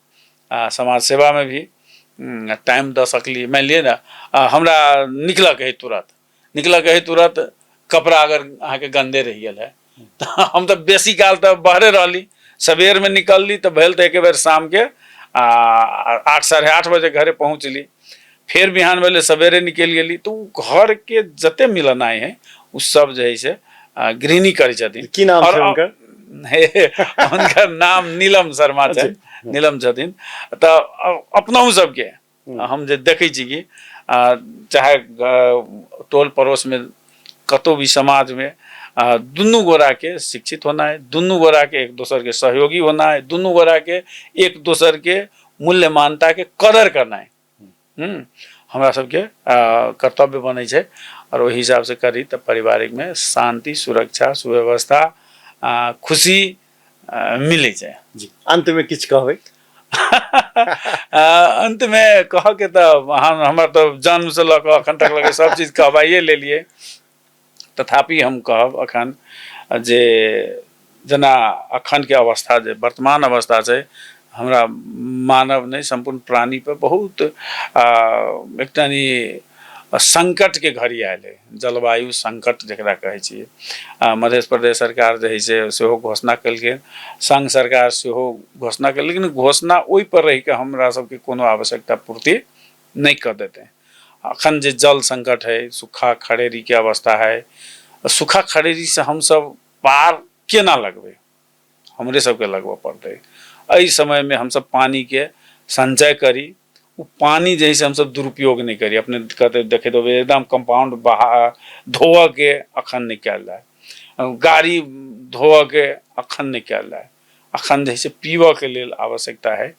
समाज सेवामे भी टाइम दऽ सकली। मानि लिअ ने हमरा निकलऽके है तुरत, निकलऽके है तुरत, कपड़ा अगर अहाँके गन्दे रहि गेल है तऽ हम तऽ बेसी काल तऽ बाहरे रहली, सबेरमे निकलली तऽ भेल तऽ एके बेर शामके आ 8 8:30 बजे घरे पहुँचली, फेर बिहान भेलै सवेरे निकलि गेली, तऽ ओ घरके जते मिलनाइ है ओ सब जे है से गृहिणी करै छथिन। की नाम छै हुनकर? हुनकर नाम नीलम शर्मा छनि, नीलम छथिन। तऽ अपनहु सबके हम जे देखै छी कि चाहे टोल पड़ोसमे कतहु भी समाजमे दुनू गोराके शिक्षित होनाइ, दुनू गोराके एक दोसरके सहयोगी होनाइ, दुनू गोराके एक दोसरके मूल्य मानताके कदर करनाइ हमरा सबके कर्तव्य बनै छै। आओर ओहि हिसाबसँ करी तऽ पारिवारिकमे शान्ति, सुरक्षा, सुव्यवस्था, खुशी मिलै छै। जी, अन्तमे किछु कहबै? अन्तमे कहऽके तऽ हम हमर तऽ जन्मसँ लऽ कऽ एखन तक लगै सब चीज कहबाइए लेलियै। तथापि हम कहब अखन जे जेना अखनके अवस्था जे वर्तमान अवस्था छै, हमरा मानव नहि सम्पूर्ण प्राणीपर बहुत एकटा नि सङ्कटके घड़ी आयल है, जलवायु सङ्कट जकरा कहै छियै। मध्य प्रदेश सरकार जे है से सेहो घोषणा केलकै, संघ सरकार सेहो घोषणा केलकै, लेकिन घोषणा ओहिपर रहिके हमरा सबके कोनो आवश्यकता पूर्ति नहि कऽ देतै। अखन जे जल संकट है, सूखा खड़ेरीके अवस्था है, सूखा खड़ेरीसँ हमसब पार केना लगबै? हमरे सबके लगबऽ पड़तै। एहि समयमे हमसब पानिके सञ्चय करी, ओ पानि जे है से हमसब दुरुपयोग नहि करी। अपने कहते देखैत होबै, एकदम कम्पाउंड बहा धोअके अखन नहि कयल जाय, गाड़ी धोअके अखन नहि कयल जाय। अखन जे है से पीबऽके लेल आवश्यकता है।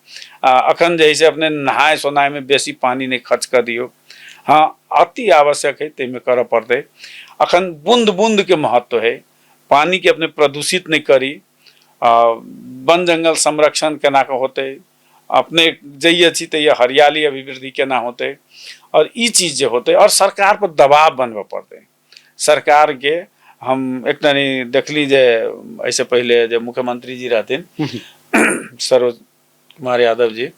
आ अखन जे है से अपने नहाय सोनायमे बेसी पानि नहि खर्च कऽ दियौ। हँ, अति आवश्यक है ताहिमे करऽ पड़तै। अखन बून्द बून्दके महत्व है। पानिके अपने प्रदूषित नहि करी। आ वन जङ्गल संरक्षण केना कऽ होतै? अपने जइए छी तइए हरियाली अभिवृद्धि केना होतै? आओर ई चीज जे होतै, आओर सरकार पर दबाव बनबऽ पड़तै। सरकारके हम एकटा नहि देखली जे एहिसँ पहिले जे मुख्यमंत्री जी रहथिन सरोज कुमार यादव जी,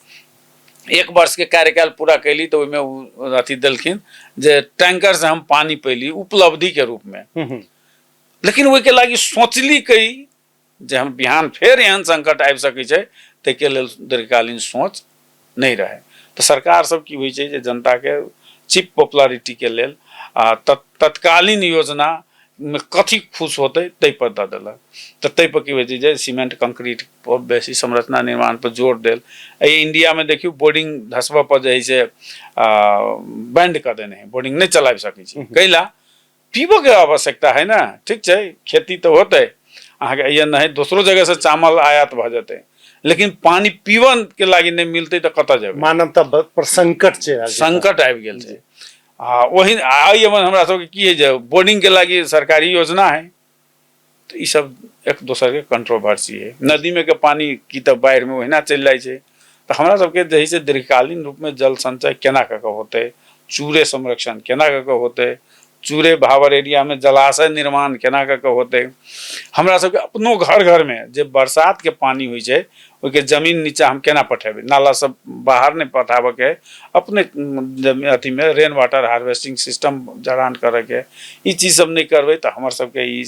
एक वर्षके कार्यकाल पूरा कैली तऽ ओहिमे ओ अथी देलखिन जे टैंकरसँ हम पानि पैली उपलब्धिके रूपमे। लेकिन ओहिके लागि सोचली कई जे हम बिहान फेर एहन संकट आबि सकै छै, ताहिके लेल दीर्घकालीन सोच नहि रहै। तऽ सरकार सब की होइ छै जे जनताके चीप पॉपुलरिटीके लेल आ तत्कालीन योजना मे कथी खुश होतै ताहि पर दऽ देलक। तऽ ताहि पर की होइ छै जे सीमेंट कंक्रीट पर बेसी संरचना निर्माण पर जोर देल। एहि इंडियामे देखियौ, बोर्डिंग धसबऽ पर जे है से बैंड कऽ देने है, बोर्डिंग नहि चलाबि सकै छी। कैला? पीबऽके आवश्यकता है ने। ठीक छै, खेती तऽ होतै अहाँके, एहिए नहि दोसरो जगहसँ चावल आयात भऽ जेतै, लेकिन पानि पीबऽके लागि नहि मिलतै तऽ कतऽ जेबै? मानवता पर संकट छै। संकट आबि गेल छै। आ ओहि एहिमे हमरा सबके की है जे बोर्डिंगके लागि सरकारी योजना है। तऽ ई सब एक दोसरके कंट्रोवर्सी है। नदीमे के पानि की तऽ बाढ़िमे ओहिना चलि जाइ छै। तऽ हमरा सबके जे है से दीर्घकालीन रूपमे जल संचय केना कऽ कऽ होतै, चूरे संरक्षण केना कऽ कऽ होतै, चूरे भावर एरियामे जलाशय निर्माण केना कऽ कऽ होतै, हमरा सबके अपनो घर घरमे जे बरसातके पानि होइ छै ओहिके जमीन नीचा हम केना पठेबै, नाला सब बाहर नहि पठाबऽके, अपने अथीमे रेन वाटर हार्वेस्टिंग सिस्टम जड़ान करऽके, ई चीज सब नहि करबै तऽ हमर सबके ई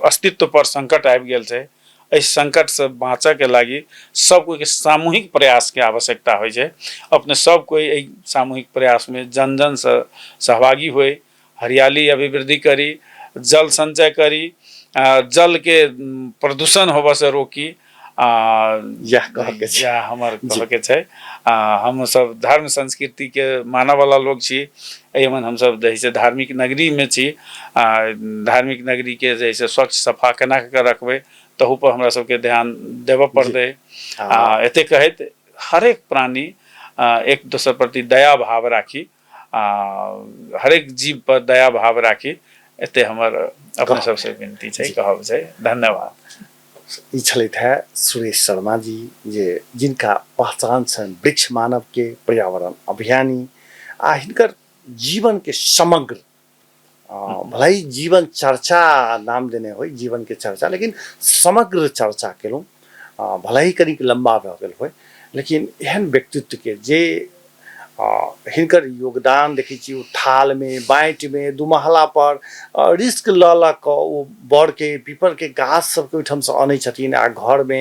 अस्तित्व पर संकट आबि गेल छै। एहि संकटसँ बाँचऽके लागि सब कोइके सामूहिक प्रयासके आवश्यकता होइ छै। अपने सब कोइ एहि सामूहिक प्रयासमे जन जनसँ सहभागी होइ, हरियाली अभिवृद्धि करी, जल संचय करी, जलके प्रदूषण होबऽसँ रोकी। आ इएह कहऽके छै। इएह हमर कहऽके छै। आ हमसब धर्म संस्कृतिके मानऽवला लोक छी। एहिमे हमसब जे है से धार्मिक नगरीमे छी। आ धार्मिक नगरीके जे है से स्वच्छ सफा केना कऽ कऽ रखबै, तहूपर हमरा सबके ध्यान देबऽ पड़तै। आ एते कहैत हरेक प्राणी एक दोसर प्रति दया भाव राखी आ हरेक जीव पर दया भाव राखी, एते हमर अपने सबसे विनती छै, कहब छै। धन्यवाद। ई छलथि है सुरेश शर्मा जी, जे जिनका पहचान छनि वृक्ष मानव के पर्यावरण अभियानी। आ हिनकर जीवन के समग्र भले ही जीवन चर्चा नाम देने होइ, जीवन के चर्चा, लेकिन समग्र चर्चा केलहुँ, भले ही कनिक लम्बा भऽ गेल होइ, लेकिन एहन व्यक्तित्व के जे हिनकर योगदान देखै छी, ओ थालमे बाँटिमे दुमहला पर रिस्क लऽ लऽ कऽ ओ बड़के पीपरके गाछ सबके ओहिठामसँ अनै छथिन आ घरमे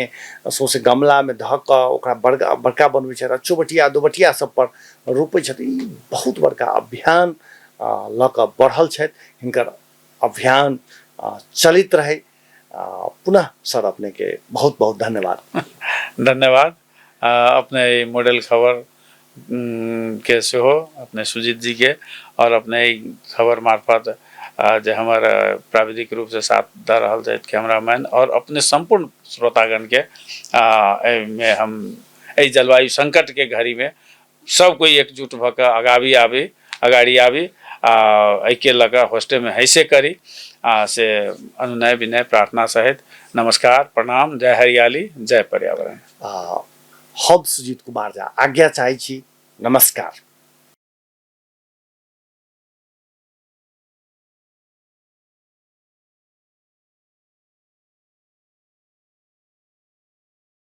सौँसे गमलामे धऽ कऽ ओकरा बड़का बड़का बनबै छथि आ चौबटिया दोबटिया सब पर रोपै छथिन। ई बहुत बड़का अभियान लऽ कऽ बढ़ल छथि। हिनकर अभियान चलैत रहै। पुनः सर, अपनेके बहुत बहुत धन्यवाद। धन्यवाद अपने ई मॉडल खबर के सेहो, अपने सुजीत जी के, और अपने ई खबर मार्फत जे हमर प्राविधिक रूप से साथ दऽ रहल छथि कैमरामैन, और अपने सम्पूर्ण श्रोतागण के। एहिमे हम एहि जलवायु संकट के घड़ी में सब कोइ एकजुट भऽ कऽ अगावी आबी, अगाड़ी आबी आ एहिके लऽ कऽ होस्टेमे हैसे करी, आ से अनुनय विनय प्रार्थना सहित नमस्कार, प्रणाम, जय हरियाली, जय पर्यावरण। हम सुजीत कुमार झा आज्ञा चाहै छी। नमस्कार।